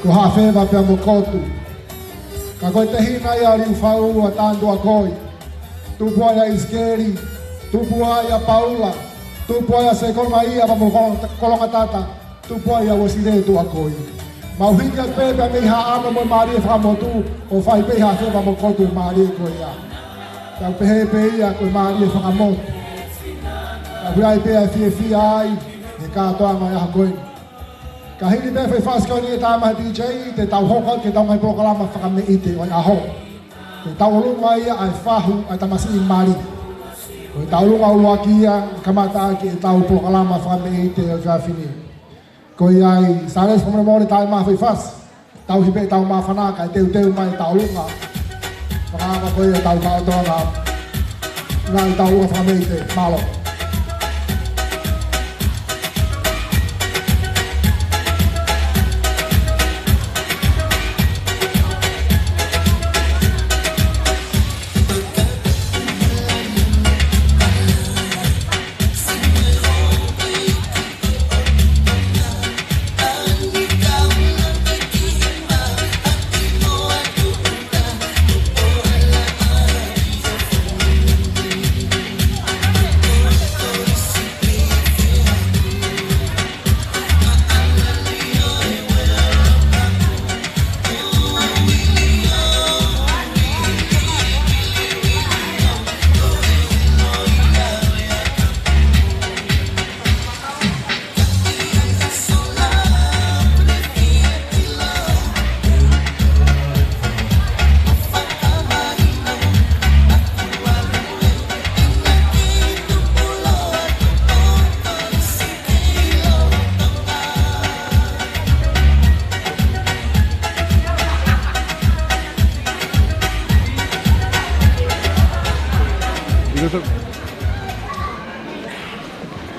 ko Haʻafeva pea mo Kotu. Ka ko e tehina ia ʻo Liufau ʻa Tānatuakoi. Tupu ai ʻa ʻIsikeli, tupu ai ʻa Paula, tupu ai ʻa Sekonaia pea mo Kolongatata, tupu ai ʻa Uesile Tuakoi. Mau hiki atu pē pea mei Haʻamo mo e mālie fakamotu, ʻo fai pē ʻe Haʻafeva mo Kotu e mālie ko ia. Tau pehē pē ia ko e mālie fakamotu. Tau ʻi ai pē ʻa e fiefia ai, he kātoanga ʻo e ʻaho ko eni. Ka hili pē foʻi fasi ko eni ʻe Tama D J, te tau hoko atu ki heʻetau ngaahi polokalama fakameʻite ʻo e ʻaho. Ko e tauʻolunga ia ʻa e fahu ʻa e tamasiʻi mali. Ko e tauʻolunga ʻuluaki ia, kamata ʻaki ʻetau polokalama fakameʻite ʻo e efiafi ni. Ko ia ai, Sālesi Fakamolemole, tā mai e foʻi fasi. Tauhi pē ʻetau māfana kae teuteu mai e tauʻolunga. Fakaava ko ia ʻetau kātoanga. Ngaahi tauʻolunga fakameʻite, mālō.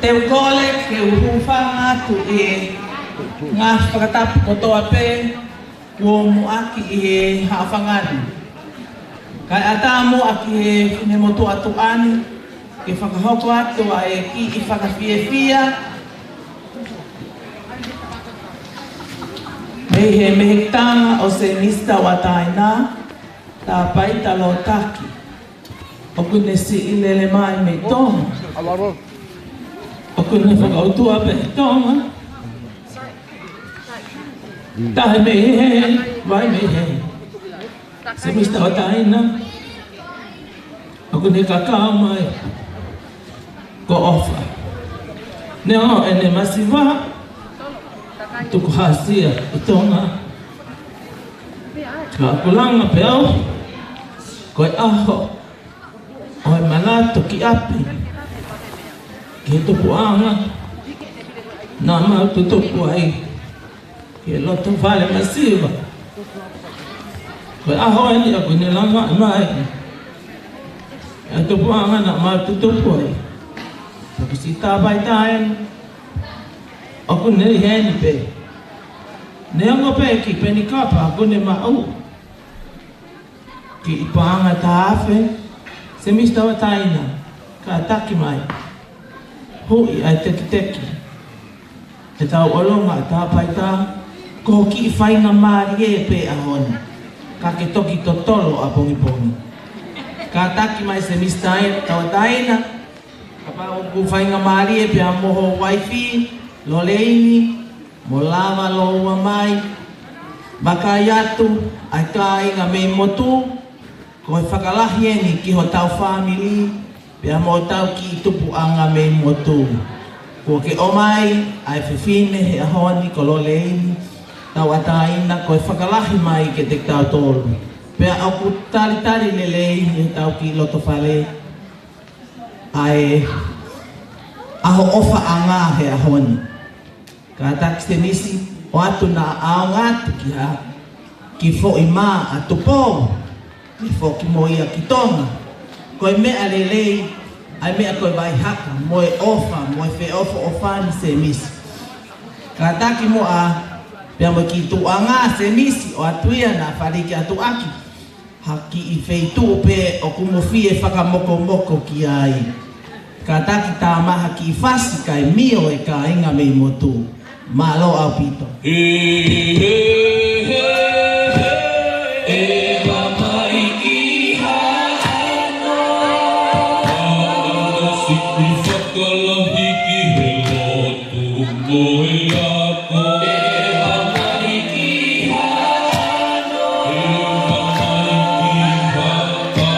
Te u kole ke u hūfanga atu ʻi he ngaahi fakatapu kotoa pē kuo muʻaki ʻi he haʻofanga ni. Kae ʻatā muʻa ki he finemotuʻa tuʻa ni, ke fakahoko atu ʻa e kiʻi fakafiefia mei he mehekitanga ʻo Semista Vataina, Tāpaita Lotaki. ʻOku ne siʻi lele mai mei Tonga. ʻOku ne fakaʻutua pē Tonga. Tahe mei hē, vai mei hē. Semista Vataina, ʻoku ne kakau mai ko ʻOfa. Neongo ʻene masiva, tuku hāsia ʻi Tonga. Ka ʻoku langa pē au, ko e ʻaho ʻo e manatu ki ʻapi, ki he tupuʻanga naʻa mau tutupu ai, ki he loto vale masiva. Ko e ʻaho eni ʻoku ne langa mai e tupuʻanga naʻa mau tutupu ai. Toki siʻi Tāpaita eni, ʻoku ne ʻi heni pē. Neongo pē kiʻi penikapa ʻoku ne maʻu, kiʻi paʻanga taha afe, Semista Vataina, kātaki mai. Huʻi ʻa e tekiteki ʻetau ʻolunga ʻa Tāpaita, ko e kiʻi faingamālie pē ʻaho ni. Ka ke toki totolo ʻapongipongi. Kātaki mai Semista Vataina, kapau ʻoku faingamālie pea mo ho uaifi, Loleini, mo lava ʻo ʻomai, vakai atu ʻa e kāinga mei motu, ko e fakalahi eni ki hotau fāmili, pea mo hotau kiʻi tupuʻanga mei motu. Kuo ke ʻomai ʻa e fefine he ʻaho ni ko Loleini, tauʻatāina ko e fakalahi mai kiate kitautolu. Pea ʻoku talitali lelei ʻi heʻetau kiʻi lotofale ʻa e ʻaho ʻofaʻanga he ʻaho ni. Kātaki Semisi, ʻoatu naʻa ʻaonga atu ki ha kiʻi foʻi mā ʻa Tupou, ʻe foki mo ia ki Tonga. Ko e meʻa lelei ʻa e meʻa ko e vaihaka, mo e ʻofa, mo e feʻofoʻofani Semisi. Kātaki muʻa, pea mo e kiʻi tuʻuʻanga Semisi, ʻoatu ia naʻa faliki atu ʻaki ha kiʻi feituʻu pē ʻoku mo fie fakamokomoko ki ai. Kātaki tā mai ha kiʻi fasi kae mio e kāinga mei motu. Mālō ʻaupito. He, he, he, he, ʻe ʻeva mai ki haʻano. Haʻano sipi fakalahi ki he lotu mo e ako. ʻE ʻeva mai ki haʻano. ʻE ʻeva mai ki haʻano.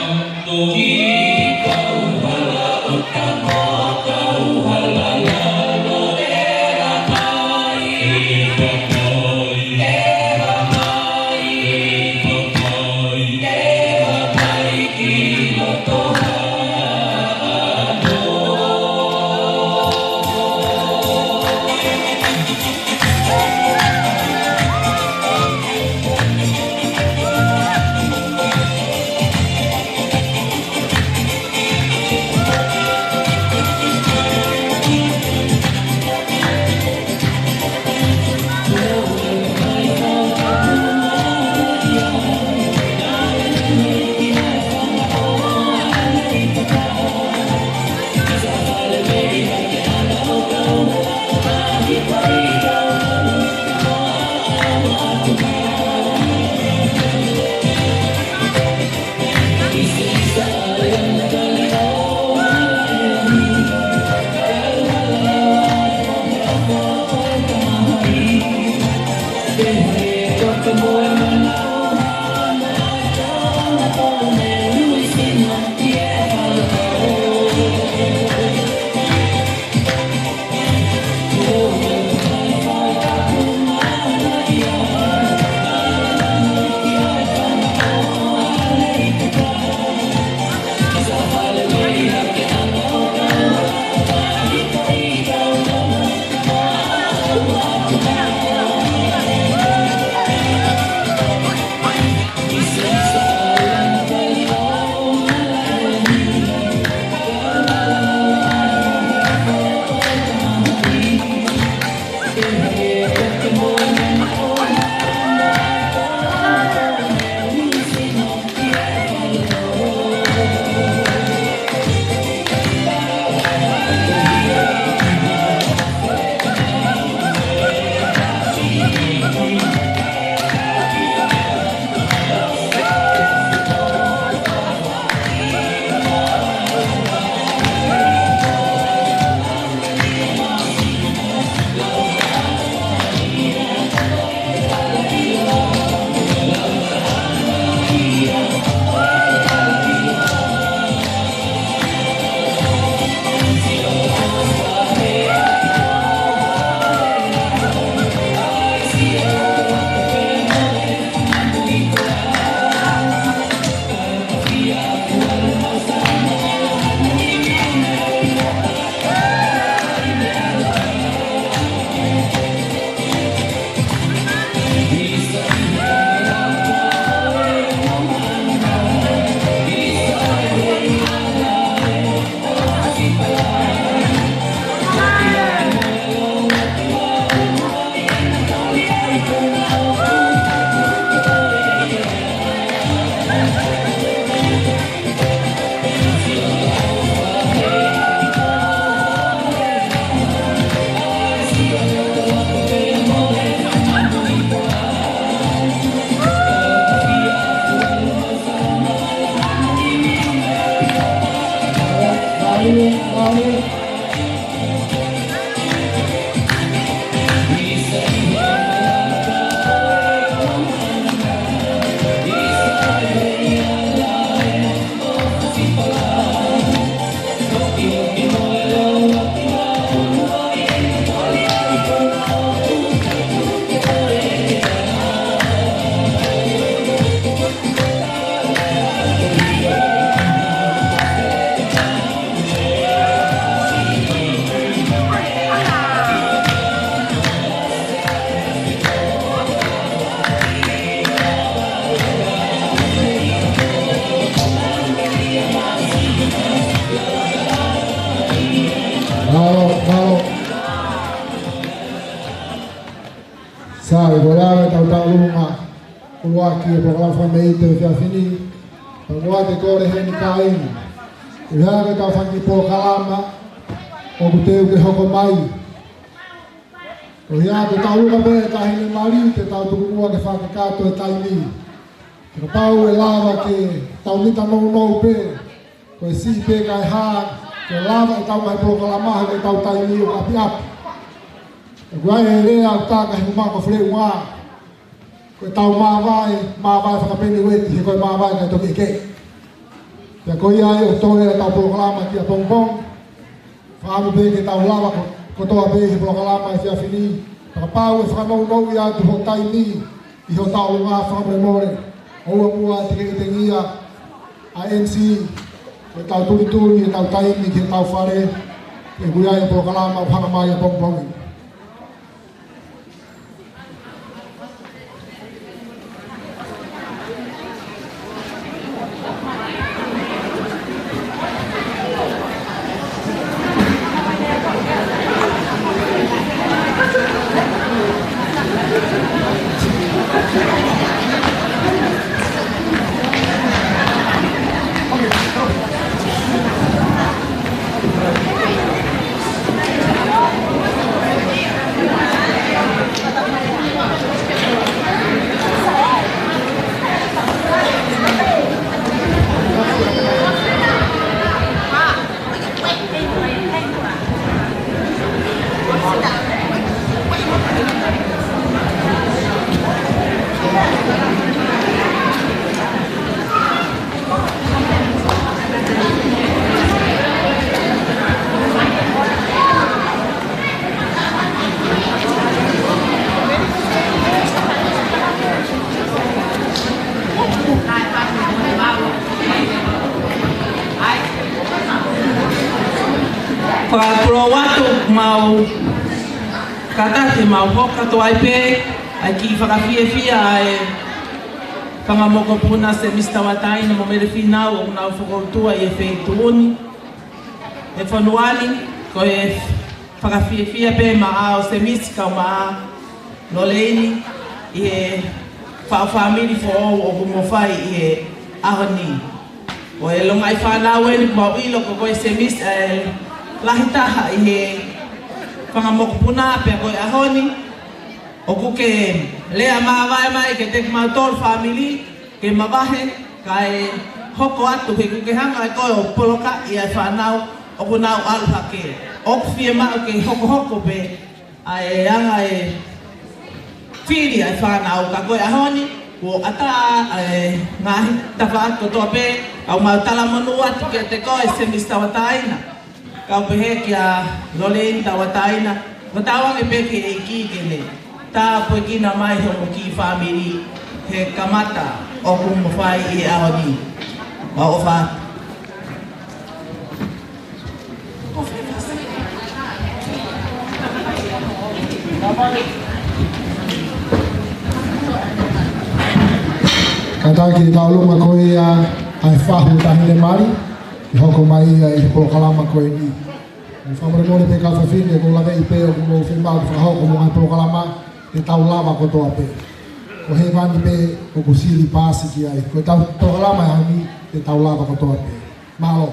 ʻUluaki e polokalama fakameʻite ʻo e efiafi ni, pea ʻoku ou kole heni kāinga, ʻi he ʻaho ko ē ʻetau fanga kiʻi polokalama ʻoku teu ke hoko mai, ʻo hangē ko ʻetau ʻuhinga pē ʻa e taʻahine mali, te tau tuku muʻa ke fakakakato e taimi. Kapau ʻe lava ke tau mita nounou pē, ko e siʻi pē kae hā, ke lava ʻetau ngaahi polokalama he ko ʻetau taimi ʻoku ʻapiʻapi. He ko e lea ʻoku taka he ko e mako fleunga, ko ʻetau māvae, māvae fakapeni ueti, he ko e māvae kae toki ʻeke. Pea ko ia ai ʻoku toe ʻetau polokalama ki ʻapongipongi. Fakaʻamu pē ke tau lava ko-, kotoa pē he polokalama he efiafi ni. Kapau ʻe fakanounouʻi atu ho taimi ʻi hotau ʻolunga, fakamolemole, ʻoua muʻa te ke ʻitengia ʻa e M C, ko ʻetau tulituli ʻetau taimi ki heʻetau fale, he ko ia ai e polokalama ʻoku hanga mai ʻapongipongi. Fakatulou atu, mau kātaki, mau hoko atu ai pē ʻa e kiʻi fakafiefia ʻa e fanga mokopuna Semisi Tauʻatāina mo Mele Fīnau ʻoku nau fokoutua ʻi he feituʻu ni he fonua ni. Ko e fakafiefia pē maʻau Semisi kae ʻumaʻā Loleini ʻi he faʻu fāmili foʻou ʻoku mo fai ʻi he ʻaho ni. Ko e longaʻi fānau eni, mau ʻilo ko koe Semisi ʻa e lahi taha ʻi he fanga mokopuna, pea ko e ʻaho ni ʻoku ke lea māvae mai kiate kimautolu fāmili ke mavahe, kae hoko atu he ʻoku ke hanga ʻe koe ʻo polokaʻi ʻa e fānau ʻoku nau ʻalu hake. ʻOku fiemaʻu ke hokohoko pē ʻa e anga e fili ʻa e fānau, ka ko e ʻaho ni kuo ʻatā ʻa e ngaahi tafaʻaki kotoa pē, ka ʻoku mau talamonū atu kiate koe Semisi Tauʻatāina. Kau pehē kia Loleini Tauʻatāina, ko e tauange pē ki he ʻEiki ke ne tāpuekina mai hoʻomo kiʻi fāmili he kamata ʻoku mo fai ʻi he ʻaho ni. ʻOfa. Kātaki ʻi he ʻolunga ko ia ʻa e fahu taʻahine mali, ʻe hoko mai ia ʻi he polokalama ko eni. Fakamolemole pē kau fafine, ʻoku ou laveʻi pē ʻoku mou fiemaʻu ke fakahoko mo e ngaahi polokalama, te tau lava kotoa pē. Ko hēvani pē ʻoku sili paasi ki ai. Ko ʻetau polokalama ʻaho ni, te tau lava kotoa pē. Mālō.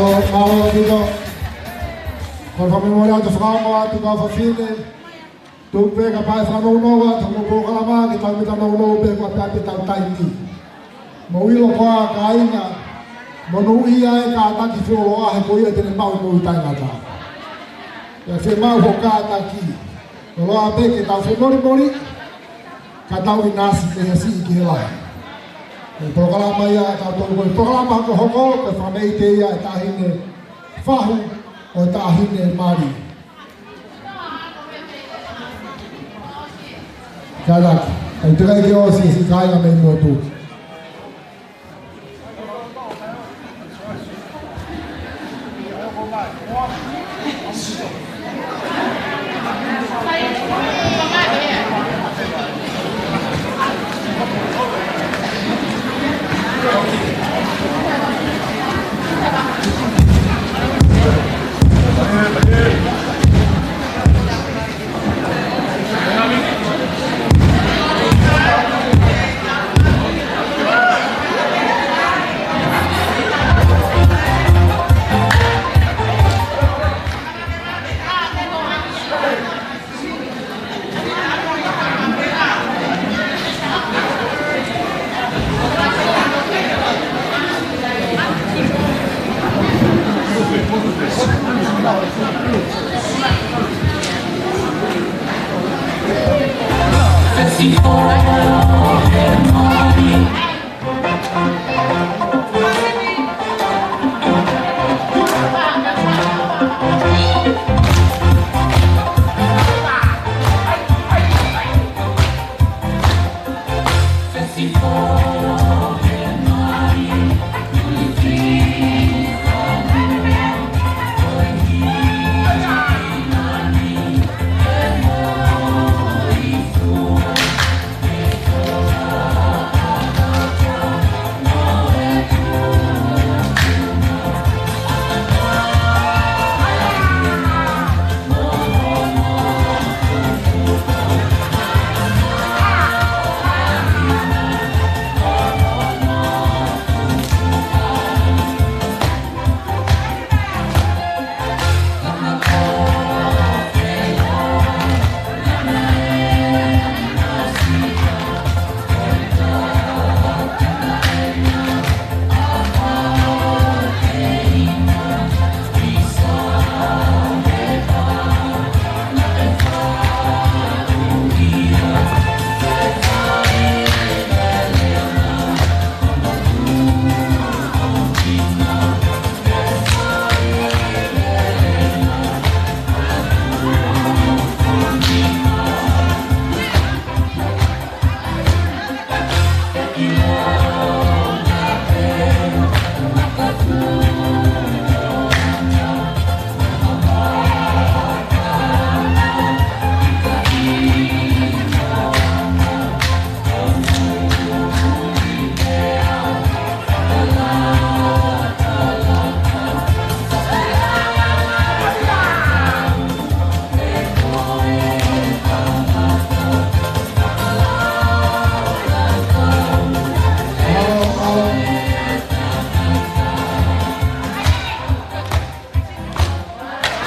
Mālō ʻaupito. Ko e fakamolemole atu, fakaongo atu kau fafine. Tuku pē kapau ʻe fakanounou atu hoʻomou polokalama ke tau meʻa nounou pē ko e ʻapiʻapi ʻetau taimi. Mou ʻilo koā kāinga, monūʻia e kātaki fuoloa he ko ia te ne maʻu moʻui taʻengata. Pea fiemaʻu hoʻo kātaki. Koloa pē ke tau femolemole, ka tau ʻinasi pē he siʻi ki he lahi. Ko e polokalama ia ʻa tautolu, ko e polokalama hokohoko, ko e fakameʻite ia ʻa e taʻahine fahu ʻo e taʻahine mali. Kātaki, ʻai te kai ke ʻosi siʻi kāinga mei motu.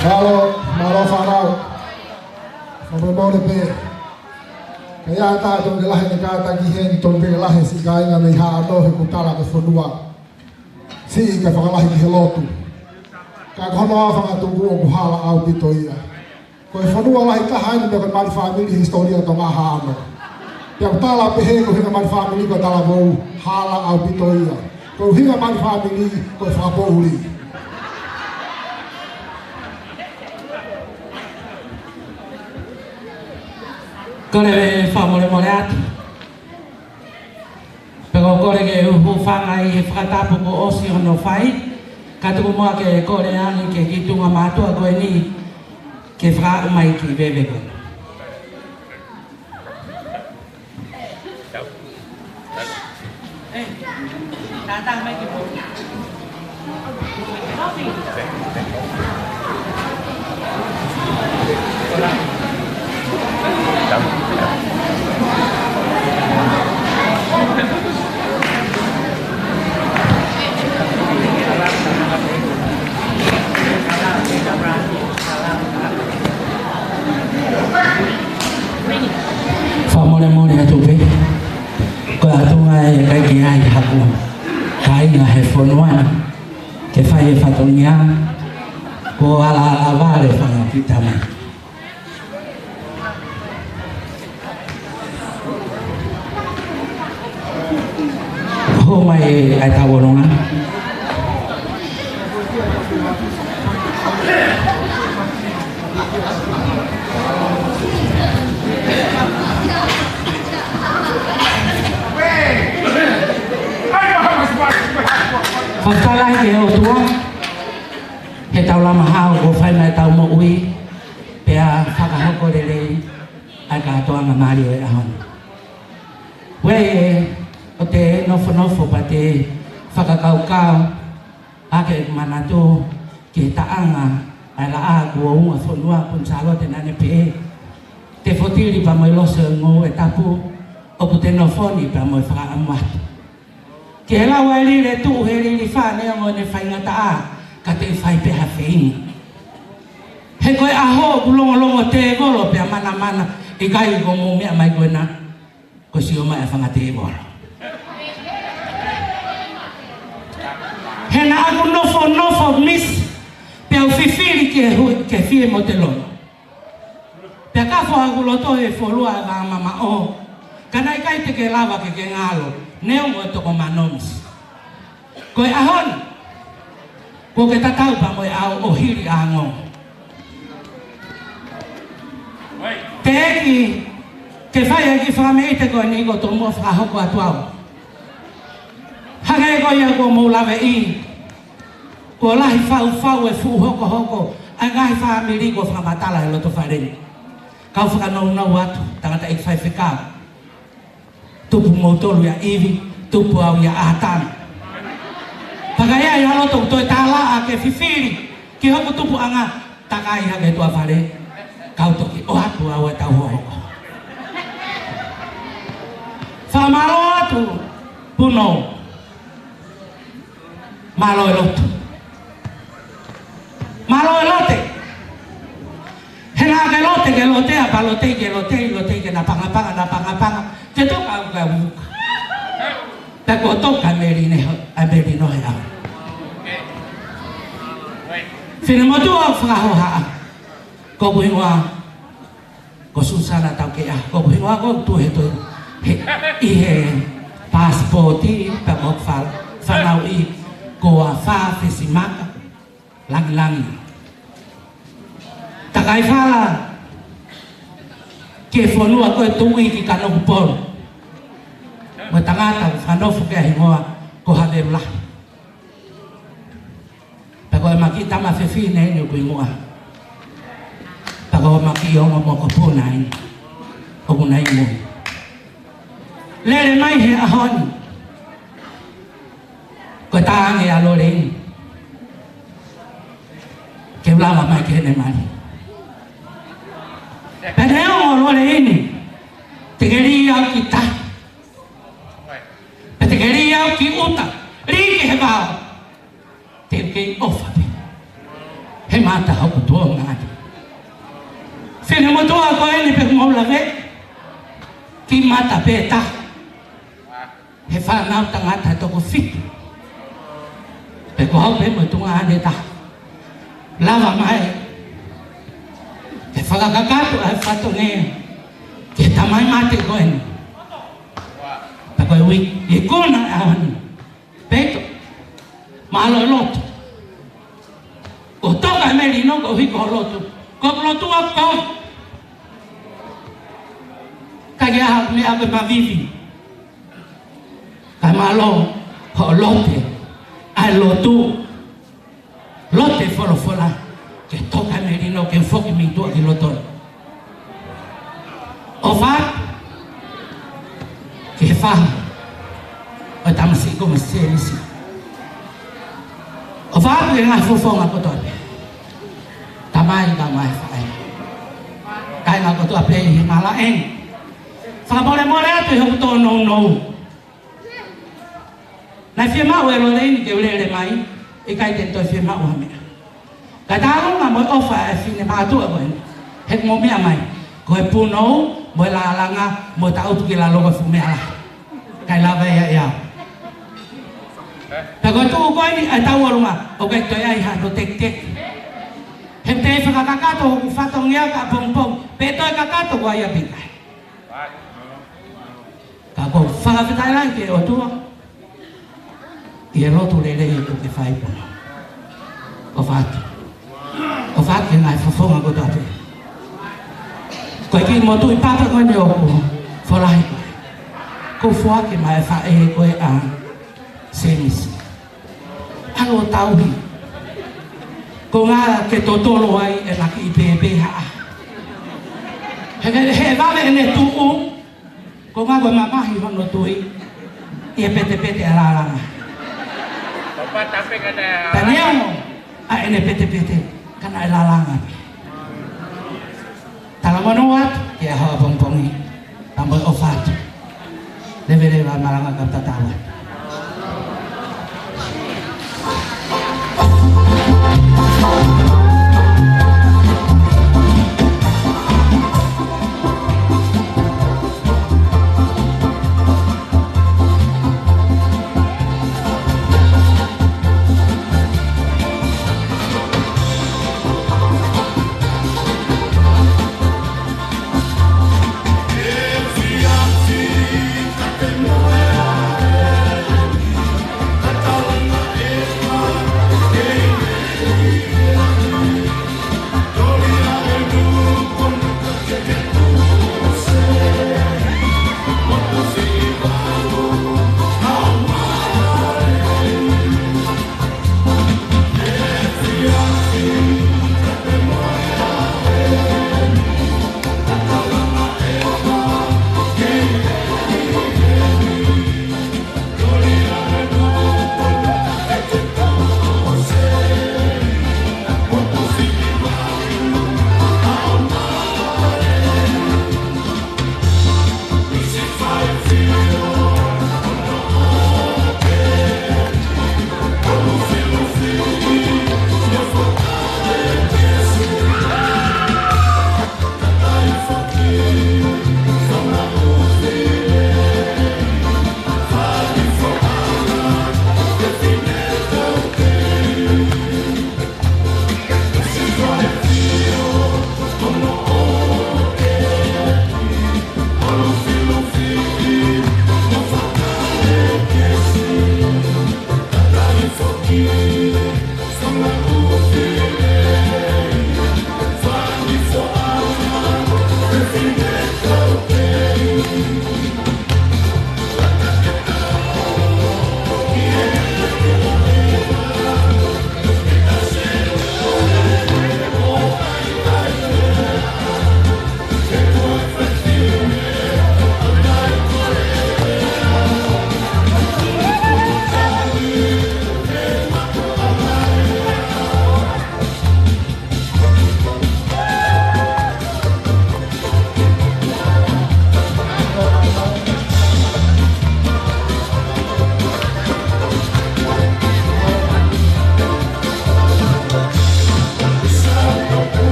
Mālō, mālō fānau. Fakamolemole pē. Ka ʻi ai ha taha tonu ke lahi ʻene kātaki heni, tonu pē ke lahi siʻi kāinga mei Haʻano he ʻoku tala ko e fonua siʻi kae fakalahi ki he lotu. Ka ko hono ʻaho fakatuku ʻoku hala ʻaupito ia. Ko e fonua lahi taha eni pea ko e mali fāmili hisitōlia Tonga Haʻano. Pea ʻoku tala pehē ko e ʻuhinga mali fāmili ko e talavou, hala ʻaupito ia. Ko e ʻuhinga mali fāmili ko e fakapoʻuli. Kole e fakamolemole atu. Pea ʻoku ou kole ke u hūfanga ʻi he fakatapu kuo ʻosi hono fai, ka tuku muʻa ke kole ange ki he kiʻi tuʻunga mātuʻa ko eni ke fakaaʻu mai ki he veve ko eni. Tupe, ko e ʻatunga ʻe ʻikai ke ʻi ai haku kāinga he fonua ni ke fai e fatongia, ko e alālāvale fanga kiʻi tama. Hō mai ʻa e tauolonga. Fakafetaʻi lahi ki he ʻOtua, he tau lama hao kuo fai mai ʻetau moʻui, pea fakahoko lelei ʻa e kātoanga mālie ʻo e ʻaho ni. Uē, ʻoku te nofonofo pea te fakakaukau ʻaki ʻeku manatu ki he taʻanga ʻa e laʻā kuo unga fonua Kuini Sālote naʻa ne pehē, te fotili pea mo e losi ʻo e ngoue tapu, ʻoku te nofo ni pea mo e fakaʻamu atu. Ke lau ʻa e lile tuʻu he lilifa neongo ʻene faingataʻa, ka te fai pē ha feinga. He ko e ʻaho ʻoku longolongo tēvolo pea manamana, ʻikai ko hoʻomou meʻa mai ko ena, ko e sio mai ʻa e fanga tēvolo. He naʻa ku nofonofo misi, pea u fifili ke hu-, ke fie mo te lono. Pea ka fo ʻeku loto he folua ʻa e vā mamaʻo, ka naʻe ʻikai te ke lava ke ke ngalo, neongo e toko mano misi. Ko e ʻaho ni, kuo ke tatau pea mo e ʻao ʻo hili ʻa e ongo. Teʻeki ke fai ʻa e kiʻi fakameʻite ko eni ko e tomuʻa fakahoko atu au. Hangē ko ia kuo mou laveʻi, kuo lahi faufau e fuʻu hokohoko ʻa e ngaahi fāmili kuo fakamatala he loto fale ni. Kau fakanounou atu, tangataʻeiki faifekau. Tupu moutolu ʻia ʻIvi, tupu au ʻia ʻĀtama. Pea ka ʻi ai ha loto ʻoku toe tālaʻa ke fifili ki hoku tupuʻanga, takai hake tuʻa fale, kau toki ʻoatu au e tau hohoko. Fakamālō atu, Punou. Mālō e lotu. Mālō e lote. He naʻa ke lote, ke lote, ʻa pea lote, ke lote, lote, ke napangapanga, napangapanga, ke toka au ka uka. Pea kuo toka ʻa Melino, ʻa Melino he ʻaho. Finemotuʻa ʻoku fakahohaʻa. Ko hoku hingoa ko Susana Taukeiʻa, ko hoku hingoa ko tu he tu he, ʻi he passport, pea mo hoku fa-, fanauʻi ko Afā Fesimaka Langilangi. Takai fala ki he fonua ko e Tuʻi ki Kanokupolu. Mo e tangata ʻoku fakanofo ki ai hingoa ko Haveula. Pea ko ʻema kiʻi tama fefine eni ʻoku ʻi muʻa. Pea ko ʻema kiʻi ongo mokopuna eni ʻoku na ʻi mui. Lele mai he ʻaho ni. Ko e tānge ʻa Loleini. Ke u lava mai ki heʻene mali. Pea neongo Loleini, te ke lī au ki tahi. Pea te ke lī au ki ʻuta, lī ki he vao. Te u kei ʻofa pē. He mata hoku tuonga atu. Finemotuʻa ko eni pē mou lave. Kiʻi mata pē taha. He fānau tangata toko fitu. Pea ko au pē mo e tuonga ʻe taha. Lava mai. Ke fakakakato ʻa e fatongia. Ke tamai mate ko eni. Pea ko e ui, ikuna ʻa eni. Peito. Mālō e lotu. Ko toka ʻa Melino ko hiko lotu. Ko lotu ʻa ko. Ka ia ha meʻa ko e mavivi. Ka mālō hoʻo lote. ʻA e lotu. Lote folofola. Ke toka ʻa Melino ke foki mei tuʻa ki loto. ʻOfa atu ki he fahu ʻo e tamasiʻi ko Maselisi. ʻOfa atu ki he ngaahi fofonga kotoa pē. Tamai kae ʻumaʻā e faʻē. Kāinga kotoa pē ʻi he malaʻe ni. Fakamolemole atu ʻi hoku tōnounou. Naʻe fiemaʻu ʻe Loleini ke u lele mai, ʻikai te ne toe fiemaʻu ha meʻa. Ka tālunga mo e ʻofa ʻa e finemātuʻa ko eni, he ʻoku mou meʻa mai, ko e Punou, Mo e lālanga, mo e taʻutu ki lalo ko e fuʻu meʻa lahi. Kae lava ia ia. Pea ko e tuʻu ko eni ʻa e tauʻolunga, ʻoku ʻikai toe ʻi ai ha toe tekiteki. He te fakakakato hoku fatongia ka pongipongi, pe toe kakato ko ia pe ʻikai. Ka ʻoku ou fakafetaʻi lahi ki he ʻOtua. ʻI he lotu lelei ʻoku ke fai pea mo. ʻOfa atu. ʻOfa atu ki he ngaahi fofonga kotoa pē. Ko e kiʻi motuʻi papa ko eni ʻoku folahi ko ē. Ko e foaki mai ʻe he faʻē ko ē ʻa Semisi. ʻAlu ʻo tauhi. Ko e ʻuhinga ke totolo ai ʻena kiʻi pēpē haʻa. He, he, he vave ʻene tuʻu. Ko e ʻuhinga ko e mamahi hono tui ʻi he petepete ʻa e lālanga. Papa tape kana. Taniango ʻa ʻene petepete, ka naʻe lālanga pē. Talamonū atu ki he ʻaho ʻapongipongi, pea mo e ʻofa atu. Leveleva malanga ka tatau atu.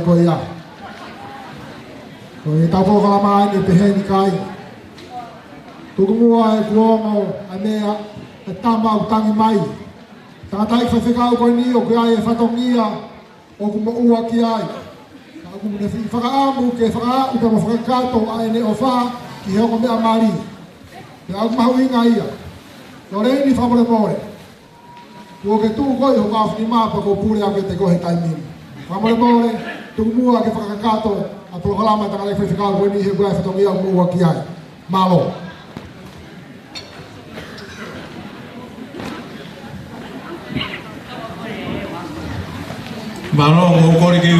Ko ia. Ko e tau polokalama ʻeni pehē ni, kāinga. Tuku muʻa ʻeku ongo ʻa e meʻa, ʻa e tama ʻoku tangi mai. Tangataʻeiki faifekau ko eni ʻoku ʻi ai e fatongia ʻoku moʻua ki ai. Ka ʻoku ne fakaʻamu ke fakaaʻu pea mo fakakakato ʻa ʻene ʻofa ki he ongo meʻa mali. Pea ʻoku mahuʻinga ia. Loreni, fakamolemole. Kuo ke tuʻu koe ʻi hoku aofinima pea ʻoku ou pule au kiate koe he taimi ni. Fakamolemole, tuku muʻa ke fakakakato ʻa e polokalama ʻa e tangataʻeiki faifekau ko eni he ʻoku ʻi ai e fatongia ʻoku moʻua ki ai. Mālō. Mālō, ʻoku ou kole ke u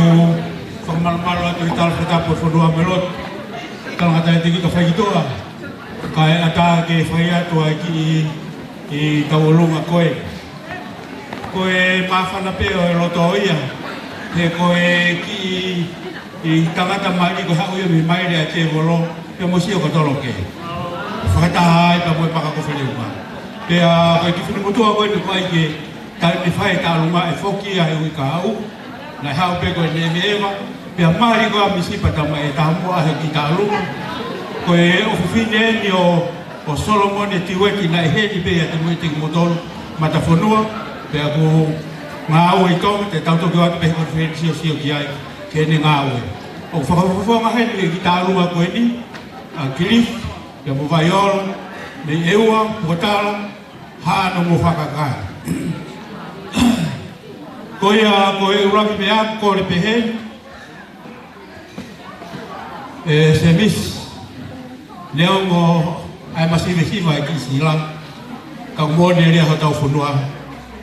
fakamalumalu atu ʻi he tala fakatapu ʻa e fonua mo e lotu. Talangataʻeiki Toketā Faikitoa, kae ʻatā ke fai atu ʻa e kiʻi tauʻolunga ko ē. Ko e māfana pē ʻo e loto ia, he ko e kiʻi tangata mali ko e haʻu ia mei Maile ʻa e tēvolo, pea mo Sio Katoloke. Fakataha ai pea mo e paka ko Feleuma. Pea ko e kiʻi finemotuʻa ko eni ko ai ke taimi fai e taʻaluma ʻe foki ia he uike kahaʻu. Naʻe haʻu pē ko e neveeva, pea mali ko ē ʻa Misipa Tamaʻitamuʻa he kiʻi taʻaluma. Ko e ʻofefine eni ʻo, ʻo Solomone Tiueki naʻe ʻi heni pē ʻiate moutolu kimoutolu Matafonua, pea ʻoku ngāue ʻi Tonga, te tau toki ō atu pē he konifelenisi ʻo sio ki ai, ki heʻene ngāue. ʻOku fakafofonga heni e kiʻi taʻaluma ko eni, ʻa Kilifi, pea mo Vaiolo, mei ʻEua, Pukatala, Haʻano mo Fakakai. Ko ia, ko e ʻuluaki meʻa, kole pehē, ʻe Semisi, neongo ʻa e masivesiva e kiʻi sila, ka moʻoni e lea hotau fonua,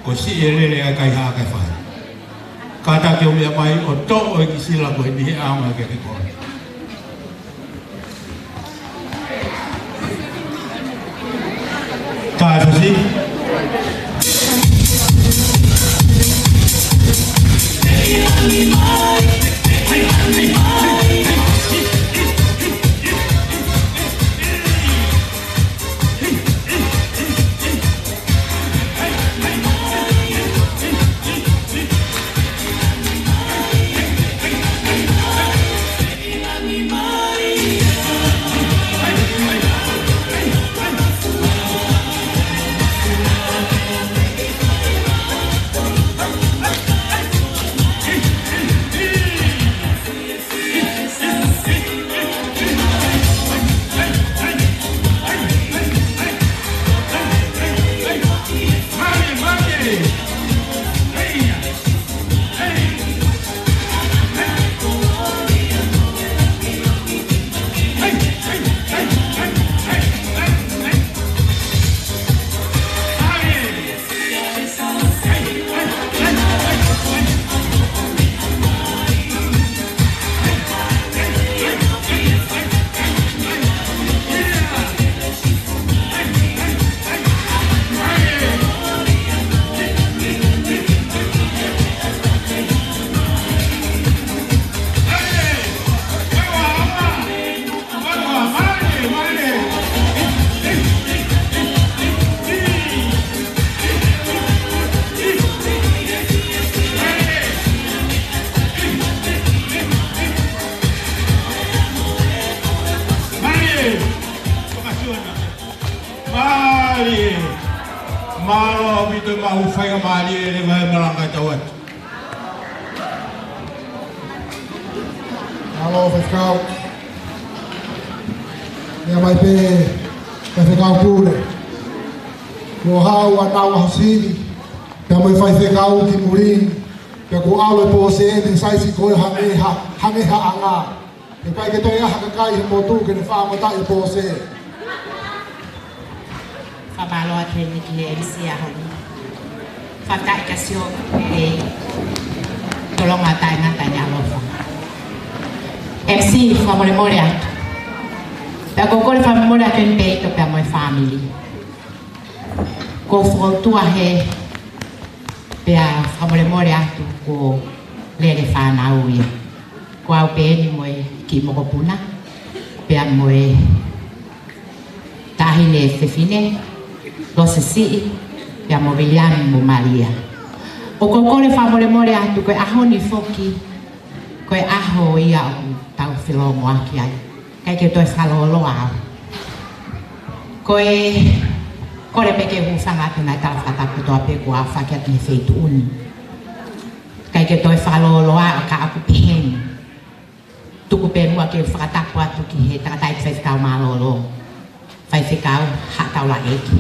ko siʻi e lele ʻa e kaihaʻa kae fai. Kātaki ʻo meʻa mai ʻo toʻo e kiʻi sila ko eni he ʻaonga ke ke kole. Tae fasi. Mālie. Mālō ʻaupito e maʻu faingamālie leva e malanga e tau atu. Mālō faifekau. Meʻa mai pē faifekau pule. Kuo haʻu ʻa Naua Hosili pea mo e faifekau ki muli ni. Pea kuo ʻalu e pōsē ʻi he saisi ko ē hangē ha, hangē ha ʻanga. ʻE ʻikai ke toe ʻi ai ha kakai he motu ke ne fakamatalaʻi e pōsē. Fakamālō atu heni ki he M C ʻaho ni. Fakataʻi ka sio e tolonga taʻengata ʻi he ʻaloʻofa. M C, fakamolemole atu. Pea ʻoku ou kole fakamolemole atu heni pē ʻi he toʻa pea mo e fāmili. Ko e fakaʻotua he pea fakamolemole atu ko e lele fānau ia. Ko au pē eni mo e kiʻi mokopuna, pea mo e taʻahine fefine, Lose Siʻi, pea mo Viliami mo Malia. ʻOku ou kole fakamolemole atu ko e ʻaho ni foki, Ko e ʻaho ia ʻoku tau felōngoaki ai. ʻIkai ke toe fakalōloa au. Ko e kole pē ke u hūfanga atu he ngaahi tala fakatapu kotoa pē kuo aofaki atu he feituʻu ni. ʻIkai ke toe fakalōloa au ka ʻoku pehē ni. Tuku pē muʻa ke u fakatapu atu ki he tangataʻeiki faifekau mālōlō, Faifekau Haʻataulaʻeiki,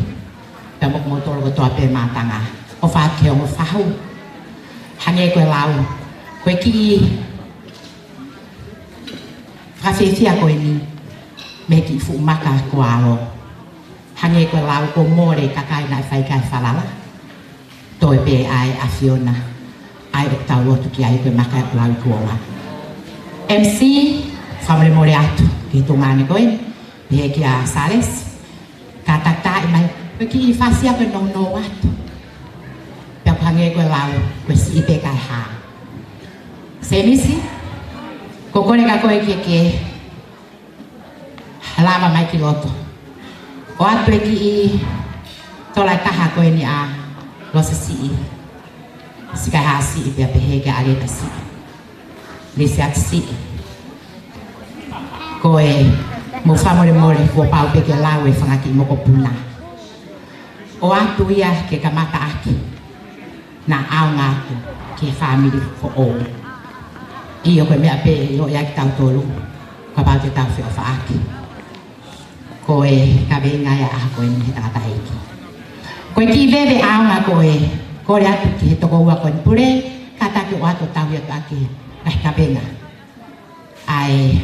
pea mo kimoutolu kotoa pē mātanga. ʻOfa atu ki he ongo fahu. Hangē ko e lau, ko e kiʻi fakafiefia ko eni mei he kiʻi fuʻu maka ko ʻAlo. Hangē ko e lau, kuo mole e kakai naʻe fai ki ai e falala. Toe pē ʻa e ʻAfiona, ʻa ia ʻoku tau lotu ki ai, ko e maka ʻoku lau ʻi kuonga. M C, fakamolemole atu ki he tuongaʻane ko ē, pehē kia Sales, ka tataʻi mai, ko e kiʻi fasi ia ko e nounou atu. Pea ʻoku hangē ko e lau, ko e siʻi pē kae hā. Semisi, ko e kole ka ko e ke ke lava mai ki loto. ʻOatu e kiʻi tola ʻe taha ko eni ʻa Losa Siʻi. Siʻi kae hā Siʻi pea pehē kia ʻAleta Siʻi. Lisiata Siʻi. Ko e mou fakamolemole kuo pau pē ke lau e fanga kiʻi mokopuna. ʻOatu ia ke kamata ʻaki. Naʻa ʻaonga atu ki he fāmili foʻou. ʻIo ko e meʻa pē ʻoku ʻiate kitautolu. Kapau te tau feʻofaʻaki. Ko e kaveinga ia ʻa ko eni he tangataʻeiki. Ko e kiʻi veve ʻaonga ko e kole atu ki he tokoua ko eni Pule, kātaki ʻoatu ʻo tauhi atu ʻaki e ngaahi kaveinga. ʻA e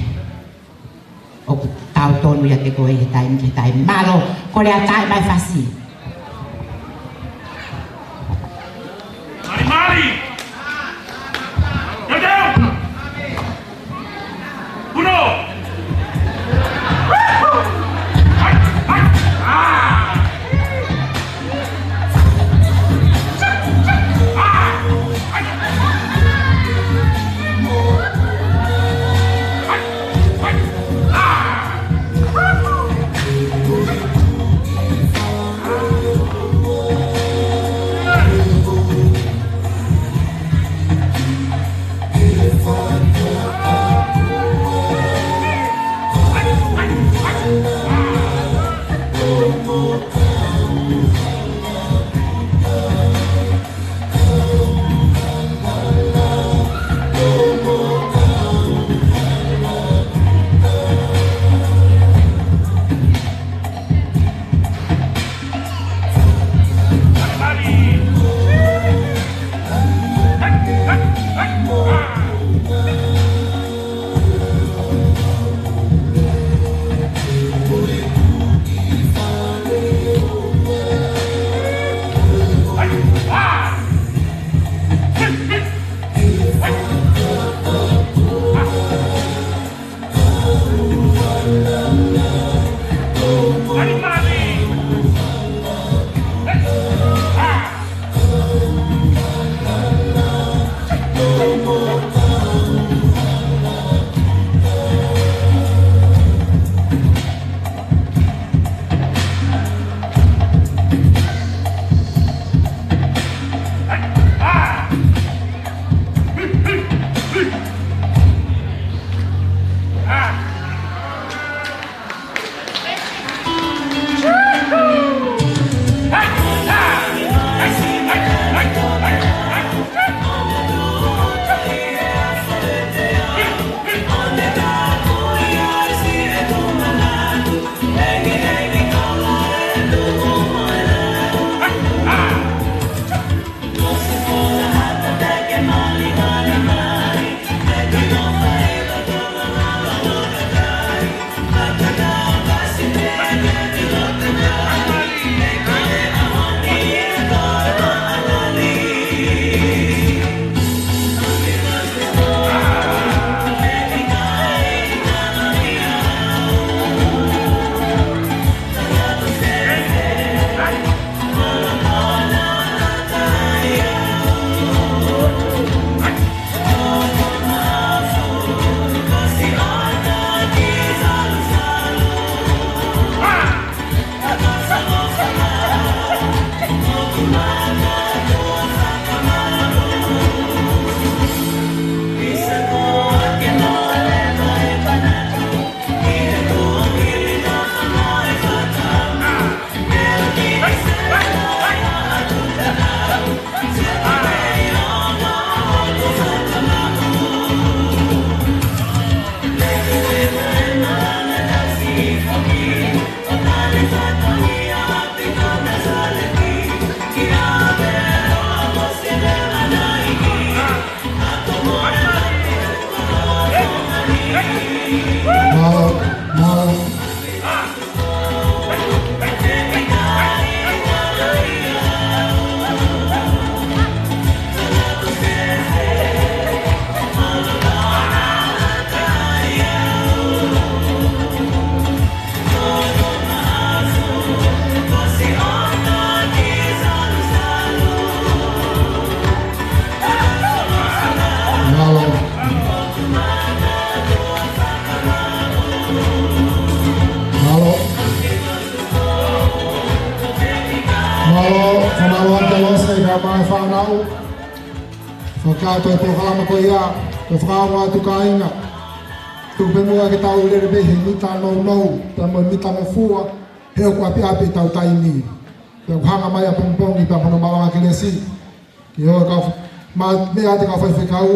ʻoku tau tonu ʻiate koe he taimi ki he taimi. Mālō, kole atu ʻa e mai fasi. Mali, mali. Teu, teu. Uno. Hai, hai. Ah. Mālō, mālō. Mālō. Mālō. Mālō, fakamālō atu ʻa Lose, kae ʻumaʻā e fānau. Fakakātoa e polokalama ko ia, ko e fakaongo atu kāinga. Tuku pē muʻa ke tau lele pē he mita nounou, pea mo e mita ngofua, he ʻoku ʻapiʻapi ʻetau taimi. Pea ʻoku hanga mai ʻapongipongi pea mo hono māʻolunga kelesi. Ke ʻoua ka ma meʻa atu ka faifekau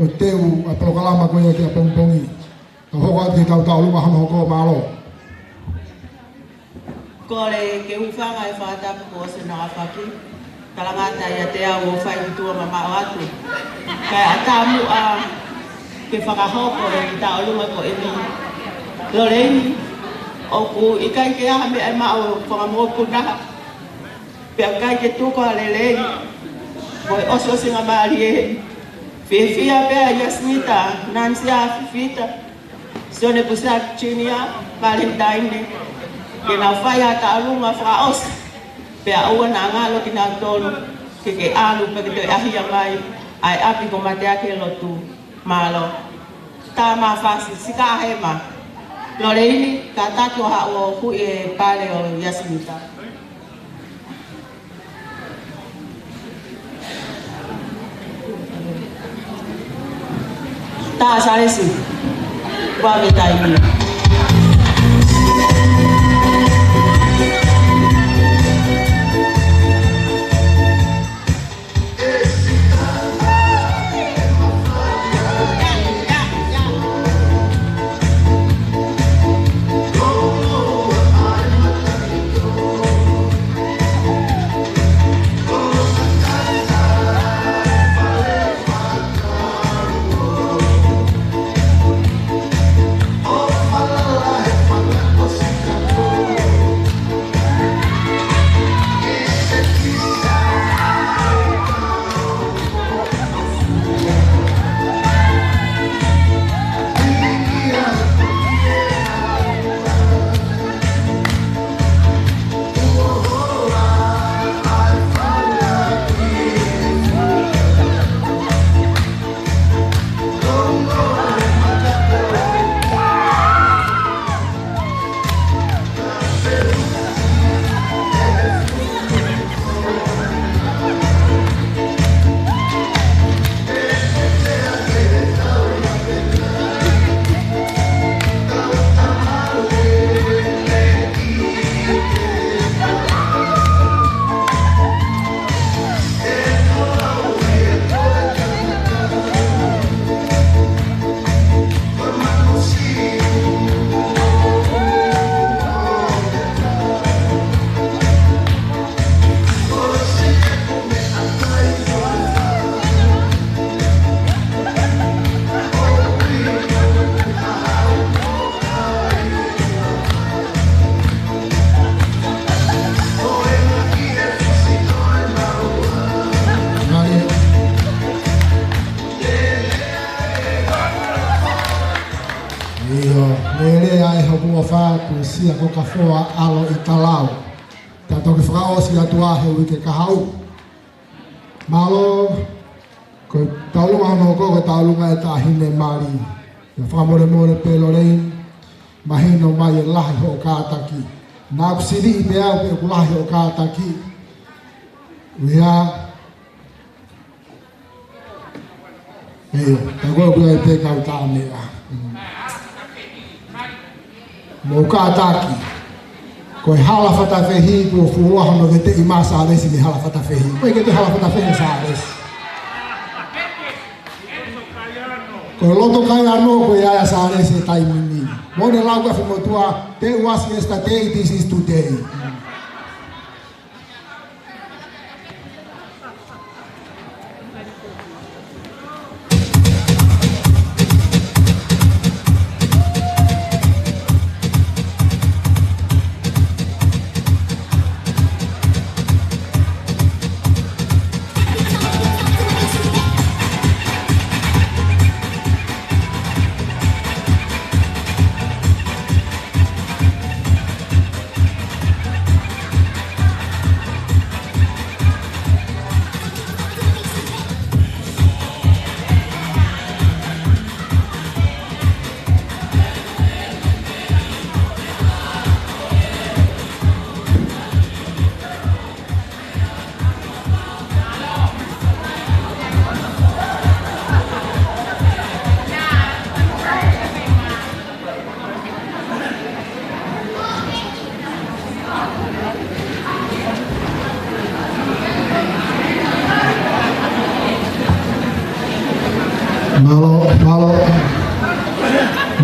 ʻo teu ʻa e polokalama ko ia ki ʻapongipongi. Ka hoko atu ki he taʻu taʻolunga hono hoko, mālō. Kole ke u hūfanga he fakatapu kuo ʻosi hono aofaki. Talangata ʻiate au ʻo fai ki tuʻa mamaʻo atu. Kae ʻatā muʻa ke fakahoko e taʻolunga ko eni. Loleini, ʻoku ʻikai ke ʻi ai ha meʻa ʻe maʻu ʻo fakamoʻoni puna. Pea ʻikai ke tuku ha lelei. Ko e ʻosiʻosingamālie. Fiefia pē ʻa Yasinita, Nansia Fifita, Sione Pusat Junior, Valentine, ke nau fai ha taʻolunga fakaʻosi. Pea ʻoua naʻa ngalo kinautolu, ke ke ʻalu pea ke toe ʻahia mai ʻa e ʻapi ko Mateaki he lotu. Mālō. Tā mafasi, sika hema. Loleini, kātaki ʻo haʻu ʻo huʻi e pale ʻo Yasinita. Tā Salesi. Vave taimi. ʻIo, lele ai hoku ʻofa, Kusia Kokafoa ʻAlo ʻi Talau. Tau toki fakaʻosi atu ʻa e uike kahaʻu. Mālō, ko e taʻolunga hono hoko, ko e taʻolunga ʻa e Taʻahine Mali. Pea fakamolemole pē Loleini, mahino mai e lahi hoʻo kātaki. Naʻá ku siviʻi pē au pe ʻoku lahi hoʻo kātaki. ʻIo. ʻIo, tā ko ē ʻoku ʻi ai pē kau tā meʻa. Mm. Mou kātaki. Ko e hala fatafehi, kuo fuoloa hono veteʻi mai ʻa Salesi mei hala fatafehi. Ko e ke te hala fatafehi Salesi. Ko e loto kai ano ko e ʻa Salesi he taimi ni. Mo ne lau ka fimotua, that was yesterday, this is today.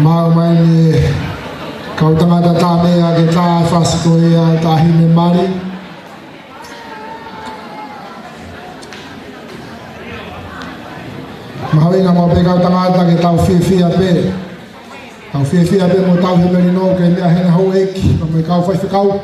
Maʻu mai eni e kau tangata Taʻamea ke tā e fasi ko ia ʻa e Taʻahine Mali. Mahuʻinga maʻu pē kau tangata ke tau fiefia pē. Tau fiefia pē mo tau he melino ke meʻa hena houʻeiki, pea mo e kau faifekau.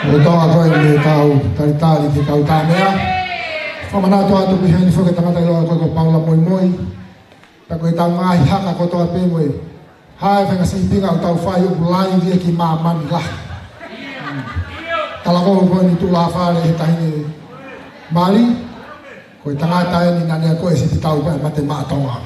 Lolotonga ko eni ʻetau talitali ki he kau Taʻamea. Fakamanatu atu ki heni foki e tangata ʻiloa ko ē ko Paula Moimoi. Pea ko ʻetau ngaahi haka kotoa pē mo e hā e faʻahinga sīpinga ʻoku tau fai ʻoku laivi ia ki māmani lahi. Talakau ko eni tuʻu lāfale he Taʻahine Mali. Ko e tangata eni naʻá ne akoʻi e sipi tau pea mate maʻa Tonga.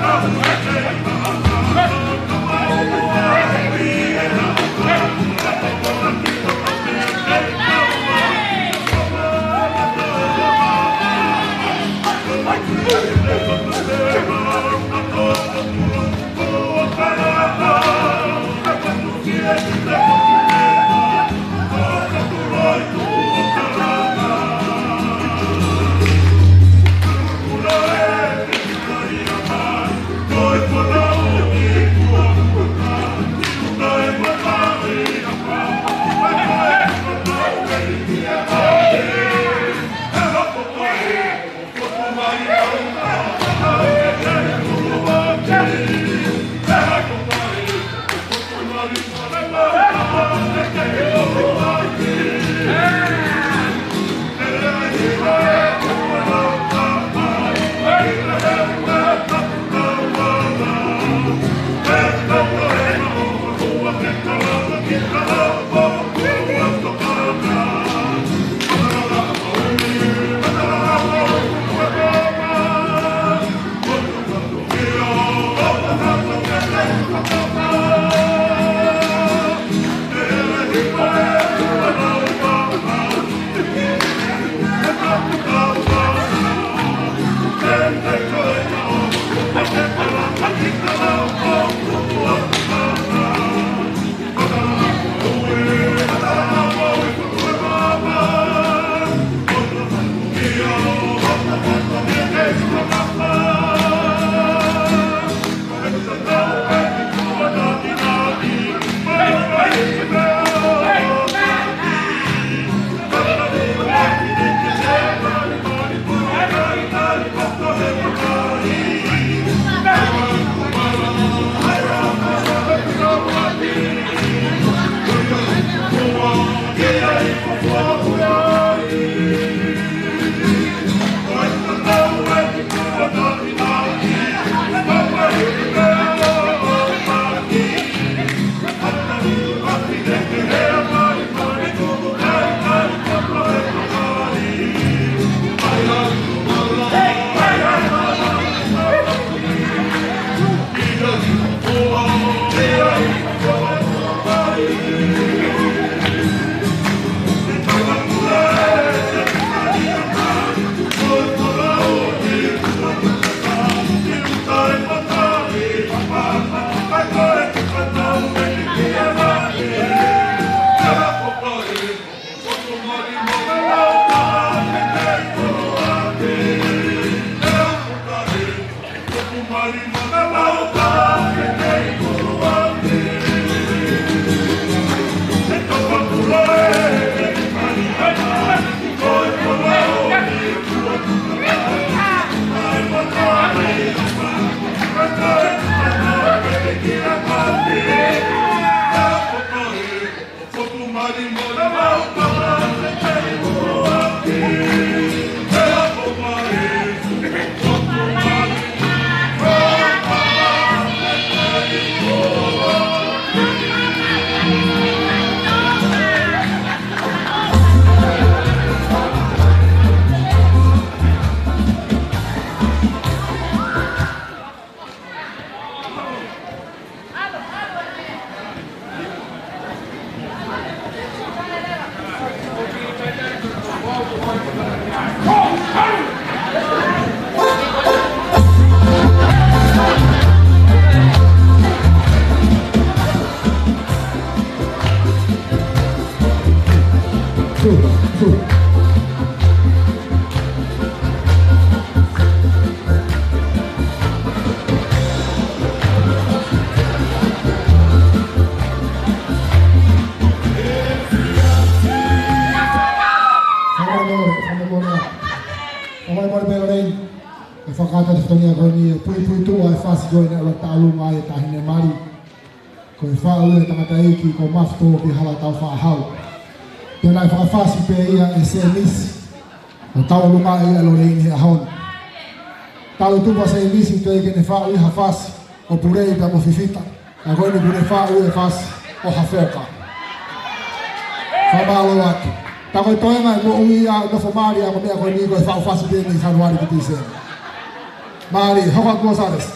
Fakamolemole, fakamolemole. Fakamolemole pē Lolei. ʻE fakataha atu e fatongia ko eni, ʻe puipuituʻa e fasi ko eni ʻa e ʻuluaki tauʻolunga ʻa e Taʻahine Mali. Ko e faʻu ʻa e tangataʻeiki ko Mafu Tō ki Hala Taufaʻāhau. Pea naʻe fakafasi pē ia ʻe Sēmisi, ʻo tauʻolunga ia ʻa Lolei ni he ʻaho ni. Tau tupu ʻa Sēmisi teʻeki ke ne faʻu ia ha fasi ʻo pule pea mo Fifita. Ka ko eni kuo ne faʻu e fasi ʻo Hafeoka. Fakamālō atu. Tā ko e toenga e moʻui ʻa e nofo mali ʻa e meʻa ko eni ko e faʻu fasi pē eni Sānuali ki Tīsema. Mālie, hoko atu Sālesi.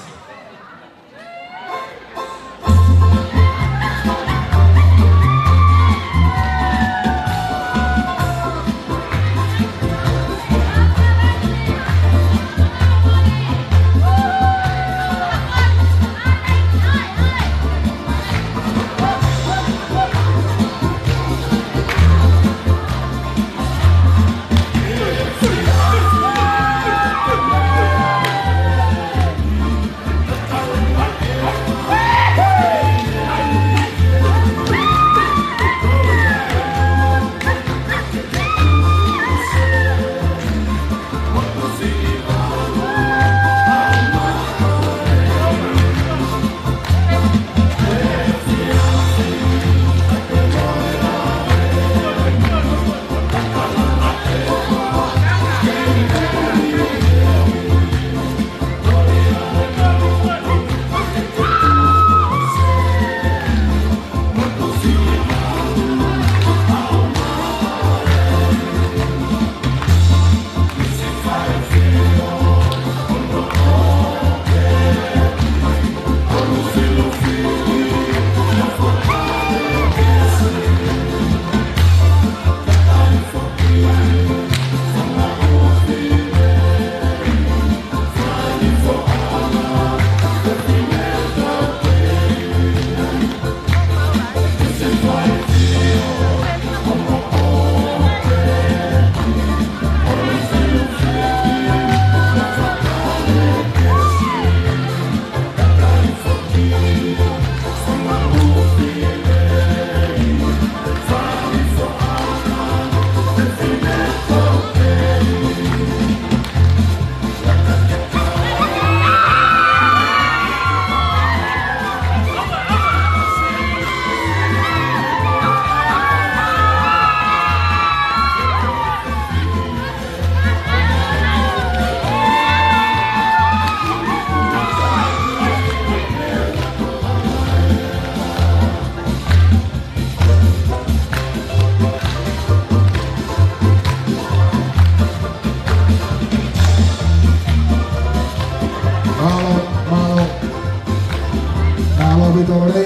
Tole,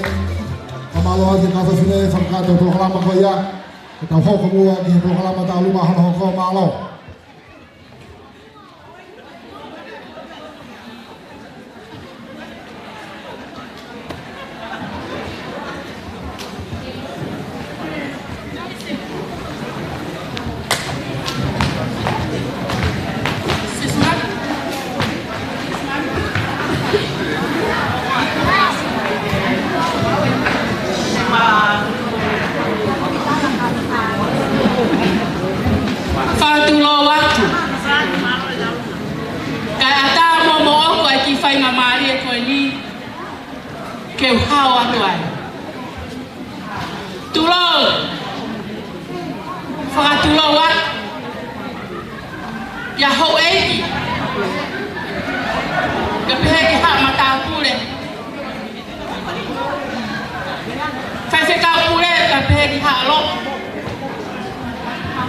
ka mālō ʻa e kau fefine fakakakato e polokalama ko ia, ke tau hoko muʻa ki he polokalama tau luma hono hoko, mālō. Fakatulou atu. Kae ʻatā mo moʻoku ʻa e kiʻi faingamālie ko eni ke u hao atu ai. Tulou. Fakatulou atu. ʻIa houʻeiki. Kae pehē ki haʻa matāpule. Faifekau pule, kae pehē ki haʻa lotu.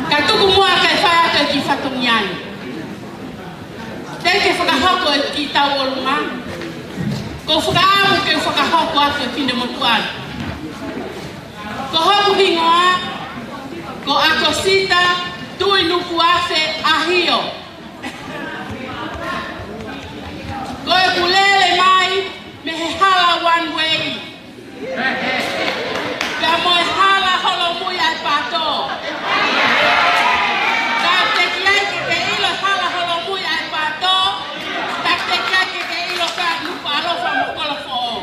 Kae tuku muʻa kae fai atu e kiʻi fatongia ni. Teʻeki ke fakahoko e kiʻi tauʻolunga. Ko e fakaʻamu ke fakahoko atu e finemotuʻa. Ko hoku hingoa, ko ʻAkosita Tuʻinukuafe ʻAhio. Ko ʻeku lele mai mei he hala one way. Pea mo e hala holomui ʻa e pato. Ka teʻeki ai ke ke ʻilo e hala holomui ʻa e pato, ka teʻeki ai ke ke ʻilo ka Nukuʻalofa mo Kolofoʻou.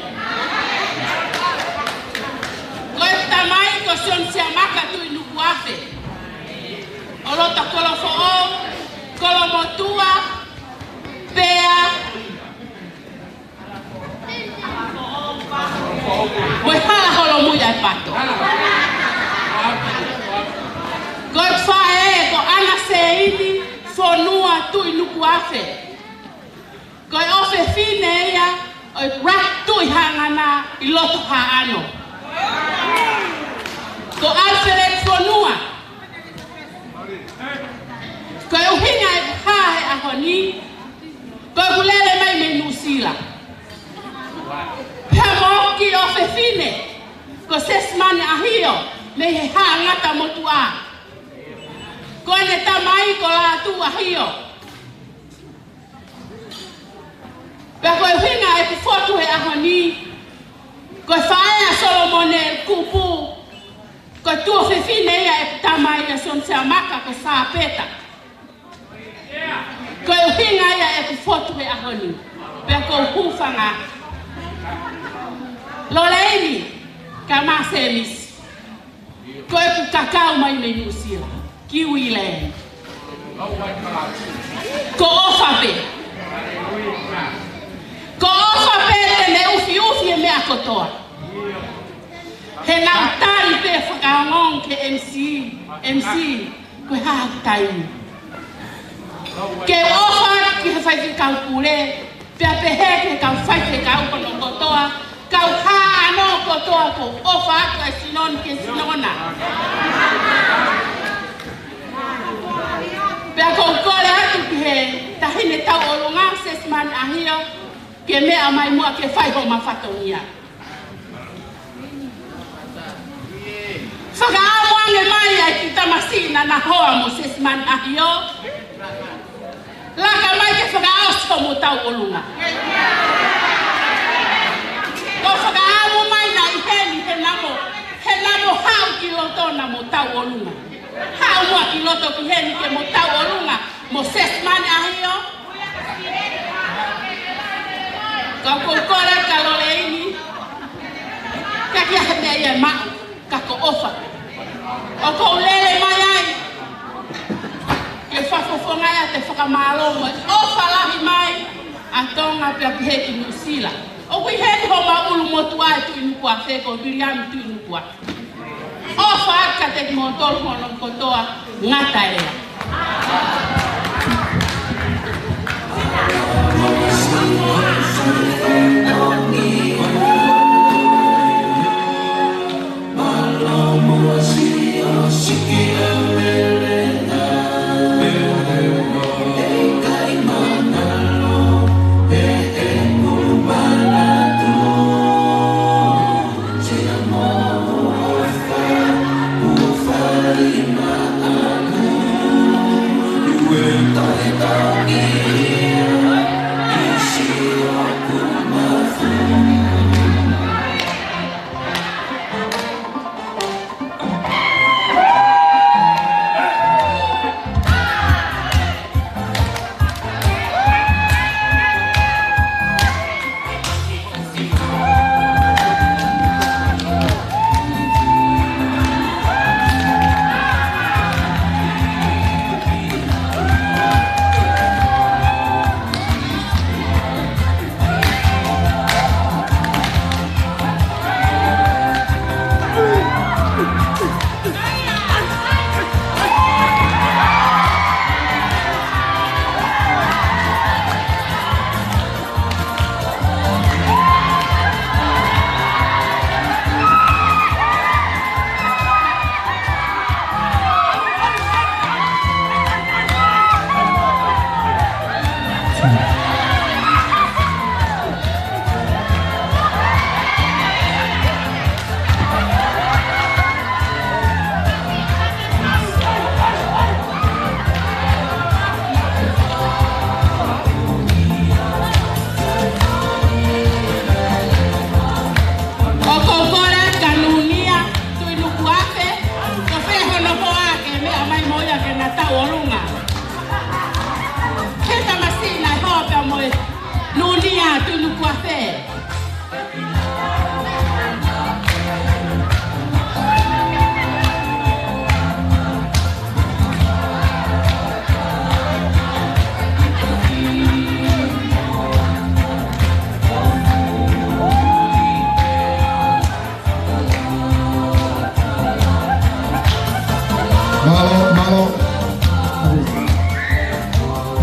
Ko e tamai ko Sione Siamaka Tuʻinukuafe. ʻO loto Kolofoʻou, Kolomotuʻa, pea mo e hala holomui ʻa e pato. Ko e faʻē ko ʻAna Seini Fonua Tuʻinukuafe. Ko e ʻofefine ia ʻo e Black Tuʻi Haʻangana ʻi loto Haʻano. Ko Alfred Fonua. Ko e ʻuhinga ʻeku hā he ʻaho ni, ko ʻeku lele mai mei Nuʻusila. Pea mo hoku kiʻi ʻofefine, ko Sesimane ʻAhio, mei he Haʻa Ngata Motuʻa. Ko ʻene tamai ko Lātū ʻAhio. Pea ko e ʻuhinga ʻeku fotu he ʻaho ni, ko e faʻē ʻa Solomone Kupu, ko e tuofefine ia ʻeku tamai ʻa Sione Siamaka ko Sāpeta. Ko e ʻuhinga ia ʻeku fotu he ʻaho ni, pea ʻoku ou hūfanga. Loleini, kae ʻumaʻā Sēmisi. Ko ʻeku kakau mai mei Nuʻusila, Kiwi Land. Ko e ʻofa pē. Ko e ʻofa pē te ne ʻufiʻufi e meʻa kotoa. He naʻa ku tali pē fakaongoongo ki he M C, M C, ko e hā hoku taimi. Ke ʻofa ki he faifekau pule, pea pehē ki he kau faifekau hono kotoa, kau Haʻano kotoa, ʻoku ou ʻofa atu e sino ni ki he sino na. Pea ʻoku ou kole atu ki he taʻahine tauʻolunga, Sesimane ʻAhio, ke meʻa mai muʻa ke fai hoʻoma fatongia. Fakaʻamu ange mai ʻa e kiʻi tamasiʻi naʻa na hoa mo Sesimane ʻAhio. Laka mai ke fakaʻosi hoʻomo tauʻolunga. Ko e fakaʻamu mai naʻa ʻi heni he naʻa mo, he naʻa mo haʻu ki loto naʻa mo tauʻolunga. Haʻu muʻa ki loto ki heni ke mo tauʻolunga mo Sesimane ʻAhio. Ka ʻoku ou kole ka Loleini, ka ʻikai ha meʻa ia ʻe maʻu, ka ko e ʻofa. ʻOku ou lele mai ai ke fakafofonga ʻa e fakamālō mo e ʻofa lahi mai ʻa Tonga pea pehē ki Nuʻusila. ʻOku ʻi heni hoʻoma ʻulumotuʻa ʻi Tuʻinukuafe ko Viliami Tuʻinukuafe. ʻOfa atu kiate kimoutolu hono kotoa, ngata ē.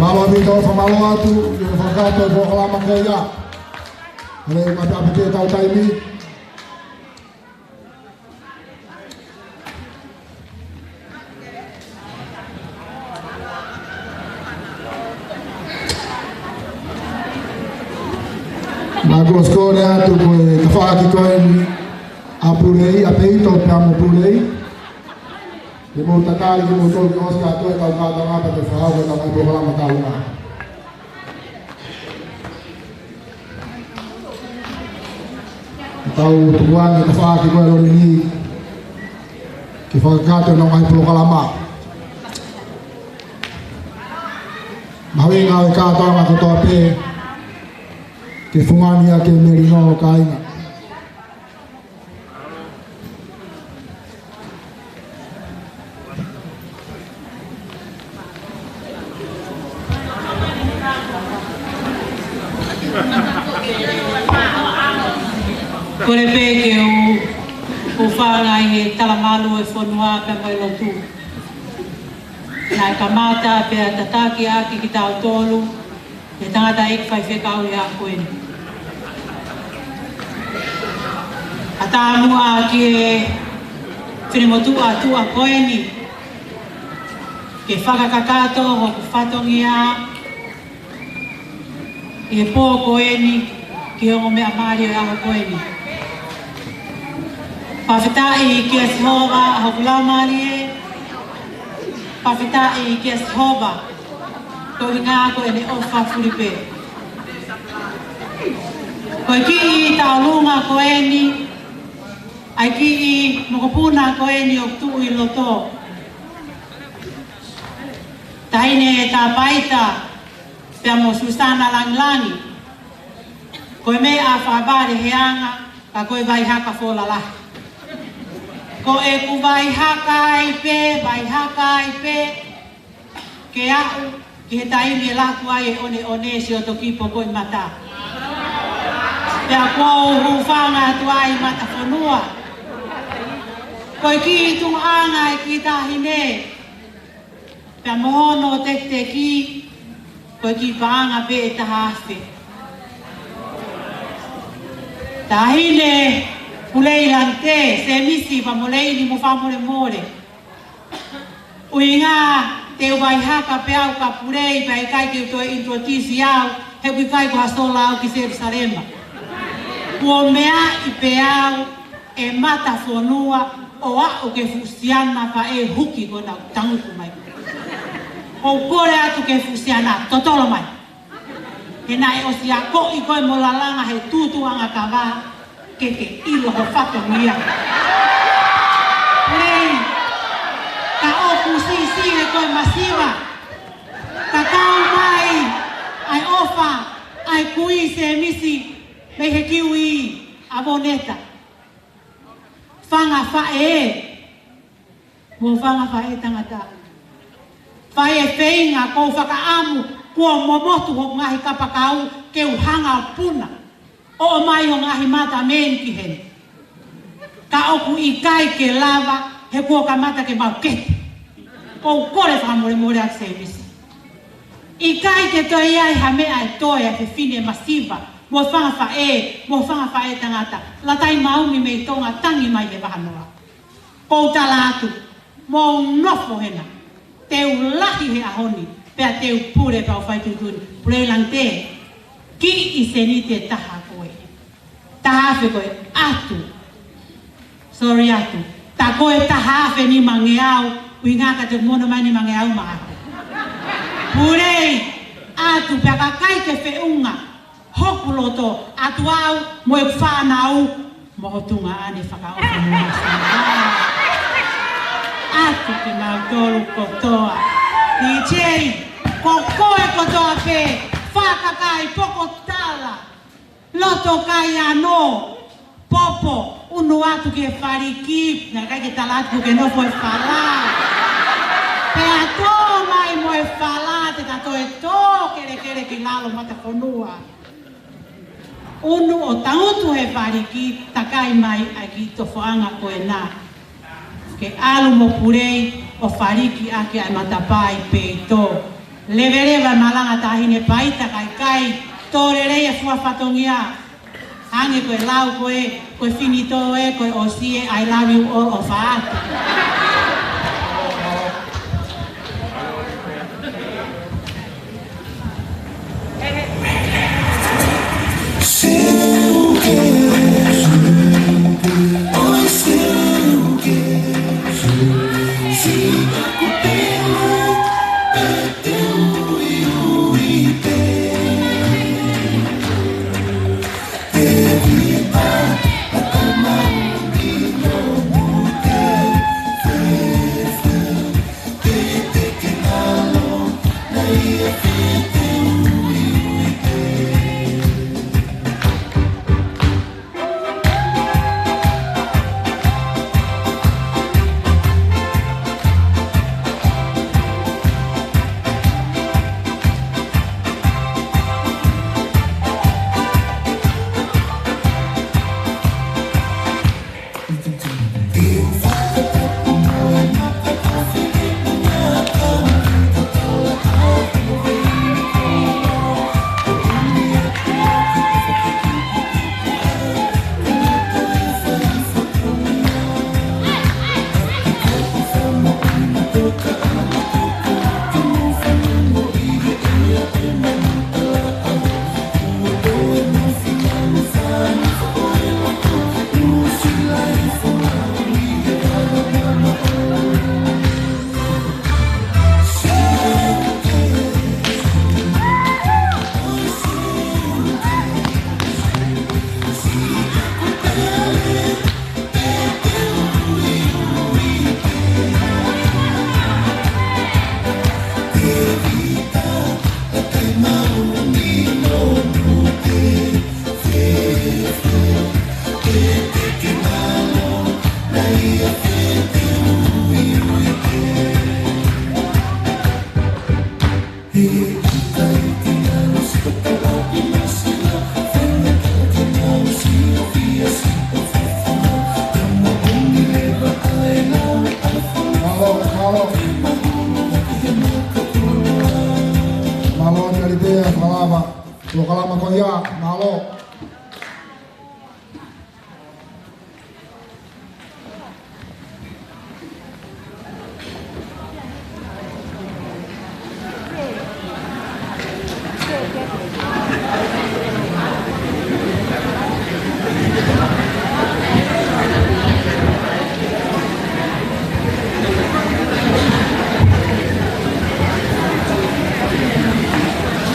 Mālō ʻaupito, fakamālō atu, ʻi he fakakakato e polokalama ko ia. Hale, mata pete tau taimi. Naʻá ku ʻosi kole atu ko e tafaʻaki ko eni ʻa Pulei, ʻa Peito pea mo Pulei. Ke mou tatali, ke mou toki ʻosi kātoa e kau kātoanga pea te fakahoko ʻetau ngaahi polokalama kaungā. Tau tukuange e tafaʻaki ko ē ʻa Lolini ke fakakakato ʻenau ngaahi polokalama. Mahuʻinga ʻa e kātoanga kotoa pē ke fungani ʻaki e melino, kāinga. Kole pē ke u, u hūfanga ʻi he talamalu e fonua pea mo e lotu. Naʻe kamata pea tataki ʻaki kitautolu ʻe he tangataʻeiki faifekau ʻi he ʻaho ko eni. ʻAtā muʻa ki he finemotuʻa tuʻa ko eni ke fakakakato hoku fatongia ʻi he pō ko eni ki he ongo meʻa mali ʻo e ʻaho ko eni. Fakafetaʻi kia Sihova ʻa hoku laumālie. Fakafetaʻi kia Sihova koeʻuhinga ko ʻene ʻofa fuli pē. Ko e kiʻi tauʻolunga ko eni, ʻa e kiʻi mokopuna ko eni ʻoku tuʻu ʻi loto, Taʻahine Tāpaita pea mo Susana Langilangi. Ko e meʻa fakavale he anga, ka ko e vaihaka fola lahi. Ko ʻeku vaihaka ai pē, vaihaka ai pē, ke aʻu ki he taimi ʻe laku ai e ʻoneʻone siʻoto kiʻi poko ʻi mata. Pea kuo u hūfanga atu ai mata fonua. Ko e kiʻi tuʻunga e kiʻi taʻahine, pea mo hono tekiteki, ko e kiʻi paʻanga pē ʻe taha afe. Taʻahine Pulei Langitē, Sēmisi, fakamolemole, mou fakamolemole. ʻUhinga te u vaihaka pē au kia Pulei pea ʻikai ke u toe introduce au, he ʻoku ʻikai ko ha sola au ki Selusalema. Kuo meaʻi pē au ʻe mata fonua ʻo aʻu ki he fuʻu siana faʻē huki ko ena ʻoku tangutu mai. ʻOku ou kole atu ki he fuʻu siana, totolo mai. He naʻe ʻosi akoʻi koe mo lalanga he tutuʻanga kava, ke ke ʻilo ho fatongia. Pulei, ka ʻoku siʻisiʻi ʻe koe masiva, ka kau mai ʻa e ʻofa ʻa e kui Sēmisi mei he kiui ʻa Voneta. Fanga faʻē, mou fanga faʻē tangata. Faʻē feinga, kou fakaʻamu kuo momotu hoku ngaahi kapakau ke u hanga ʻo puna, ʻo ʻomai ho ngaahi mata meni ki heni. Ka ʻoku ʻikai ke lava, he kuo kamata ke maʻu kete. ʻOku ou kole fakamolemole atu Sēmisi. ʻIkai ke toe ʻi ai ha meʻa ʻe toe ʻa e fefine masiva, mo e fanga faʻē, mo e fanga faʻē tangata. Latai maumi mei Tonga, tangi mai he vahanoa. Kou tala atu, mou nofo hena. Te u lahi he ʻaho ni, pea te u pule pea u fai tuʻutuʻuni. Pulei Langitē, kiʻi seniti ʻe taha ko ē. Taha afe ko ē, ʻatu. Sorry, ʻatu. Tā ko e taha afe nimangeau, ʻuhinga ka te mono mai nimangeau maʻaku. Pulei, ʻatu, pea ka ʻikai ke feʻunga hoku loto, ʻatu au mo e fānau, mo ho tuongaʻane fakaʻofa mo e masiva. ʻAtu kimautolu kotoa. DJ, ko koe kotoa pē, fakakakai, pokotala, loto kai ano, popo, unu atu ki he faliki, naʻe ʻikai ke tala atu ke nofo e fala. Pea tō mai mo e fala, te ta toe tō kelekele ki lalo mata fonua. Unu ʻo tangutu he faliki, takai mai ʻa e kiʻi tofoʻanga ko ena. Ke ʻalu mo Pulei, ʻo faliki ʻaki ʻa e matapā ʻi peito. Leveleva e malanga Taʻahine Paita, kae ʻikai tō lelei e fua fatongia. Hangē ko e lau ko ē, ko e finito ē, ko e ʻosi ē, I love you all, ʻo faʻaki. Mālō, mālō. Mālō, Talitea, mālō. Polokalama ko ia, mālō.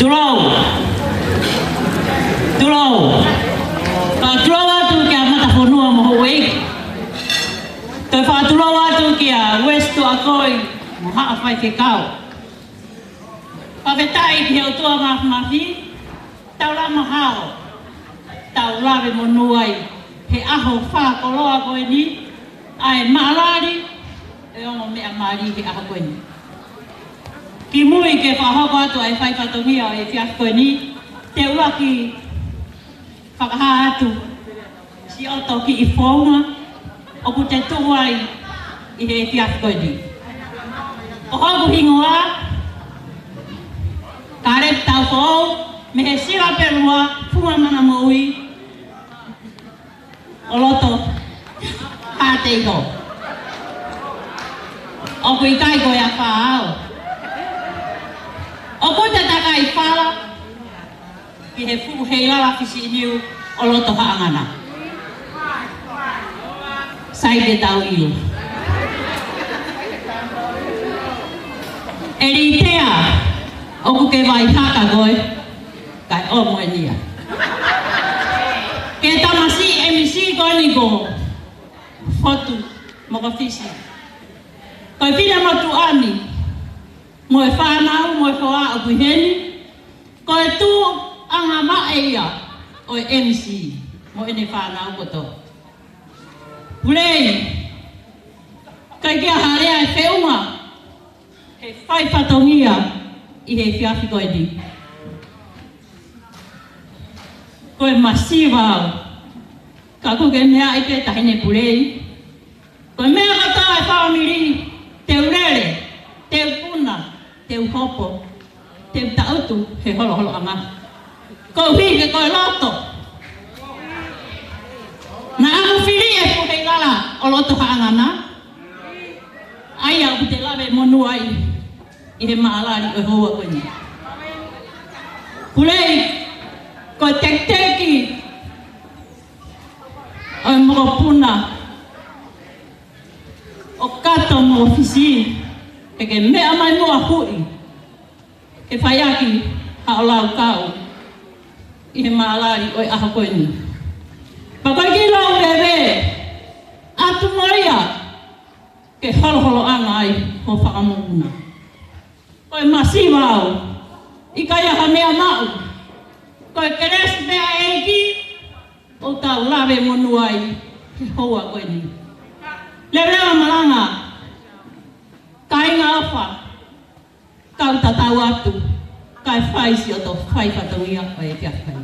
Tulou. Tulou. Ka tulou atu kia Matafonua mo houʻeiki. Toe fakatulou atu kia Uesi Tuʻakoi mo haʻa faifekau. Fakafetaʻi ki he ʻOtua Māfimafi, tau lama hao, tau lave monū ai he ʻaho fakakoloa ko eni, ʻa e maʻalali ʻe ongo meʻa mali he ʻaho ko eni. Kimui ke fakahoko atu ʻa e fai fatongia ʻo e efiafi ko eni, te u ʻuluaki fakahā atu siʻoto kiʻi founga ʻoku te tuʻu ai ʻi he efiafi ko eni. Ko hoku hingoa, Kalepi Taufoʻou, mei he Sila Pelua, Funga Mana Moʻui, ʻo loto Haʻateiho. ʻOku ʻikai ko e afā au. ʻOku te takai fala ki he fuʻu heilala fisiʻiniu ʻo loto Haʻangana. Sai ke tau ʻilo. ʻElitea, ʻoku ke vai haka koe, kae ʻomo eni ia. Ke tamasiʻi M C ko eni ko Fotu Mokofisi. Ko e finemotuʻa ni, mo e fānau, mo e hoa ʻoku ʻi heni, ko e tuʻu ʻanga maʻe ia ʻo e M C mo ʻene fānau kotoa. Pulei, ʻikai ke ʻi ai ha lea ʻe feʻunga he fai fatongia ʻi he efiafi ko eni. Ko e masiva au, ka ʻoku ke meaʻi pē Taʻahine Pulei. Ko e meʻa kotoa ʻa e fāmili, te u lele te u hopo, te u taʻutu he holoholoʻanga. Koeʻuhi ke ko e loto. Naʻa ku fili e fuʻu heilala ʻo loto haʻangana. ʻA ia ʻoku te lave monū ai ʻi he maʻalali ʻo e houa ko eni. Pulei, ko e tekiteki ʻo e mokopuna ʻo Kato mo Fisi, ke ke meʻa mai muʻa hui, ke fai ʻaki haʻo laukau ʻi he maʻalali ʻo e ʻaho ko eni. Pea ko e kiʻi lau veve, ʻatu mo ia ke holoholoʻanga ai ho fakamoʻuna. Ko e masiva au, ʻikai ha meʻa maʻu. Ko e kelesi pē ʻa e ʻEiki ʻoku tau lave monū ai he houa ko eni. Leveleva malanga, kāinga ʻofa, kau tatau atu, kae fai siʻoto fai fatongia ʻo e efiafi ni.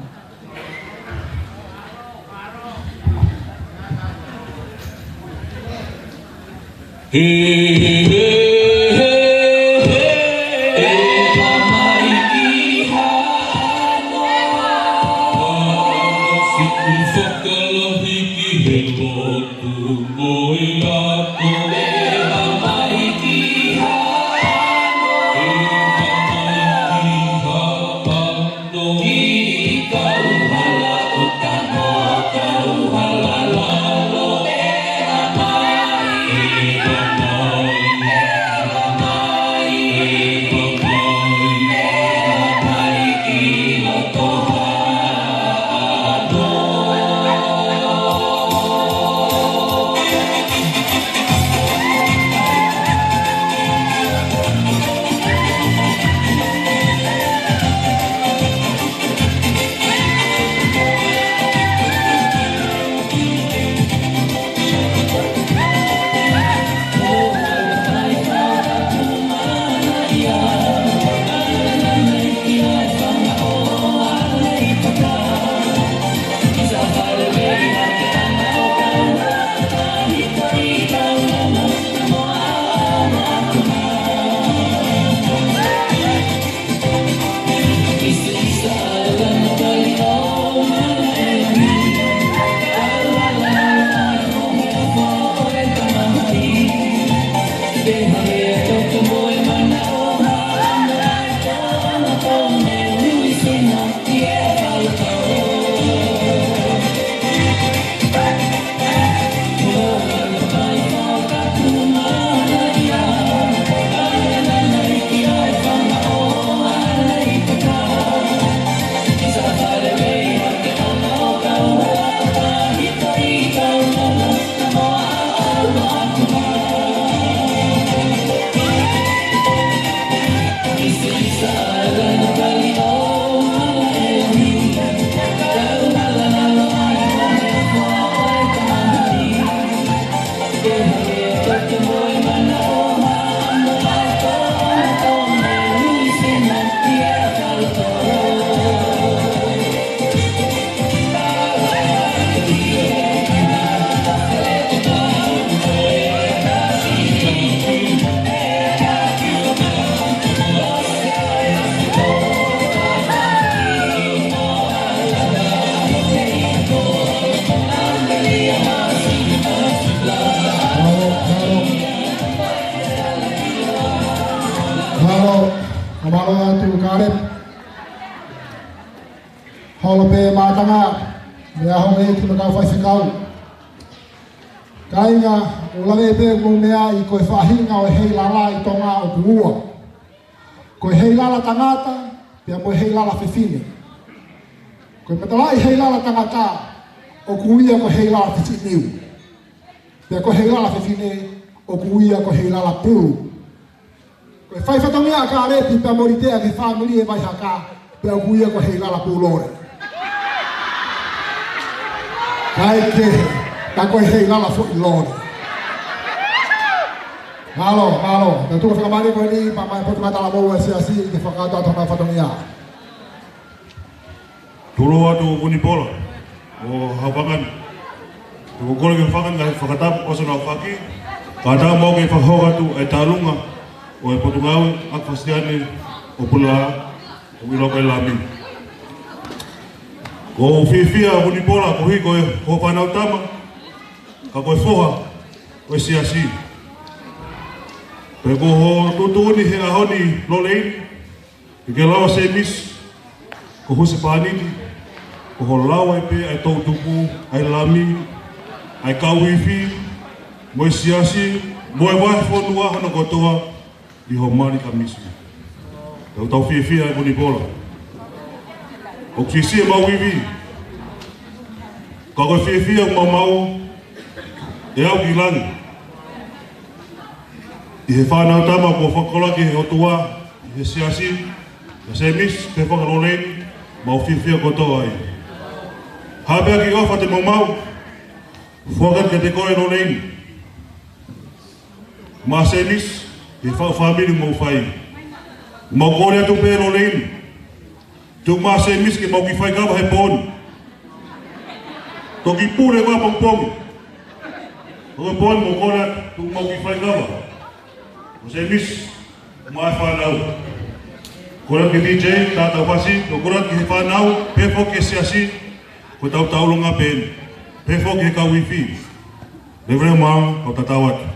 Mālō, mālō atu Kalep. Holo pē mātanga, meʻa holo e ki he kau faifekau. Kāinga, ʻoku ou lave pē mo e meʻa ʻi he ko e faʻahinga ʻo e heilala ʻi Tonga ʻoku ua. Ko e heilala tangata, pea mo e heilala fefine. Ko e matalaʻi heilala tangata, ʻoku ui ia ko e heilala fifiniu. Pea ko e heilala fefine, ʻoku ui ia ko e heilala pulu. Ko e fai fatongia ʻa Kalepi pea mo Litea ki he fāmili ʻe Vaihaka, pea ʻoku ui ia ko e heilala pulole. Kae kehe, ka ko e heilala foʻi lole. Mālō, mālō. Tau tuku fakamālō ko eni, pea mai potu mai talavou ʻa e siasi, ke fakakātoa atu honau fatongia. Tulou atu Vunipola, ʻo Haufangani. Te u kole ke fakahā ʻa e fakatapu ʻosi hono aofaki. Ka tau mau ke fakahoko atu e tālunga ʻo e Potungāue ʻAkifasitiane ʻo Pulelā, ʻoku ʻiloa ko e Lami. ʻOku ou fiefia Vunipola koeʻuhi ko e, ko ho fānau tama, ka ko e foha ʻo e siasi. Pea ko hoʻo tuʻutuʻuni he ʻaho ni Lorraine, ke ke lau ʻa Semisi ko ho husepāniti, ko hoʻo lau ai pē ʻa e toʻutupu, ʻa e Lami, ʻa e kau ifi, mo e siasi, mo e vahefonua hono kotoa ʻi hoʻo mali ka misi. Tau tau fiefia ʻe Vunipola. ʻOku siʻisiʻi ʻemau ivi, ka ko e fiefia ʻoku mau maʻu ʻe aʻu ki langi. ʻI he fānau tama kuo fakakoloa ki he ʻOtua ʻi he siasi, ʻa Semisi, pehē foki kia Lorraine, mau fiefia kotoa ai. Hā pē ha kiʻi ʻofa te mau maʻu, foaki kiate koe Lorraine, maʻa Semisi, he faʻu fāmili ʻoku mou fai. Mau kole atu pē Lorraine, tuku maʻa Semisi ke mau kiʻi fai kava he pō ni. Toki pule ʻapongipongi. Ko e pō ni mau kole atu, tuku mau kiʻi fai kava. Ko Semisi, maʻa e fānau. Kole ki he D J, tatau fasi, kole ki he fānau, pehē foki ki he siasi, ko e tautaulonga pē eni. Pehē foki ki he kau ifi. Leveleva, mau tatau atu.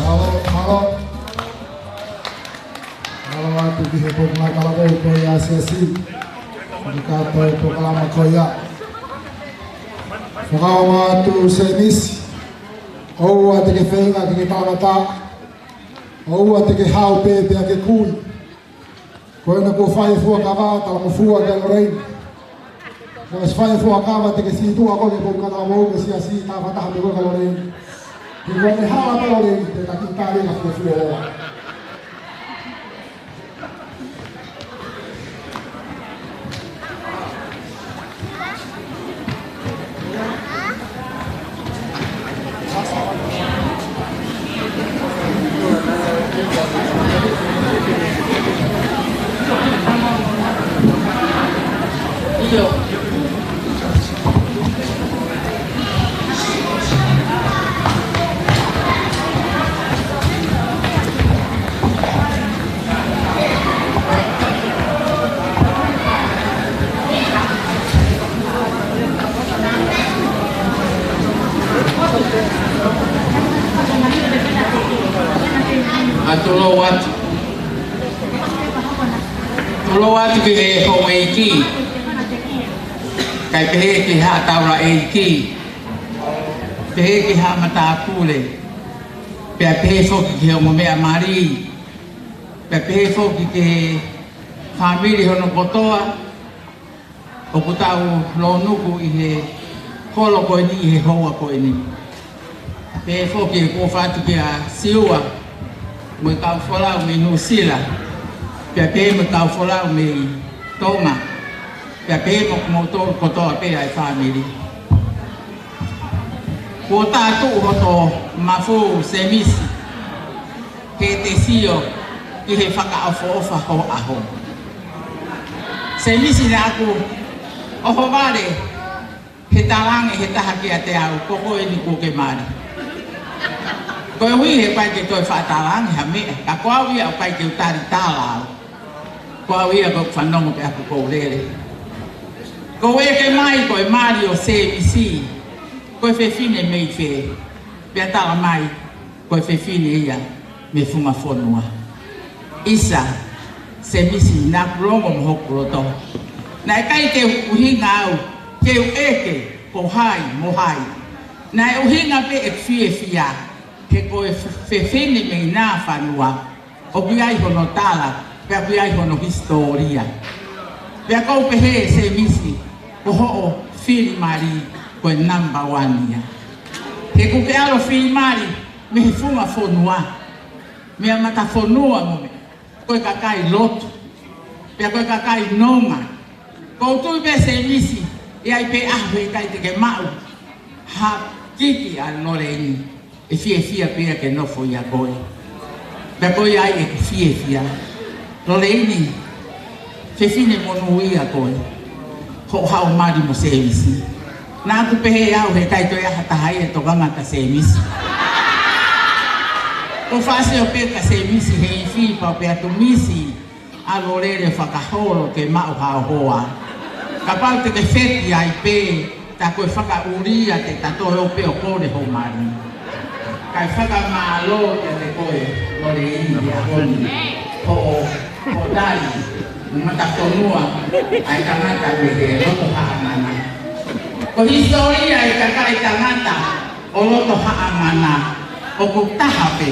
Mālō, mālō. Mālō atu ki he pō mai kalavou ko ia siasi. Ki he kātoa e polokalama ko ia. Fakaongo atu Semisi. ʻOua te ke feinga ke ke tānata. ʻOua te ke hao pē pea ke kui. Ko ena kuo fai e fuakava, talangofua kia Lorraine. Kuo ʻosi fai e fuakava, te ke sītuʻa koe ki he pō mai kalavou mo e siasi, tā fakataha pē koe kia Lorraine. He ko e hala pē Lorraine, te ta kiʻi tali ʻa e fuofua ʻofa. Tulou atu. Tulou atu ki he houʻeiki. Kae pehē ki he haʻa taulaʻeiki. Pehē ki he haʻa matāpule. Pea pehē foki ki he ongo meʻa mali. Pea pehē foki ki he fāmili hono kotoa. ʻOku tau lōnuku ʻi he kolo ko eni, ʻi he houa ko eni. Pehē foki ʻeku ʻofa atu kia Siua, mo e kau folau mei Nuʻusila, pea pehē mo e kau folau mei Tonga, pea pehē mo kimoutolu kotoa pē ʻa e fāmili. Kuo tā tuʻu hoto mafu Semisi, ke te sio ki he fakaʻofoʻofa ho ʻaho. Semisi, naʻa ku ʻohovale he talaange he taha kiate au, ko koe eni kuo ke mali. Koeʻuhi he ʻikai ke toe faʻatalaange ha meʻa, ka ko au ia ʻoku ʻikai ke u talitala au. Ko au ia ʻoku fanongo pē ʻaku kou lele. Ko e ke mai ko e mali ʻo Semisi, ko e fefine mei fē? Pea tala mai, ko e fefine ia mei Funga Fonua. ʻIsa, Semisi, naʻa ku longo mo hoku loto. Naʻe ʻikai ke u ʻuhinga au ke u ʻeke ko hai mo hai. Naʻe ʻuhinga pē ʻeku fiefia, he ko e fe-, fefine mei Nafanua, ʻoku ʻi ai hono tala, pea ʻoku ʻi ai hono hisitōlia. Pea kou pehē, Semisi, ko hoʻo fili mali ko e number one ia. He ʻoku ke ʻalu ʻo fili mali mei he Funga Fonua, mei he matafonua mo meʻa, ko e kakai lotu, pea ko e kakai nonga. Kou tui pē, Semisi, ʻe ʻi ai pē ʻaho he ʻikai te ke maʻu ha kiki ʻa Loleini. ʻE fiefia pē ia ke nofo ʻia koe. Pea ko ia ai ʻeku fiefia. Loleini, fefine monū ia koe. Hoʻo haʻu ʻo mali mo Semisi. Naʻa ku pehē au he ʻikai toe ʻi ai ha taha ia ʻe tokanga kia Semisi. Ko e fasi ʻo pē kia Semisi he ifi pau pē atu misi ʻa Lolele fakaholo ke maʻu ha hoa. Kapau te ke feti ai pē, ta ko e fakaʻulia te ta toe ō pē ʻo kole ho mali. Kae fakamālō kiate koe, Loleini, he ʻaho ni. Hoʻo, hoʻo tali, matafonua, ʻa e tangata mei he loto Haʻamana. Ko e hisitōlia ʻa e kakai tangata ʻo loto Haʻamana, ʻoku taha pē.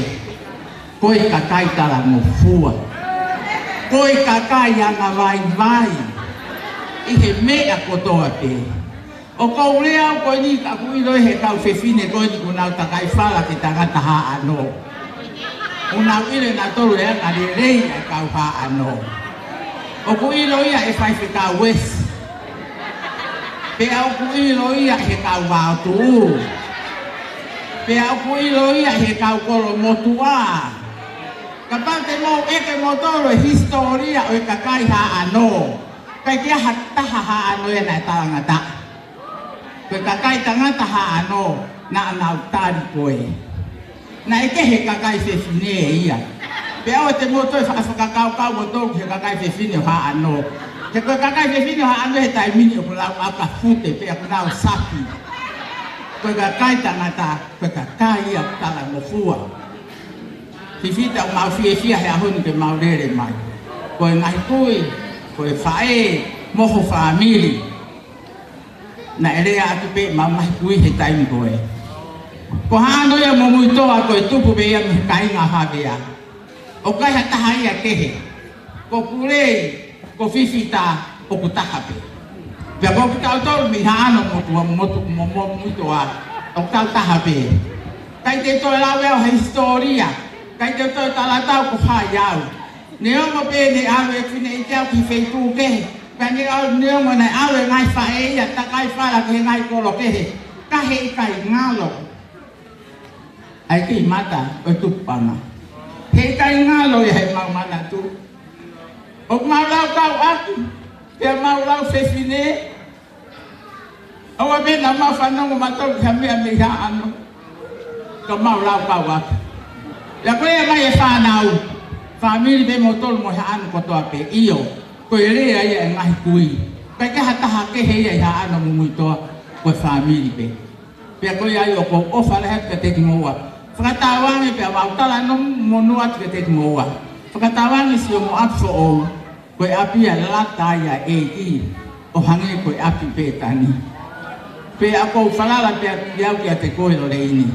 Ko e kakai talangofua. Ko e kakai angavaivai ʻi he meʻa kotoa pē. ʻOku ou lea au ko eni ka ʻoku ʻiloʻi he kau fefine ko eni kuo nau takai fala ki he tangata Haʻano. ʻOku nau ʻilo ʻe nautolu e anga lelei ʻa e kau Haʻano. ʻOku ʻilo ia ʻe Faifekau Uesi. Pea ʻoku ʻilo ia he kau Vaotuʻu. Pea ʻoku ʻilo ia he kau Kolomotuʻa. Kapau te mou ʻeke moutolu e hisitōlia ʻo e kakai Haʻano, ʻikai ke ʻi ai ha taha Haʻano ia naʻe talangataʻa. Ko e kakai tangata Haʻano naʻa nau tali koe. Naʻe kehe kakai fefine ia. Pea ʻoua te mou toe fa-, fakakaukau moutolu ki he kakai fefine ʻo Haʻano. He ko e kakai fefine ʻo Haʻano he taimi ni ʻoku nau ʻaka fute pea ʻoku nau saki. Ko e kakai tangata, ko e kakai ia talangofua. Fifita, ʻoku mau fiefia he ʻaho ni ke mau lele mai. Ko e ngaahi kui, ko e faʻē, mo ho fāmili. Naʻe lea atu pē ʻemau ngaahi kui he taimi ko ē. Ko Haʻano ia mo Muitoa ko e tupu pē ia mei he kāinga Havea. ʻOku ʻikai ha taha ia kehe. Ko Kulei, ko Fifita, ʻoku taha pē. Pea ko kitautolu mei Haʻano mo Tua, mo Tu-, mo, mo Muitoa, ʻoku tau taha pē. ʻIkai te u toe lau ʻe au ha hisitōlia. ʻIkai te u toe tala atu ko hai au. Neongo pē ne ʻave e fine ʻi te au ki he feituʻu kehe. Pea ne ʻave, neongo naʻe ʻave e ngaahi faʻē ia, takai fala ki he ngaahi kolo kehe. Ka heʻikai ngalo ʻa e kei mata ʻo e tukupanga. Heʻikai ngalo ia heʻemau manatu. ʻOku mau laukau atu, pea mau lau fefine. ʻOua pē naʻa mau fanongo mautolu ki ha meʻa mei Haʻano. Ka mau laukau atu. Pea ko e ʻai mai e fānau, fāmili pē moutolu mo Haʻano kotoa pē. ʻIo, ko e lea ia e ngaahi kui. ʻIkai ke ʻi ai ha taha kehe ia ʻi Haʻano mo Muitoa, ko e fāmili pē. Pea ko ia ai ʻoku ou ʻofa lahi atu kiate kimoua. Fakatauange pea mau talanoa monū atu kiate kimoua. Fakatauange siʻomo ʻapi foʻou, ko e ʻapi ʻa e lata ia ʻe ʻEiki, ʻo hangē ko e ʻapi Pētani. Pea ʻoku ou falala pē atu kiate koe Lolei ni.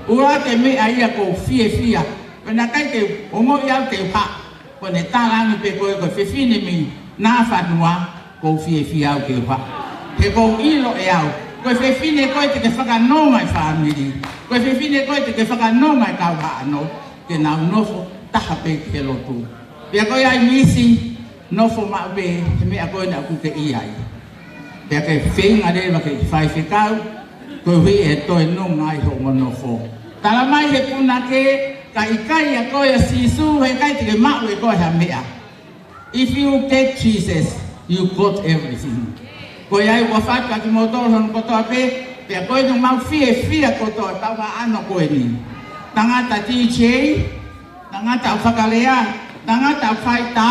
ʻUa ke meʻa ia ʻoku ou fiefia. Pea naʻe ʻikai ke u ongoʻi au ke u haʻu. Ko ʻene talaange pē ko e, ko e fefine mei Nafanua, ʻoku ou fiefia au ke u haʻu. He ʻoku ou ʻilo ʻe au, ko e fefine ko ē te ke fakanonga e fāmili. Ko e fefine ko ē te ke fakanonga e kau haʻano, ke nau nofo taha pē ki he lotu. Pea ko ia ai Misi, nofo maʻu pē he meʻa ko ē naʻa ku ke ʻi ai. Pea ke feinga leva ke faifekau, koeʻuhi ʻe toe nonga ai hoʻo nofo. Tala mai he punake, ka ʻikai ʻa koe ʻa Sīsū, he ʻikai te ke maʻu ʻe koe ha meʻa. If you get Jesus, you got everything. Ko ia ai ʻoku ou fakafetaʻi kimoutolu hono kotoa pē, pea ko eni ʻoku mau fiefia kotoa, kau haʻano ko eni. Tangata D J, tangata ʻoku fakalea, tangata ʻoku faitā,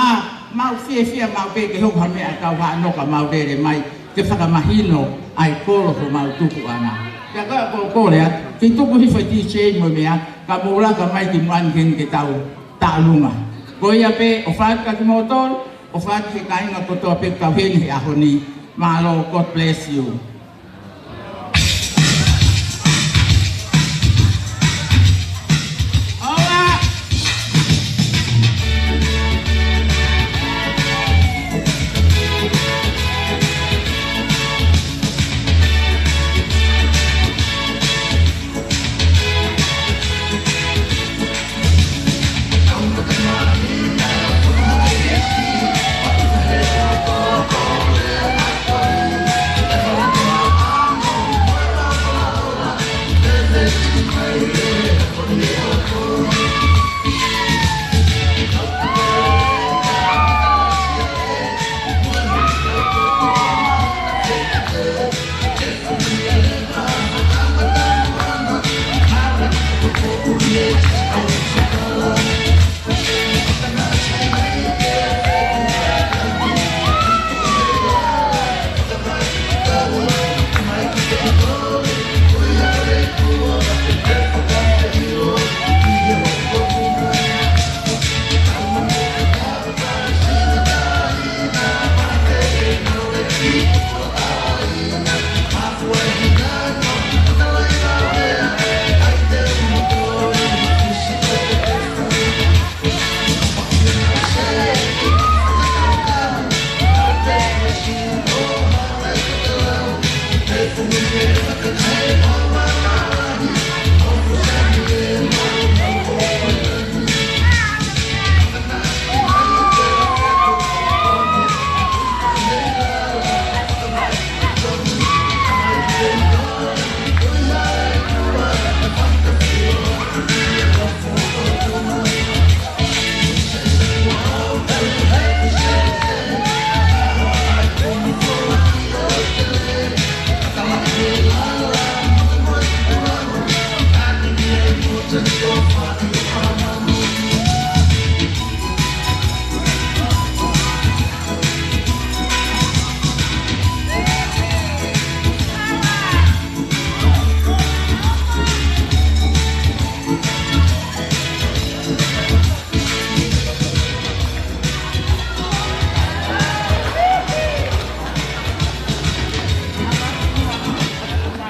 mau fiefia maʻu pē ke hoko ha meʻa kau haʻano ka mau lele mai, ke fakamahino ʻa e kolo homau tupuʻanga. Pea ko e kole atu, ke tuku hifo e D J mo e meʻa, ka mou laka mai ki muʻa ni ke tau taʻalunga. Ko ia pē, ʻoku ou fakafetaʻi kimoutolu, ʻoku ou fakafetaʻi ki he kāinga kotoa pē ʻoku tau ʻi heni he ʻaho ni. Mālō, God bless you.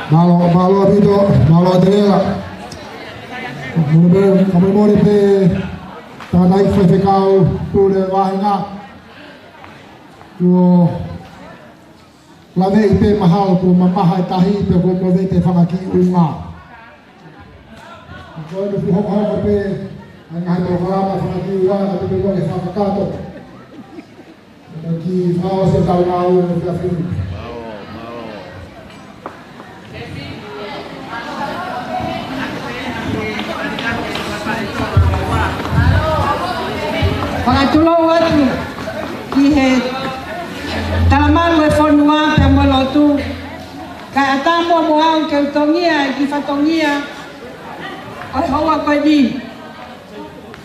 Mālō, mālō ʻaupito, mālō Telea. Mole pē, ka mole mole pē, tangataʻeiki faifekau, pule vāhenga. Kuo laveʻi pē mahalo kuo mamaha e tahi pea kuo movete fanga kiʻi ʻuhinga. Ko e tupu hokohoko pē, ʻa e ngaahi polokalama fanga kiʻi ʻuhinga, ka tupu ko e fakakakato. Ka ki fao se tau ngāue ʻo e fiefia. Fakatulou atu ki he talamalu e fonua pea mo e lotu, kae ʻatā muʻa mo au ke u tongia e kiʻi fatongia ʻo e houa ko eni.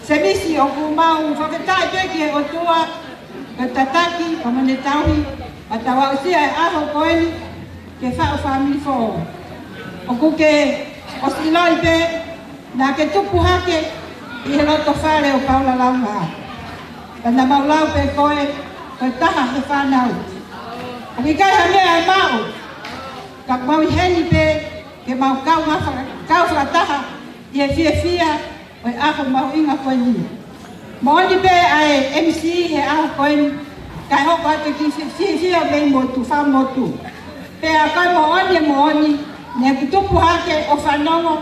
Semisi, ʻoku mau fakafetaʻi pē ki he ʻOtua, ko e tataki, ko hono tauhi, ʻa e tau aʻusia e ʻaho ko eni, ke faʻu fāmili foʻou. ʻOku ke ʻosi ʻiloʻi pē, Naʻa ke tupu hake ʻi he loto fale ʻo Paula Launga. Pea naʻa mau lau pē koe, ko e taha he fānau. ʻOku ʻikai ha meʻa ʻe maʻu. Ka mau ʻi heni pē, ke mau kau ngā faka-, kau fakataha ʻi he fiefia ʻo e ʻaho mahuʻinga ko eni. Moʻoni pē ʻa e M C he ʻaho ko eni, kae hoko atu ki he fiefia mei motu, fakamotu. Pea ko e moʻoni, moʻoni, naʻa ku tupu hake ʻo fanongo,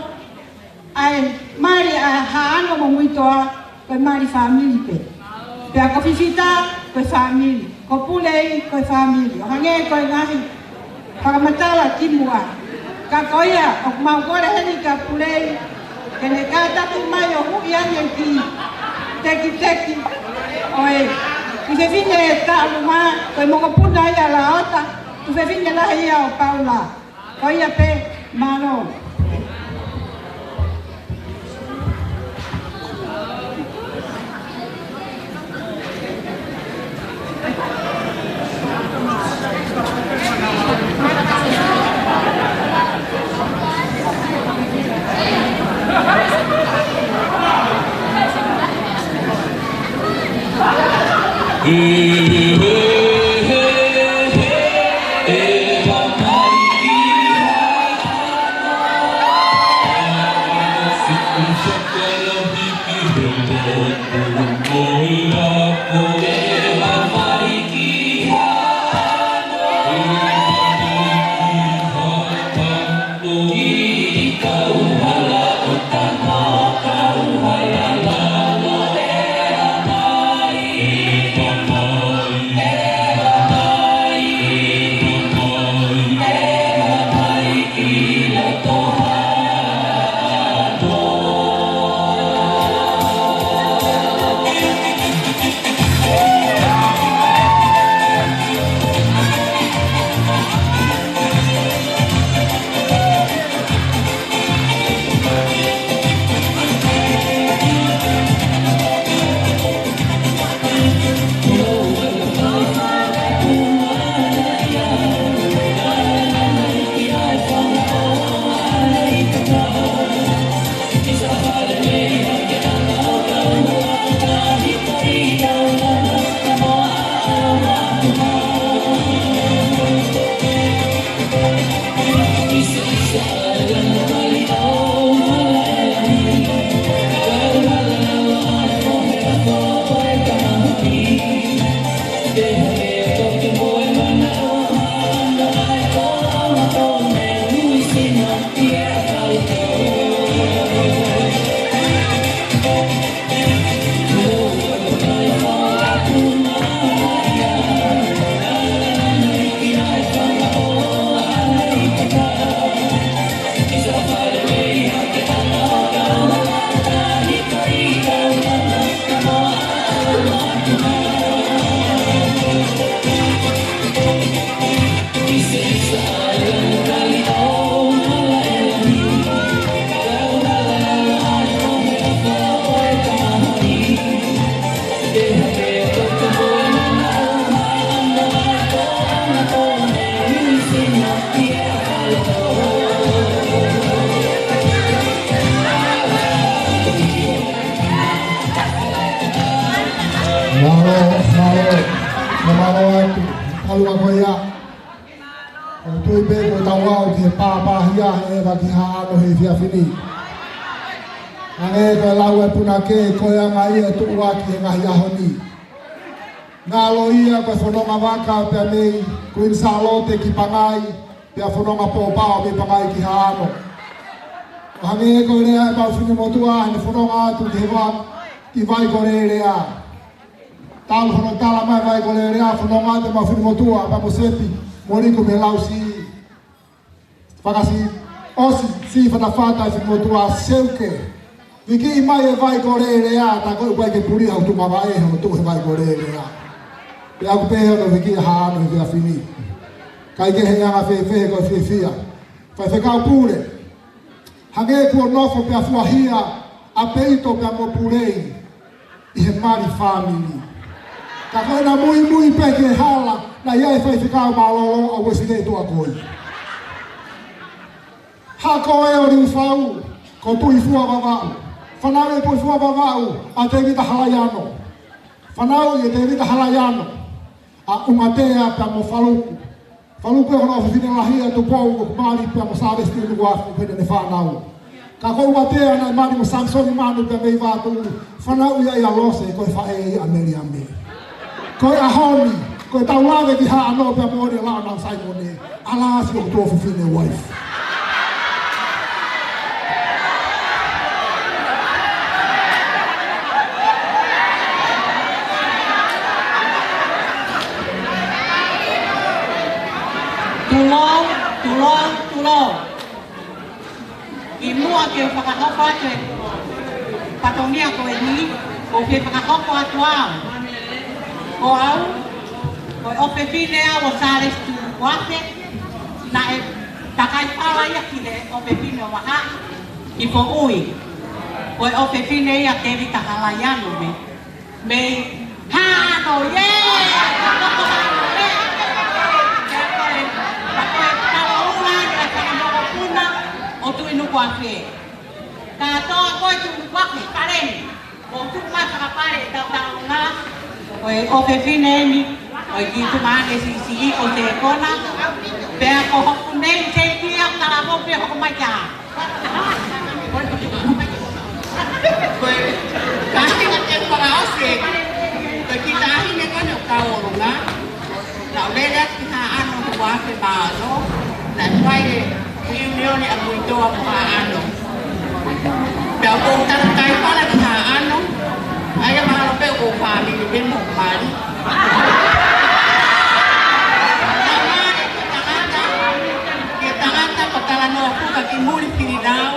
ʻa e mali ʻa Haʻano mo Muitoa, ko e mali fāmili pē. Pea ko Fifita, ko e fāmili. Ko Pulei, ko e fāmili. ʻO hangē ko e ngaahi fakamatala kimuʻa. Ka ko ia, ʻoku mau kole heni kia Pulei, ke ne kātaki mai ʻo huʻi ange ki he tekiteki ʻo e kiʻi fefine ʻe talu mai, ko e mokopuna ia ʻa Laota, tuofefine lahi ia ʻo Paula. Ko ia pē, mālō. Mālō, mālō, mālō atu. Talu a ko ia. ʻOku ou tui pē ko e tau aʻu ki he pāpāhia ʻe ʻeva ki Haʻano he efiafi ni. Hangē ko e lau ʻa e punake, ko e anga ia ʻe tuʻuaki he ngaahi ʻaho ni. Ngalo ia ko e fononga vaka pea mei Kuini Sālote ki Pangai, pea fononga pōpao mei Pangai ki Haʻano. ʻO hangē ko e lea ʻa e mau finemotuʻa, ʻene fononga atu ki he va-, ki Vaikolelea. Talu hono tala mai Vaikolelea, fononga atu ʻemau finemotuʻa, pea mo Sepi, mo Liku mei Lausi. Fakasiʻi, ʻosi siʻi fatafata ʻa e finemotuʻa Seuke. Vikiʻi mai e Vaikolelea, tā ko ē ʻoku ʻikai ke pulia hoku tuʻu mavaʻe he hono tuʻu he Vaikolelea. Pea ʻoku pehē hono vikiʻi ʻa Haʻano he efiafi ni. Kae kehe, anga fēfē ko e fiefia. Faifekau Pule. Hangē kuo nofo pea fuahia ʻa Peito pea mo Pulei ʻi he mali fāmili. Ka ko ʻena muimui pē ki he hala, naʻe ʻi ai e faifekau mālōlō ʻa Uesilē Tuʻakoi. Hako ē ʻo Liufau, Ko Tuʻifua Vavaʻu. Fanauʻi ʻe Tuʻifua Vavaʻu ʻa Tēvita Halaiano. Fanauʻi ʻe Tēvita Halaiano ʻa ʻUngatea pea mo Faluku. Faluku ko hono ʻofefine lahi ʻa Tupou, ko Mali pea mo Sāvesi Tuʻinukuafe, ko ʻene fānau. Ka ko ʻUngatea naʻe mali mo Samisoni Manu pea mei Vatu, fanauʻi ia ʻia Lose, ko e faʻē ia ʻa Meliame. Ko e ʻaho ni, ko e tau lave ki Haʻano pea mo ʻene lao nau Saimone, ʻa Lasi ʻoku tuofefine wife. Tulou, tulou, tulou. ʻI muʻa ke u fakahoko atu e fatongia ko eni, ʻoku ou fie fakahoko atu au. Ko au, ko e ʻofefine au ʻo Sāvesi Tuʻinukuafe, naʻe takai fala ia ki he ʻofefine ʻo Vahaʻa ʻi Foʻui. Ko e ʻofefine ia Tēvita Halaiano mei, mei Haʻano, ē! Ko e, ko e, ko e tauʻolunga ʻa e fanga mokopuna ʻo Tuʻinukuafe. Kātoa ko e Tuʻinukuafe, paleni. ʻOku tuʻu mai fakapale ʻetau tauʻolunga, ko e ʻofefine eni, ʻo e kiʻi tuʻumālie siʻisiʻi ko Sekona, pea ko hoku nei sekia kalavo pe hoko mai kia. Ko e, kāinga, te u fakaʻosi, ko e kiʻi taʻahine ko eni ʻoku tauʻolunga, naʻa ku lele atu ki Haʻano he ua afe mā ono, naʻe fai e ʻiunioni ʻa Muitoa mo Haʻano. Pea ʻoku ou takai fala ki Haʻano, ʻa ia mahalo pē ʻoku ou fāmili pē mo mali. Naʻe mali ki he tangata, ki he tangata ko Talanoa Puka ki Muli Filinau.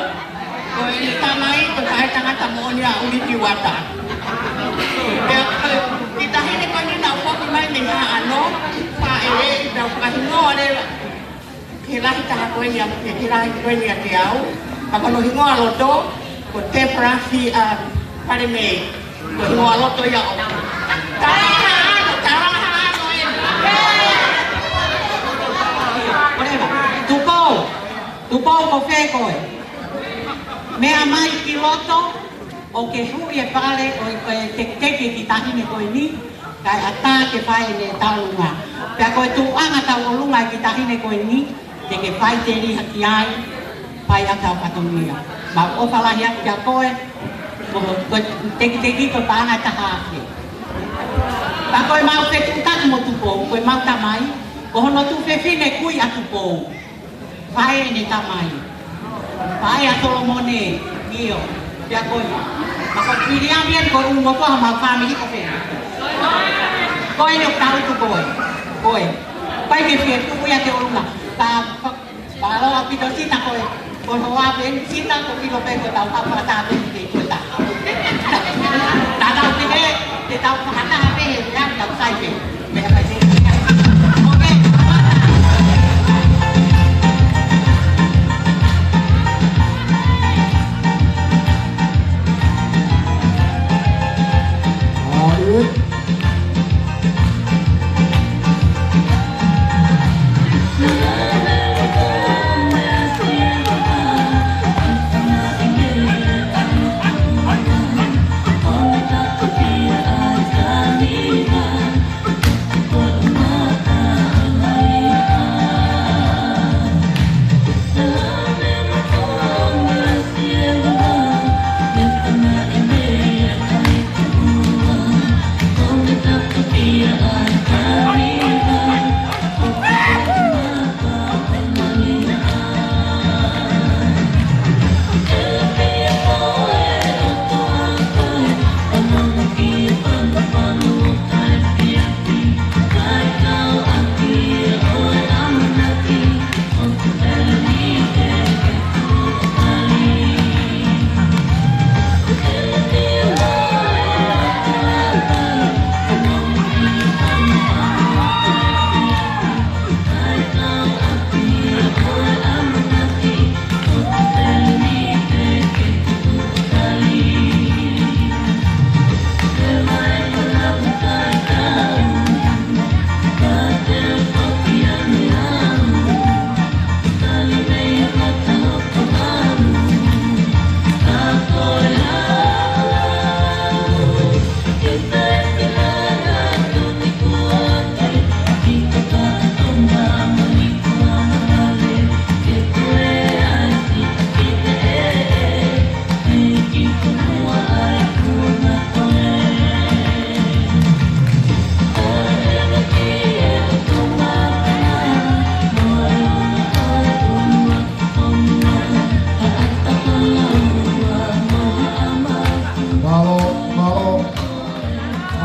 Ko ʻene tamai, ko e faʻētangata moʻoni ʻa ʻUliti Uata. Pea ko e kiʻi taʻahine ko eni naʻe foki mai mei Haʻano, faʻē, pea u fakahingoa leva ki he lahi taha ko eni ʻa, ki he lahi ko eni ʻiate au. Ka ko hono hingoa loto, ko Tefrafi ʻa Palemei. Ko e hingoa loto ia ʻo. Talahaʻano, talahaʻano ē. Tupou, Tupou ko fē koe? Meʻa mai ki loto, ʻo ke huʻi e pale ʻo e, ʻo e tekiteki e kiʻi taʻahine ko eni, kae ʻatā ke fai ʻene tauʻolunga. Pea ko e tuʻuʻanga tauʻolunga e kiʻi taʻahine ko eni, te ke faʻiteliha ki ai, fai ʻaki ʻa e fatongia. Mau ʻofa lahi atu kia koe, ko, ko e tekiteki ko e paʻanga ʻe taha afe. Pea ko ʻemau fetuʻutaki mo Tupou, ko ʻemau tamai, ko hono tuofefine kui ʻa Tupou. Faʻē ʻene tamai. Faʻē ʻa Solomone, ʻio. Pea ko e, pea ko Viliami eni ko e ʻulumotuʻa homau fāmili ko fē? Ko eni ʻoku tau tuʻu ko ē. Ko ē. ʻIkai ke fie tuʻu ia ki ʻolunga. Ka, ka, ka loa pito sita ko ē. Ko e hoa pē eni sita ko pito pē ko tau ka fakataha pē ki he ko e taha. Tatau pē, te tau fakataha pē, he meʻa tau sai pē.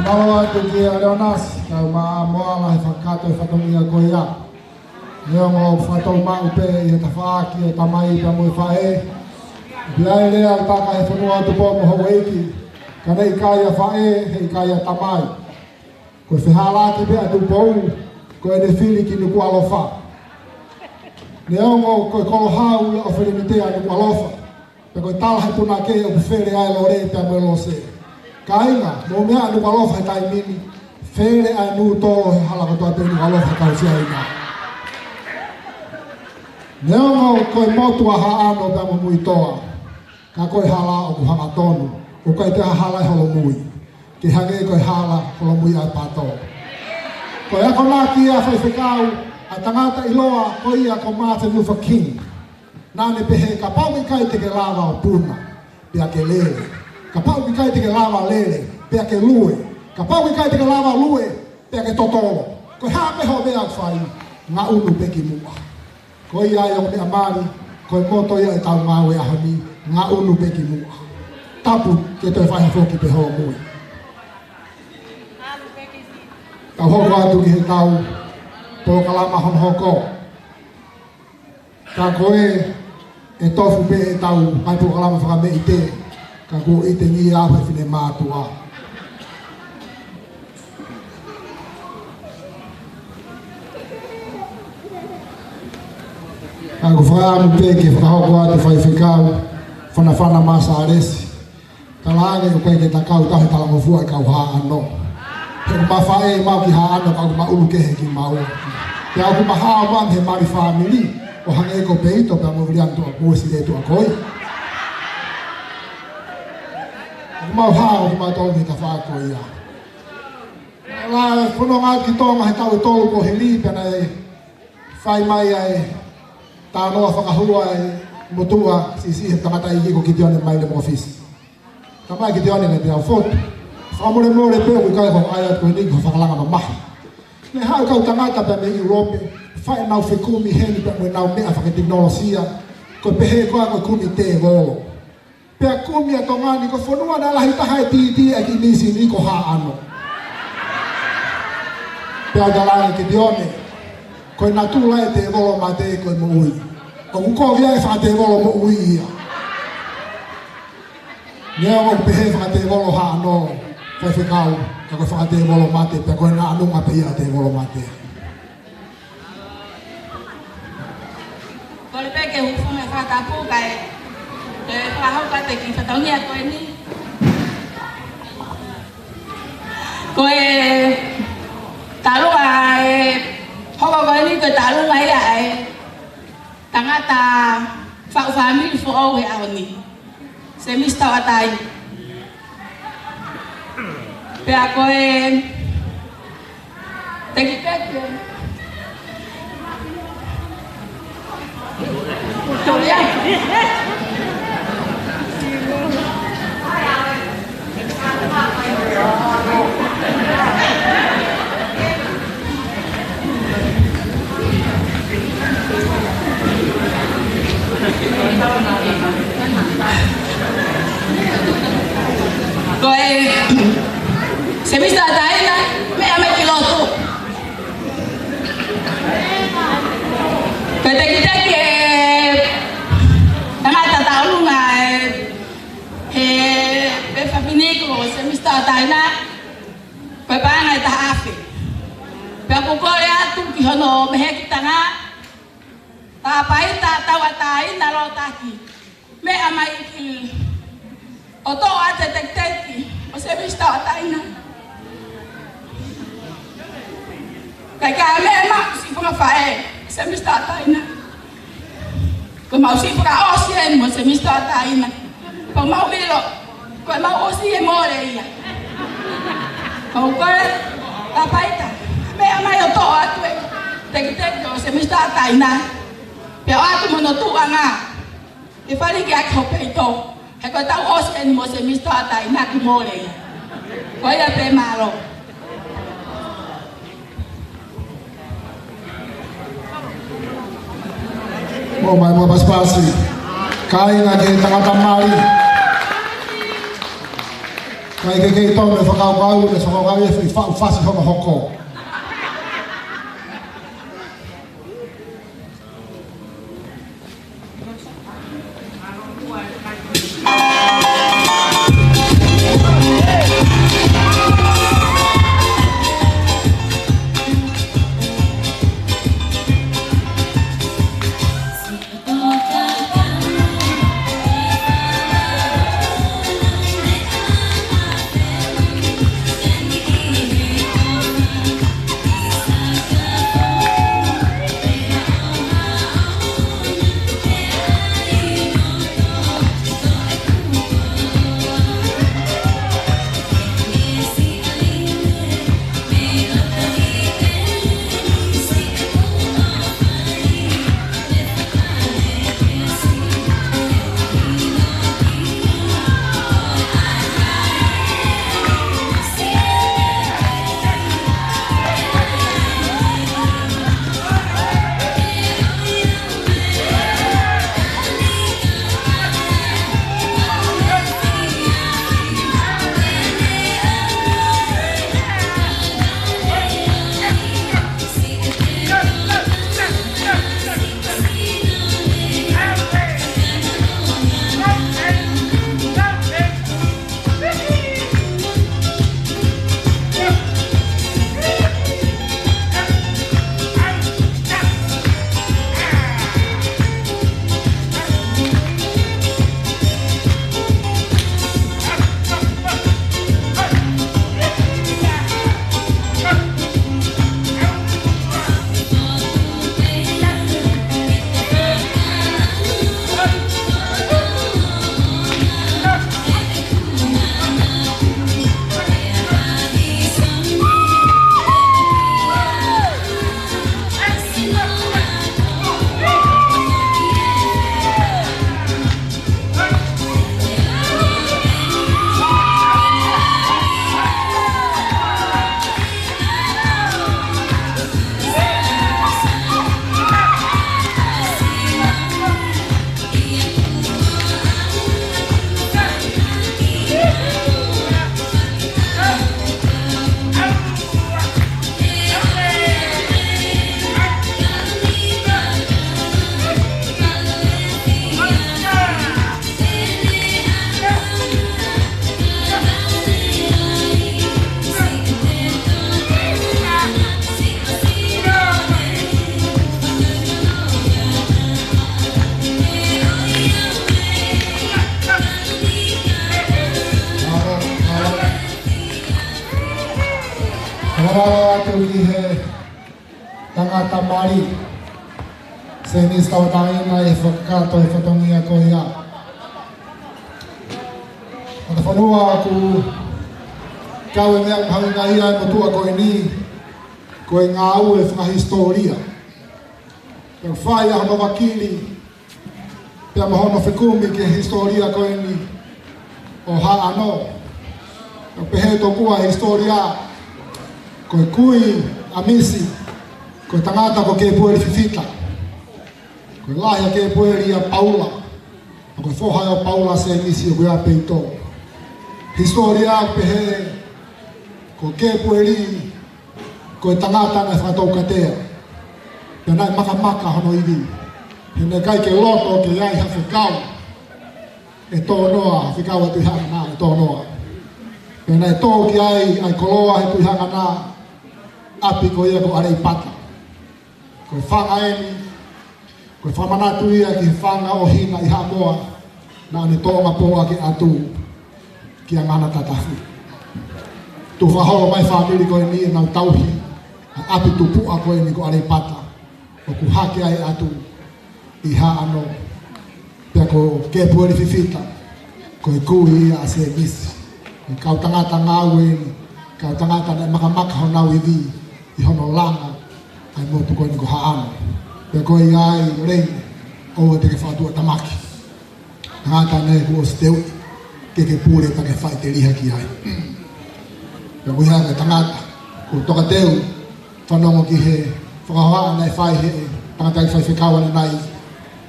Mālō atu kia Leonasi, kau ma moala he fakakakato e fatongia ko ia. Neongo ʻoku fakatoumau pē ʻi he tafaʻaki ʻo e tamai pea mo e faʻē. Pea ʻi ai e lea ʻoku taka he fonua ʻo Tupou mo Houʻeiki, ka ne ʻikai ʻa faʻē, he ʻikai ʻa tamai. Ko e fehālaaki pē ʻa Tupou, ko ʻene fili ki Nukuʻalofa. Neongo ko e kolo hau ia ʻo Felenitea Nukuʻalofa. Pea ko e tala he punake ʻoku fele ai e lole pea mo e lose. Kāinga, mou meaʻi ʻa Nukuʻalofa he taimi ni, fele ʻa e nūtolo he hala kotoa pē ʻi Nukuʻalofa he kau Siaina. Neongo ko e motu ʻa Haʻano pea mo Muitoa, ka ko e hala ʻoku hangatonu, ʻoku ʻikai toe ha hala ʻi Holomui ke hangē ko e hala Holomui ʻa e Pato. Ko e akonaki ia, faifekau, ʻa e tangata ʻiloa ko ia ko Martin Luther King. Naʻa ne pehē, kapau ʻoku ʻikai te ke lava ʻo puna, pea ke lele. Kapau ʻoku ʻikai te ke lava ʻo lele, pea ke lue. Kapau ʻoku ʻikai te ke lava ʻo lue, pea ke totolo. Ko e hā pē hoʻo meʻa ʻoku fai, ngaʻunu pē ki muʻa. Ko ia ai ʻoku meʻa mali, ko e moto ia ʻetau ngāue ʻaho ni, ngaʻunu pē ki muʻa. Tapu ke toe fai ha foki pē hoʻomui. Tau hoko atu ki heʻetau polokalama hono hoko. Ka ko e, ʻe tofu pē ʻetau ngaahi polokalama fakameʻite, ka kuo ʻitengia ʻa e fefine mātuʻa. Ka ʻoku ou fakaʻamu pē ke fakahoko atu, faifekau, Fanafana Masalesi. Talaange ʻoku ʻikai ke ta kau tau he talangofua ʻa e kau Haʻano. He ʻoku ma faʻē maʻu ki Haʻano ka ʻoku ma ʻulu kehe kimaua. Pea ʻoku ma hao maʻu he mali fāmili, ʻo hangē ko Peito pea mo Viliami Tuʻa-, mo Sile Tuʻakoi. ʻOku mau hao kimautolu he tafaʻaki ko ia. Naʻe fononga ki Tonga he taʻu ʻe tolu kuo hili pea naʻe fai mai ai e talanoa fakahua ʻa e motuʻa siʻisiʻi he tangataʻeiki ko Kitione Maile Mofisi. Tamai Kitione, naʻa te u fotu. Fakamolemole pē ʻoku ʻikai ko e ʻai atu ko eni ko e fakalanga mamahi. Naʻe haʻu e kau tangata pea mei ʻIulope, fai ʻenau fekumi heni pea mo ʻenau meʻa fakatekinolosia, ko e pehē ko ā ko e kumi tēvolo. Pea kumi ʻa Tonga ni ko e fonua naʻe lahi taha e tītī ʻa e kiʻi mīsini ko Haʻano. Pea u talaange, Kitione, ko e natula e tēvolo mate ko e moʻui. ʻOku kovi ai e fakatēvolo moʻui ia. Neongo ʻoku pehē fakatēvolo Haʻano, faifekau, ka ko e fakatēvolo mate, pea ko e naʻa nunga pē ia tēvolo mate. Kole pē ke u hūfanga he fakatapu kae, ke fakahoko atu e kiʻi fatongia ko eni. Ko e talanoa ʻe hoko ko eni ko e talanoa ia ʻa e tangata faʻu fāmili foʻou he ʻaho ni. Semisi Tauʻatāina. Pea ko e tekiteki. Ko e Semisi Tauʻatāina, meʻa mai ki loto. Ko e tekiteki e tangata tauʻolunga ʻe he pepa fefine ko Semisi Tauʻatāina, ko e paʻanga ʻe taha afe. Pea ʻoku kole atu ki hono mehekitanga, Tāpaita Tauʻatāina Lotaki, meʻa mai ki loto ʻo toʻo atu e tekiteki ʻo Semisi Tauʻatāina. Kae ʻikai ke meʻa maʻu siʻi fanga faʻē Semisi Tauʻatāina. Ko ʻemau siʻi fakaʻosi eni mo Semisi Tauʻatāina. Pea mau ʻilo, ko ʻemau ʻosi ʻe mole ia. Pea u kole, Tāpaita, meʻa mai ʻo toʻo atu e tekiteki ʻo Semisi Tauʻatāina. Pea ʻoatu mo hono tuʻuʻanga ke fali ki ai ho peito. He ko ʻetau ʻosi eni mo Semisi Tauʻatāina, kuo mole ia. Ko ia pē, mālō. Mou mai muʻa pasipasi. Kāinga, ki he tangata mali. ʻIkai ke kei tonu e fakakaukau, ʻe soko kau e fai faʻu fasi hono hoko. Mālō atu ki he tangata mali, Semisi Tauʻatāina, ʻi he fakakakato e fatongia ko ia. Matafonua, ʻoku kau e meʻa mahuʻinga ia e motuʻa ko eni, ko e ngāue fakahisitōlia. Pea fai ʻa hono vakili, pea mo hono fekumi ki he hisitōlia ko eni ʻo Haʻano. Pea pehē tokua e hisitōlia, ko e kui ʻa Misi, ko e tangata ko Kepueli Fifita. Ko e lahi ʻa Kepueli ʻia Paula. Ko e foha ʻo Paula Semisi ʻoku ʻi ai pē ʻi tō. Hisitōlia pehē ko Kepueli, ko e tangata naʻe fakatoukatea. Pea naʻe makamaka hono ivi. He naʻe ʻikai ke loto ke ʻi ai ha fekau ʻe tō noa, ha fekau ʻa e Tuʻi Haʻangana ʻe tō noa. Pea naʻe tō ki ai ʻa e koloa he Tuʻi Haʻangana, ʻapi ko ia ko ʻAleipata. Ko e fanga eni, ko e fakamanatu ia ki he fanga ʻo Hina ʻi Haʻamoa, naʻa ne tōʻonga pō ʻaki ʻa e ʻatu kia Ngana Tatafu. Tuʻu fakaholo mai fāmili ko eni ʻenau tauhi ʻa e ʻapi tupuʻa ko eni ko ʻAleipata, ʻoku hake ai ʻa e ʻatu ʻi Haʻano. Pea ko Kepueli Fifita, ko e kui ia ʻa Semisi. Ko e kau tangata ngāue eni, kau tangata naʻe makamaka honau ivi ʻi hono langa ʻa e motu ko eni ko Haʻano. Pea ko ia ai, Lei, ʻoua te ke fakatuʻatamaki. Tangata naʻe kuo ʻosi teuʻi ke ke pule pea ke faʻiteliha ki ai. Pea ko ia ko e tangata kuo tokateu, fanongo ki he fakahohaʻa naʻe fai he tangataʻeiki faifekau ʻanenai,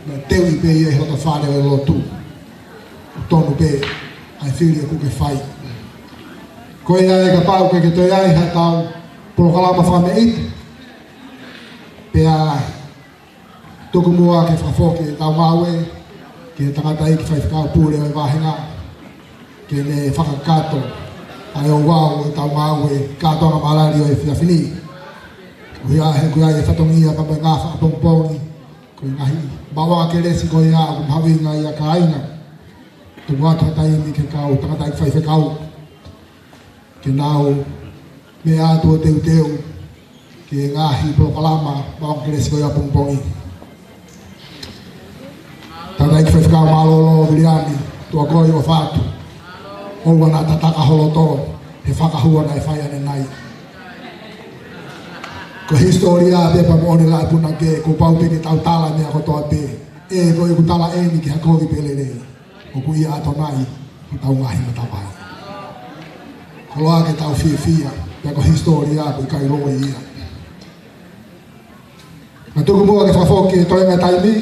naʻe teuʻi pē ia ʻi he loto fale ʻo e lotu. ʻOku tonu pē ʻa e fili ʻoku ke fai. Ko ia ai kapau ʻoku ʻikai ke toe ʻi ai haʻatau polokalama fakameʻite, pea tuku muʻa ke fakafoki ʻetau ngāue ki he tangataʻeiki faifekau pule ʻo e vāhenga, ke ne fakakakato ʻa e ouau ʻo ʻetau ngāue kātoanga malali ʻo e efiafi ni. Ko ia he ko ia e fatongia pea mo e ngaahi fakapongipongi, ko e ngaahi maʻuʻanga kelesi ko ia ʻoku mahuʻinga ia, kāinga. Tuku atu ha taimi ki he kau tangataʻeiki faifekau ke nau meʻa atu ʻo teuteu ki he ngaahi polokalama maʻuʻanga kelesi ko ia ʻapongipongi. Tangataʻeiki faifekau mālōlō Viliami Tuakoi, ʻofa atu. ʻOua naʻa tataka ho loto he fakahua naʻe fai ʻanenai. Ko e hisitōlia pē pea mo ʻene laʻi punake, kuo pau pē ke tau tala e meʻa kotoa pē. ʻE, ko ʻeku tala eni ki ha kovi pe lelei, ʻoku ʻia ʻAtonai hotau ngaahi matavai. Koloa ke tau fiefia, pea ko e hisitōlia ʻoku ʻikai loi ia. Naʻa tuku muʻa ke fakafoki e toenga taimi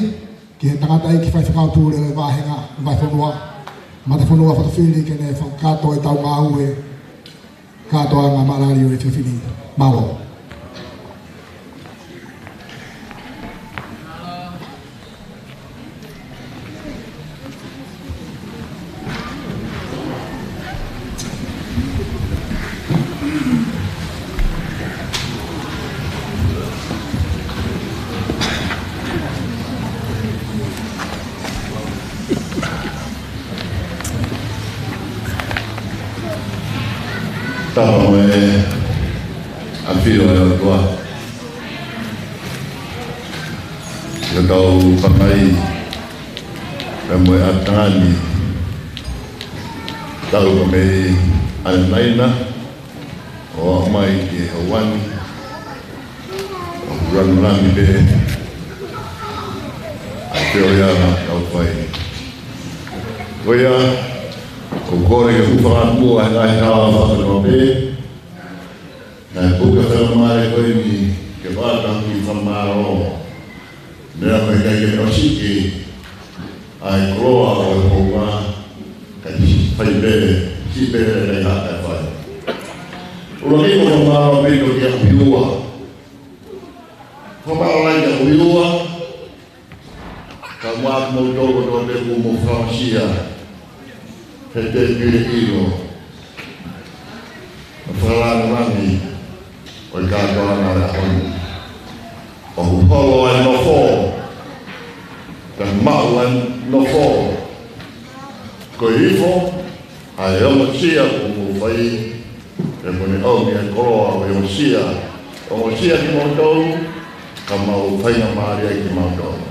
ki he tangataʻeiki faifekau pule ʻo e vāhenga, Vahefonua, Matafonua Fatafili, ke ne fakakakato ʻetau ngāue kātoanga malali ʻo e efiafi ni. Mālō. Tapu mo e ʻafio ʻa e ʻOtua. Ka tau pangai pea mo e ʻatangani, tau ka mei ʻAnemaina ʻo aʻu mai ki he ʻaho ni, ʻoku lanu lami pē ʻa e feohiʻanga ʻoku tau fai. Ko ia, ʻoku ou kole ke u fakahū atu muʻa he ngaahi hala fakafonua pē, naʻe puke faingamālie ko eni ke fai ʻaki e fakamālō. Meʻa mai kai ke ʻosi ki ai koloa ʻo e hounga, kae siʻi pē, siʻi pē ʻa e fai. ʻUluaki, ko e fakamālō pē ko ia kia ʻUhiua. Fakamālō lahi kia ʻUhiua, kae ʻumaʻā kimoutolu kotoa pē kuo mou fakaʻosi ʻa e tēpile ʻilo ʻo e fakalāngilangi ʻo e kātoanga ʻo e ʻaho ni. ʻOku holo ʻa e nofo, kae maʻu ʻa e nofo. Ko e hifo ʻa e ongosia kuo mou fai, pea mo ʻene ʻomi ʻa e koloa ʻo e ongosia, ongosia kimoutolu, kae mau faingamālie ai kimautolu.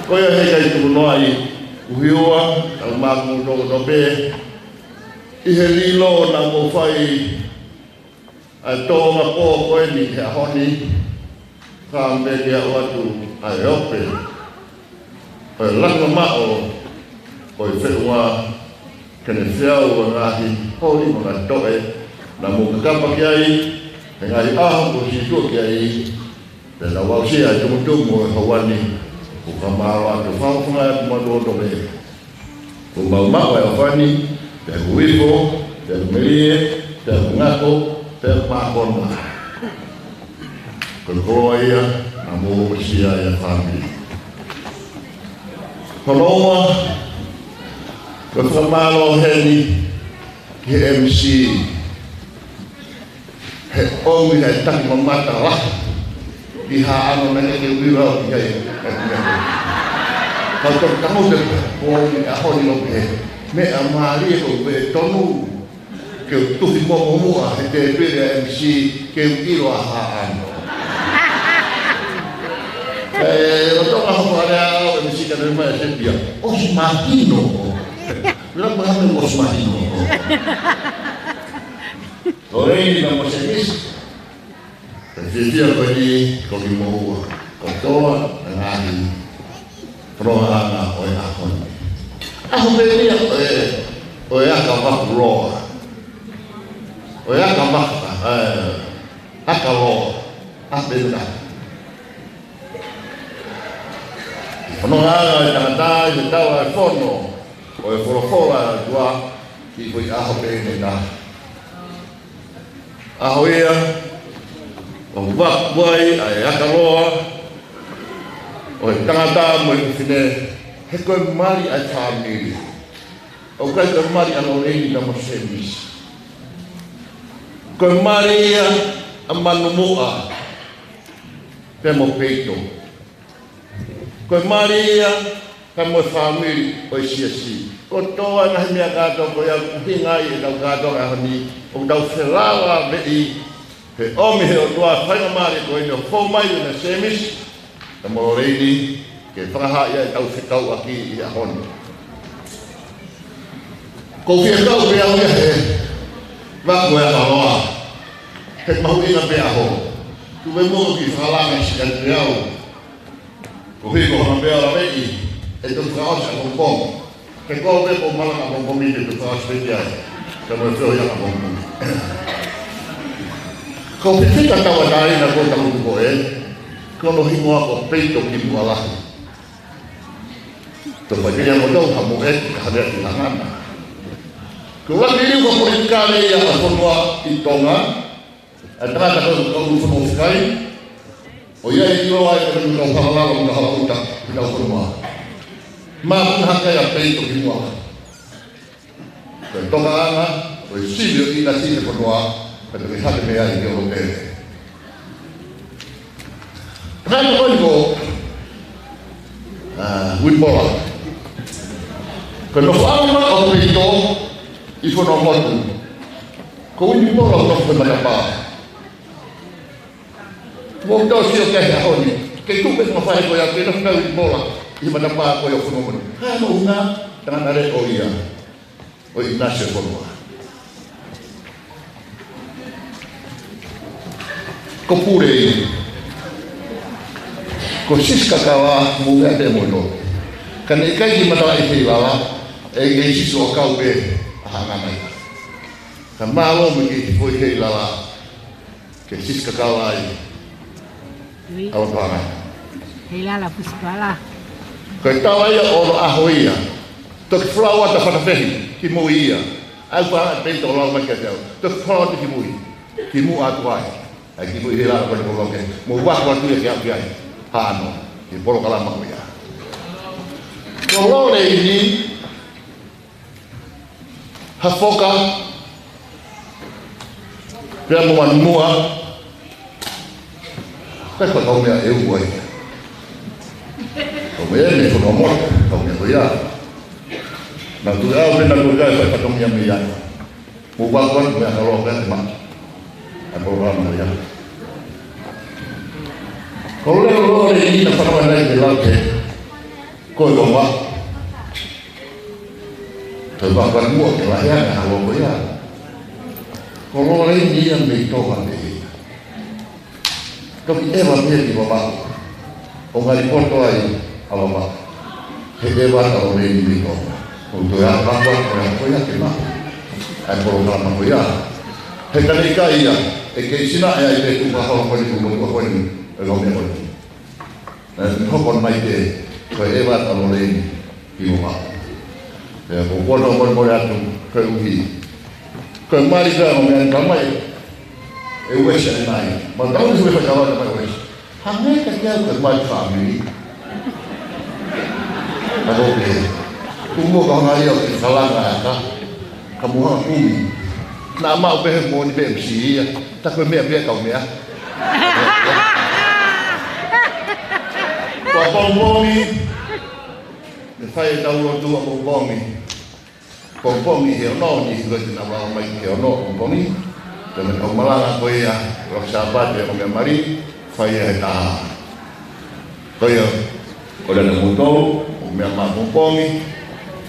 Ko ia he ʻikai tuku noa ai ʻUhiua, kae ʻumaʻā kimoutolu kotoa pē, ʻi he lilo naʻa mou fai ʻa e tōʻonga pō ko eni he ʻaho ni, ka mou meʻa ke aʻu atu ʻa e ope ʻo e langa maʻo ʻo e feʻunga, ke ne feau ʻa e ngaahi holi mo e ngaahi toʻe naʻa mou kakapa ki ai he ngaahi ʻaho kuo siʻi tuʻa ki ai, pea naʻa mou aʻusia ʻa e tumutumu ʻo e houa ni. ʻOku ou fakamālō atu, fakafofonga atu kimautolu kotoa pē. Kuo mau maʻu ʻa e ʻofa ni, pea kuo hifo, pea kuo melie, pea kuo ngako, pea kuo mākona. Ko e koloa ia naʻa mou ongosia ai ʻa e fāmili. Hono ua, ko e fakamālō heni ki he M C, he ʻomi ʻa e taki mamata lahi ki Haʻano, naʻe ʻikai ke u ʻilo au ki ai. Kau toki tangutu pē, ko e ʻaho ni ʻoku pehē, meʻa mālie, ko e tonu ke u tufi momo muʻa he tēpile ʻa e M C ke u ʻilo ʻa Haʻano. ʻE, lolotonga hoʻo alea ʻo e M C ka ne mai ʻa Sepia, ʻosi mahino. Mira mo hame ʻosi mahino. Lorraine pea mo Semisi, pea fiefia ko eni ko kimoua kotoa ʻa e ngaahi fonongaʻanga ʻo e ʻaho ni. ʻAho pē eni ʻo e, ʻo e aka vaku loa. ʻO e aka vaku, ē, aka loa. ʻAho pē eni. Fonongaʻanga ʻo e tangata, ʻi he tau ʻa e fono ʻo e folofola ʻa e ʻOtua, ki he foʻi ʻaho pē eni. ʻAho ia, ʻoku vaku ai ʻa e ʻakaloa ʻo e tangata mo e fefine, he ko e mali ʻa e fāmili. ʻOku ʻikai ko e mali ʻa Lolelei pea mo Sēmisi. Ko e mali ia ʻa Manumuʻa pea mo Peito. Ko e mali ia pea mo e fāmili ʻo e siasi. Kotoa e ngaahi meʻa kātoa ko ia ʻoku ʻuhinga ai ʻetau kātoanga he ʻaho ni, ʻoku tau felāveʻi he ʻomi he ʻOtua e faingamālie ko eni ʻo fou mai ʻa Sēmisi pea mo Lolelei ke fakahā ai ʻetau fekauʻaki ʻi he ʻaho ni. ʻOku ou fie kau pē au ia he vaku e ʻakaloa, he mahuʻinga pē ʻaho. Tuku muʻa ke u kiʻi fakalanga siʻi atu pē au. Koeʻuhi ko e hanga pē ʻo laveʻi e tohi fakaʻosi ʻapongipongi. He ko e pē ko e malanga ʻapongipongi, ʻe tohi fakaʻosi pē ia. Ka mo e feohi ʻapongipongi. Ko e fefine tauʻatāina ko ē ʻoku tangutu ko ē, ko hono hingoa ko Peito Kimuʻa Lahi. Tau fai pē ia mo tau hamu e ka hare atu hangana. Ko e ʻuluaki liliu fakapolitikale ia ʻa e fonua ʻi Tonga, ʻa e tangata ko e kau fonua ʻoku ʻikai, ʻo ia ʻe ʻiloa ai ko e kau fakalalo mo e kau hala ʻuta ʻi hotau fonua. Māpuna hake ʻa Peito Kimuʻa. Ko e tokaʻanga ʻo e sivi ʻo e ʻinasi ʻi he fonua, ka te ke hake mei ai ki ʻolopele. Tangata ko eni ko, ā, Uinipola. Ko e nofoʻanga ʻo Peito ʻi Fonuamotu. Ko Uinipola ʻoku nofo he matapā. Mou tau sio ki he ʻaho ni. Kei tuku pē mo fai ko ia, kei nofo ʻa Uinipola ʻi he matapā ko ia ʻo Fonuamotu. Hā hono ʻuhinga? Tangata leʻo ia ʻo e ʻinasi ʻo e fonua. Ko Pule, ko Sisikakava, mou meʻa pē mo ʻilo. Ka ne ʻikai ke matalaʻi ʻi Heilala, ʻe kei Sisi ʻo kau pē ʻa hangana ia. Ka mālō mo e kei foʻi Heilala, ke Sisikakava ai. Ui. ʻAlotoanga. Heilala Fusikala. Ko e tala ia ʻo e ʻaho ia. Toki folau atu ʻa Fatafehi kimui ia. ʻAi pē ʻa Peito ʻo lau mai kiate au. Toki folau atu kimui. Kimuʻa atu ai. ʻAi kimui Heilala ko e koloke. Mou vaku atu ia ke aʻu ki ai. Hano. Ki he polokalama ko ia. Ko Lolelei ni, Hafoka, pea mo Manumuʻa, pea ko e kau meʻa ʻe ua ia. Kau meʻa mei Fonuamotu, kau meʻa ko ia. Naʻa ku ʻai pē naʻa ku ʻai fai fatongia mei ai. Mou vaku atu mo e ʻakaloa pea te maki. ʻAi polokalama ia. Ko Lolelei ni naʻa fanongo nai ke lau ke ko e longa. Tau vaku atu muʻa ke lahi ange ʻa e ʻakaloa ko ia. Ko Lolelei ni ia mei Tonga pē ia. Toki ʻeva pē ia ki Vavaʻu. ʻO ngali poto ai ʻa Vavaʻu. He ʻeva ʻa Lolelei ni mei Tonga. ʻOku toe ʻa vaku atu ko ia ko ia ke maʻu ʻa e polokalama ko ia. He ka ne ʻikai ia, ʻe kei sina ʻe ai pē tuʻu fakaholo ko eni, tuʻu motuʻa ko eni, ʻe lomi ko eni. Ē, hoko mai pē, ko e ʻeva ʻa Lolelei ni ki Vavaʻu. Ē, ko e koto molemole atu, koeʻuhi. Ko e mali ka mo meʻa ni ka mai, ʻe uesia ʻe nai. Ma tau ni ue fai kava ka mai uesia. Hangē ka kia ko e mali fāmili. Ka ko ke. Kuo mo ka hanga ia ʻo ke kalanga ʻa ka. Ka mo hanga kumi. Naʻa mau pehē mo ni pē M C ia. Ta ko e meʻa pē kau meʻa. Ko ʻapongipongi, ʻe fai ʻetau lotu ʻapongipongi. Pongipongi he ono, ni ko e tena vao mai he ono ʻapongipongi. Tena kau malanga ko ia, ʻo Sāpate ʻo meʻa mali, fai ia he taha. Ko ia, ʻo lana mutolu, ʻo meʻa mā ʻapongipongi.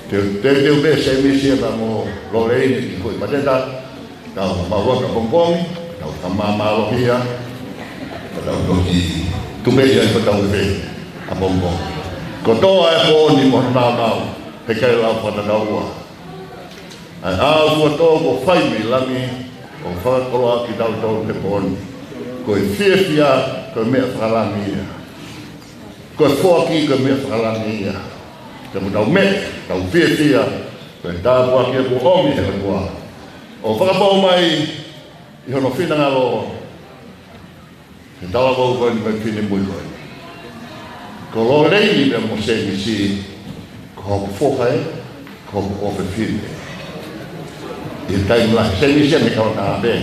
Te, te, te u pē Sēmisi ia mo Lolelei ni ki Kuimateta. Tau maua ka pongipongi, tau ka māmālohia, ka tau toki tupe ia ko tau pē ʻapongipongi. Kotoa e pō ni mo nau nau, he kai lau whatatau ua. ʻA e ʻAfio ʻOtua kuo fai mei langi, ʻo fakakoloa kitautolu he pō ni. Ko e fiefia, ko e meʻa fakalangi ia. Ko e foaki, ko e meʻa fakalangi ia. Ka mo tau meʻa, tau fiefia, ko e tāpuaki kuo ʻomi he ʻOtua. ʻO fakapō mai, ʻi hono finangalo he talavou ko eni mo e finemui ko eni. Ko Loleni pea mo Semisi, ko hoku foha ē, ko hoku ʻofefine. ʻI he taimi lahi, Semisi ʻa me kau na pē.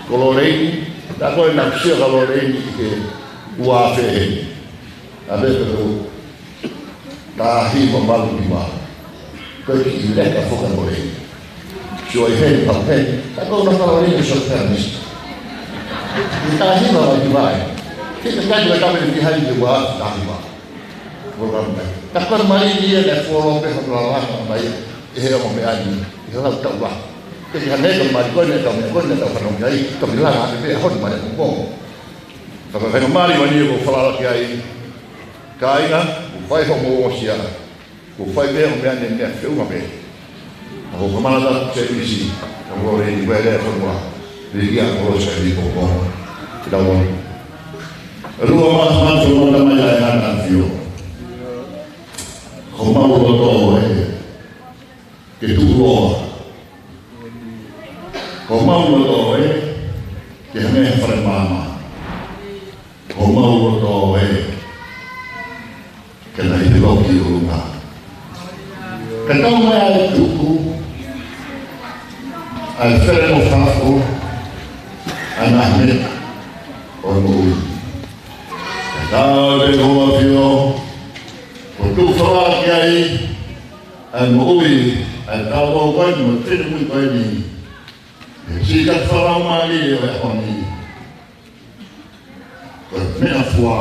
Ko Loleni, na ko e na sio ka Loleni ʻi he ua fehe. ʻA me ko e tahi mamalu ni ma. Ko e kiʻi leka foka mo e. Sio ʻi heni pau heni. Ta ko na fala ni so ka misi. Ni tahi mamalu ni ma. Kita kai ka kame ni hai ni wa tahi ma. Ko ka mai. Ta ko na mai ni e fuolo pe ha la la mai. ʻI he ʻomi ani. ʻI he lau tau wa. Ke ki hane ka mai ko ne tau me ko ne tau fano kai. Ka mi la ha pe hon mai ko. Ka ka mali mani ko falala ki ai. Kāinga, ʻoku fai hoʻomou ʻosia, ʻoku fai pē hoʻomou meʻa ni meʻa feʻunga pē. Ka ko ka mana ta Semisi, ka mo le ni pele ko mua, le ia ko sa ni ko ko. Kita mo. Lua ma ma so mo ta mai ai hana fio. Ko mau loto ē, ke tuʻu loa. Ko mau loto ē, ke hangē ha fale māmā. Ko mau loto ē, ke na ʻi he loki ʻo ʻolunga. Ka tau mai ʻa e tuku, ʻa e fele mo fafo, ʻa e ngaahi meʻa ʻo e moʻui. Ka tau te ko ʻafio, ko tuku fala ki ai, ʻa e moʻui, ʻa e talavou ko eni, mo e finemui ko eni. ʻE sika fala mali ʻo e ʻaho ni. Ko e meʻafua,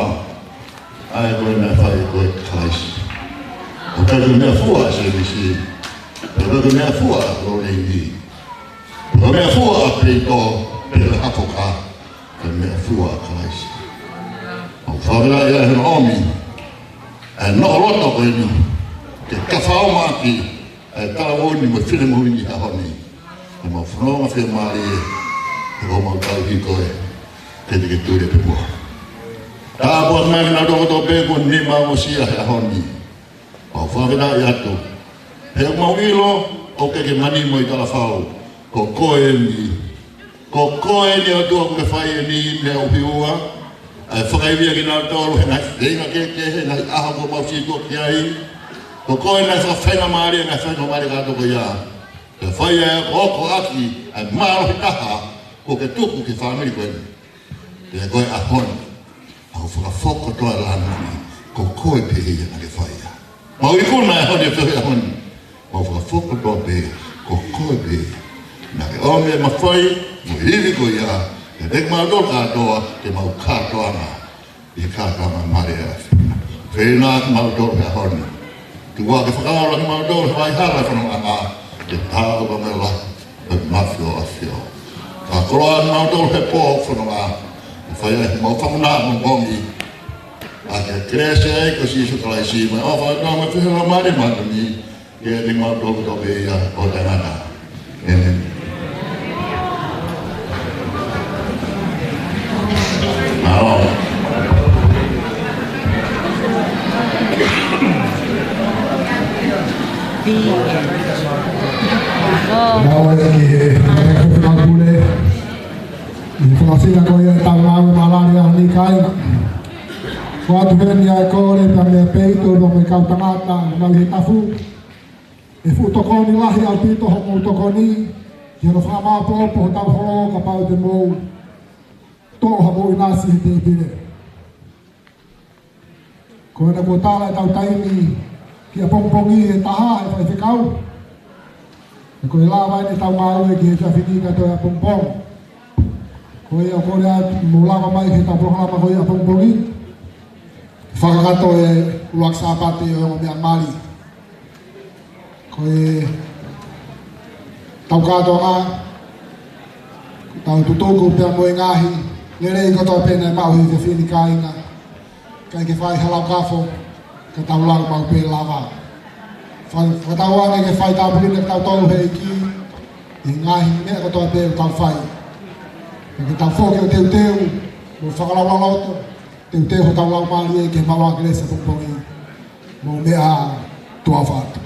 ʻa e ko e meʻa fai ko e Kalaisi. ʻOku ʻikai ko e meʻafua ʻa Semisi. ʻOku ʻikai ko e meʻafua ʻa Loleni. ʻOku ʻikai ko e meʻafua ʻa Peito, pe ko e Hafoka. Ko e meʻafua ʻa Kalaisi. ʻOku fala ia he ʻomi. ʻA e noʻo loto ko eni. Ke ka fao maki. ʻA e talavou ni mo e finemui ni he ʻaho ni. ʻE mau fanongo fiemālie, ʻe ko mau tau hiko ē, ke te ke tuli ʻe pepua. Tāpuaki mai na toko tō pē ko ni mau ʻosia he ʻaho ni. Mau fakafetaʻi atu. He mau ʻilo, ʻoku ke ke mani mo e talafau. Ko koe eni. Ko koe eni ʻOtua ʻoku ke fai eni meʻa ʻoku hiva, ʻa e fakaivia kinautolu he ngaahi feinga kehekehe, he ngaahi ʻaho kuo mau sītuʻa ki ai. Ko koe naʻe fakafaingamālie, ngaahi faingamālie kātoa ko ia. Ke fai ʻa e ʻoku ʻokoʻaki, ʻa e mālohi taha, kuo ke tuku ki he fāmili ko eni. Pea ko e ʻaho ni. ʻOku fakafokatoa e lāngilangi, ko koe pē ia naʻa ke fai ia. Mau ikuna e ʻaho ni ʻo e feohi ʻaho ni. ʻOku fakafokatoa pē, ko koe pē ia. Naʻa ke ʻomi e mafai, mo e ivi ko ia, ke teki mautolu kātoa, ke mau kātoanga, ʻi he kātoanga male afi. Feinga kimautolu he ʻaho ni. Tuku ke fakaola kimautolu he vaihā ʻo e fonongaʻanga, ke tā o ka mela, ʻo e mafio ʻafio. Fakakoloa kimautolu he pō ʻo e fononga, ke fai ai homau fakamāʻopoʻopo. ʻA e kelesi ʻa e ʻEiki ko Sīsū Kalaisi, mo e ʻofa ʻa e ʻOtua, mo e feohi ʻa e Laumālie Māʻoniʻoni, ke ʻiate kimautolu kotoa pē ia ʻo taʻengata. ʻĒmeni. Mālō. Naʻa ʻoku ʻi he, ʻi he fakafina ko ia ʻetau ngāue māʻoniʻoni ʻa e ʻaho ni kāinga. Ko atu heni ʻa e kole pea mei Peito, pea mei he kau tangata, mei he tafu. ʻE fuʻu tokoni lahi ʻaupito hoʻomou tokoni, ki hono fakamāʻopoʻopo hotau holo kapau te mou toʻo haʻamou ʻinasi he tēpile. Ko ena kuo tala ʻetau taimi ki ʻapongipongi he taha ʻe faifekau. He ko e lava eni ʻetau ngāue ki he efiafi ni kae toe ʻapongipongi. Ko ia ʻoku ou kole atu mou lava mai ki heʻetau polokalama ko ia ʻapongipongi. Fakakakato e ʻuluaki Sāpate ʻo e ongo meʻa mali. Ko ʻetau kātoanga, ko ʻetau tutuku pea mo e ngaahi lelei kotoa pē naʻe maʻu he efiafi ni kāinga. ʻIkai ke fai ha lau kafo, ka tau lau maʻu pē lava. Fa-, fakatauange ke fai tāpuekina kitautolu ʻe he ʻEiki, ʻi he ngaahi meʻa kotoa pē ʻoku tau fai. Ke tau foki ʻo teuteu, mo fakalaulauloto, teuteu hotau laumālie ke maʻu ʻa e kelesi ʻapongipongi. Mou meʻa ā, tuʻa ʻofa atu.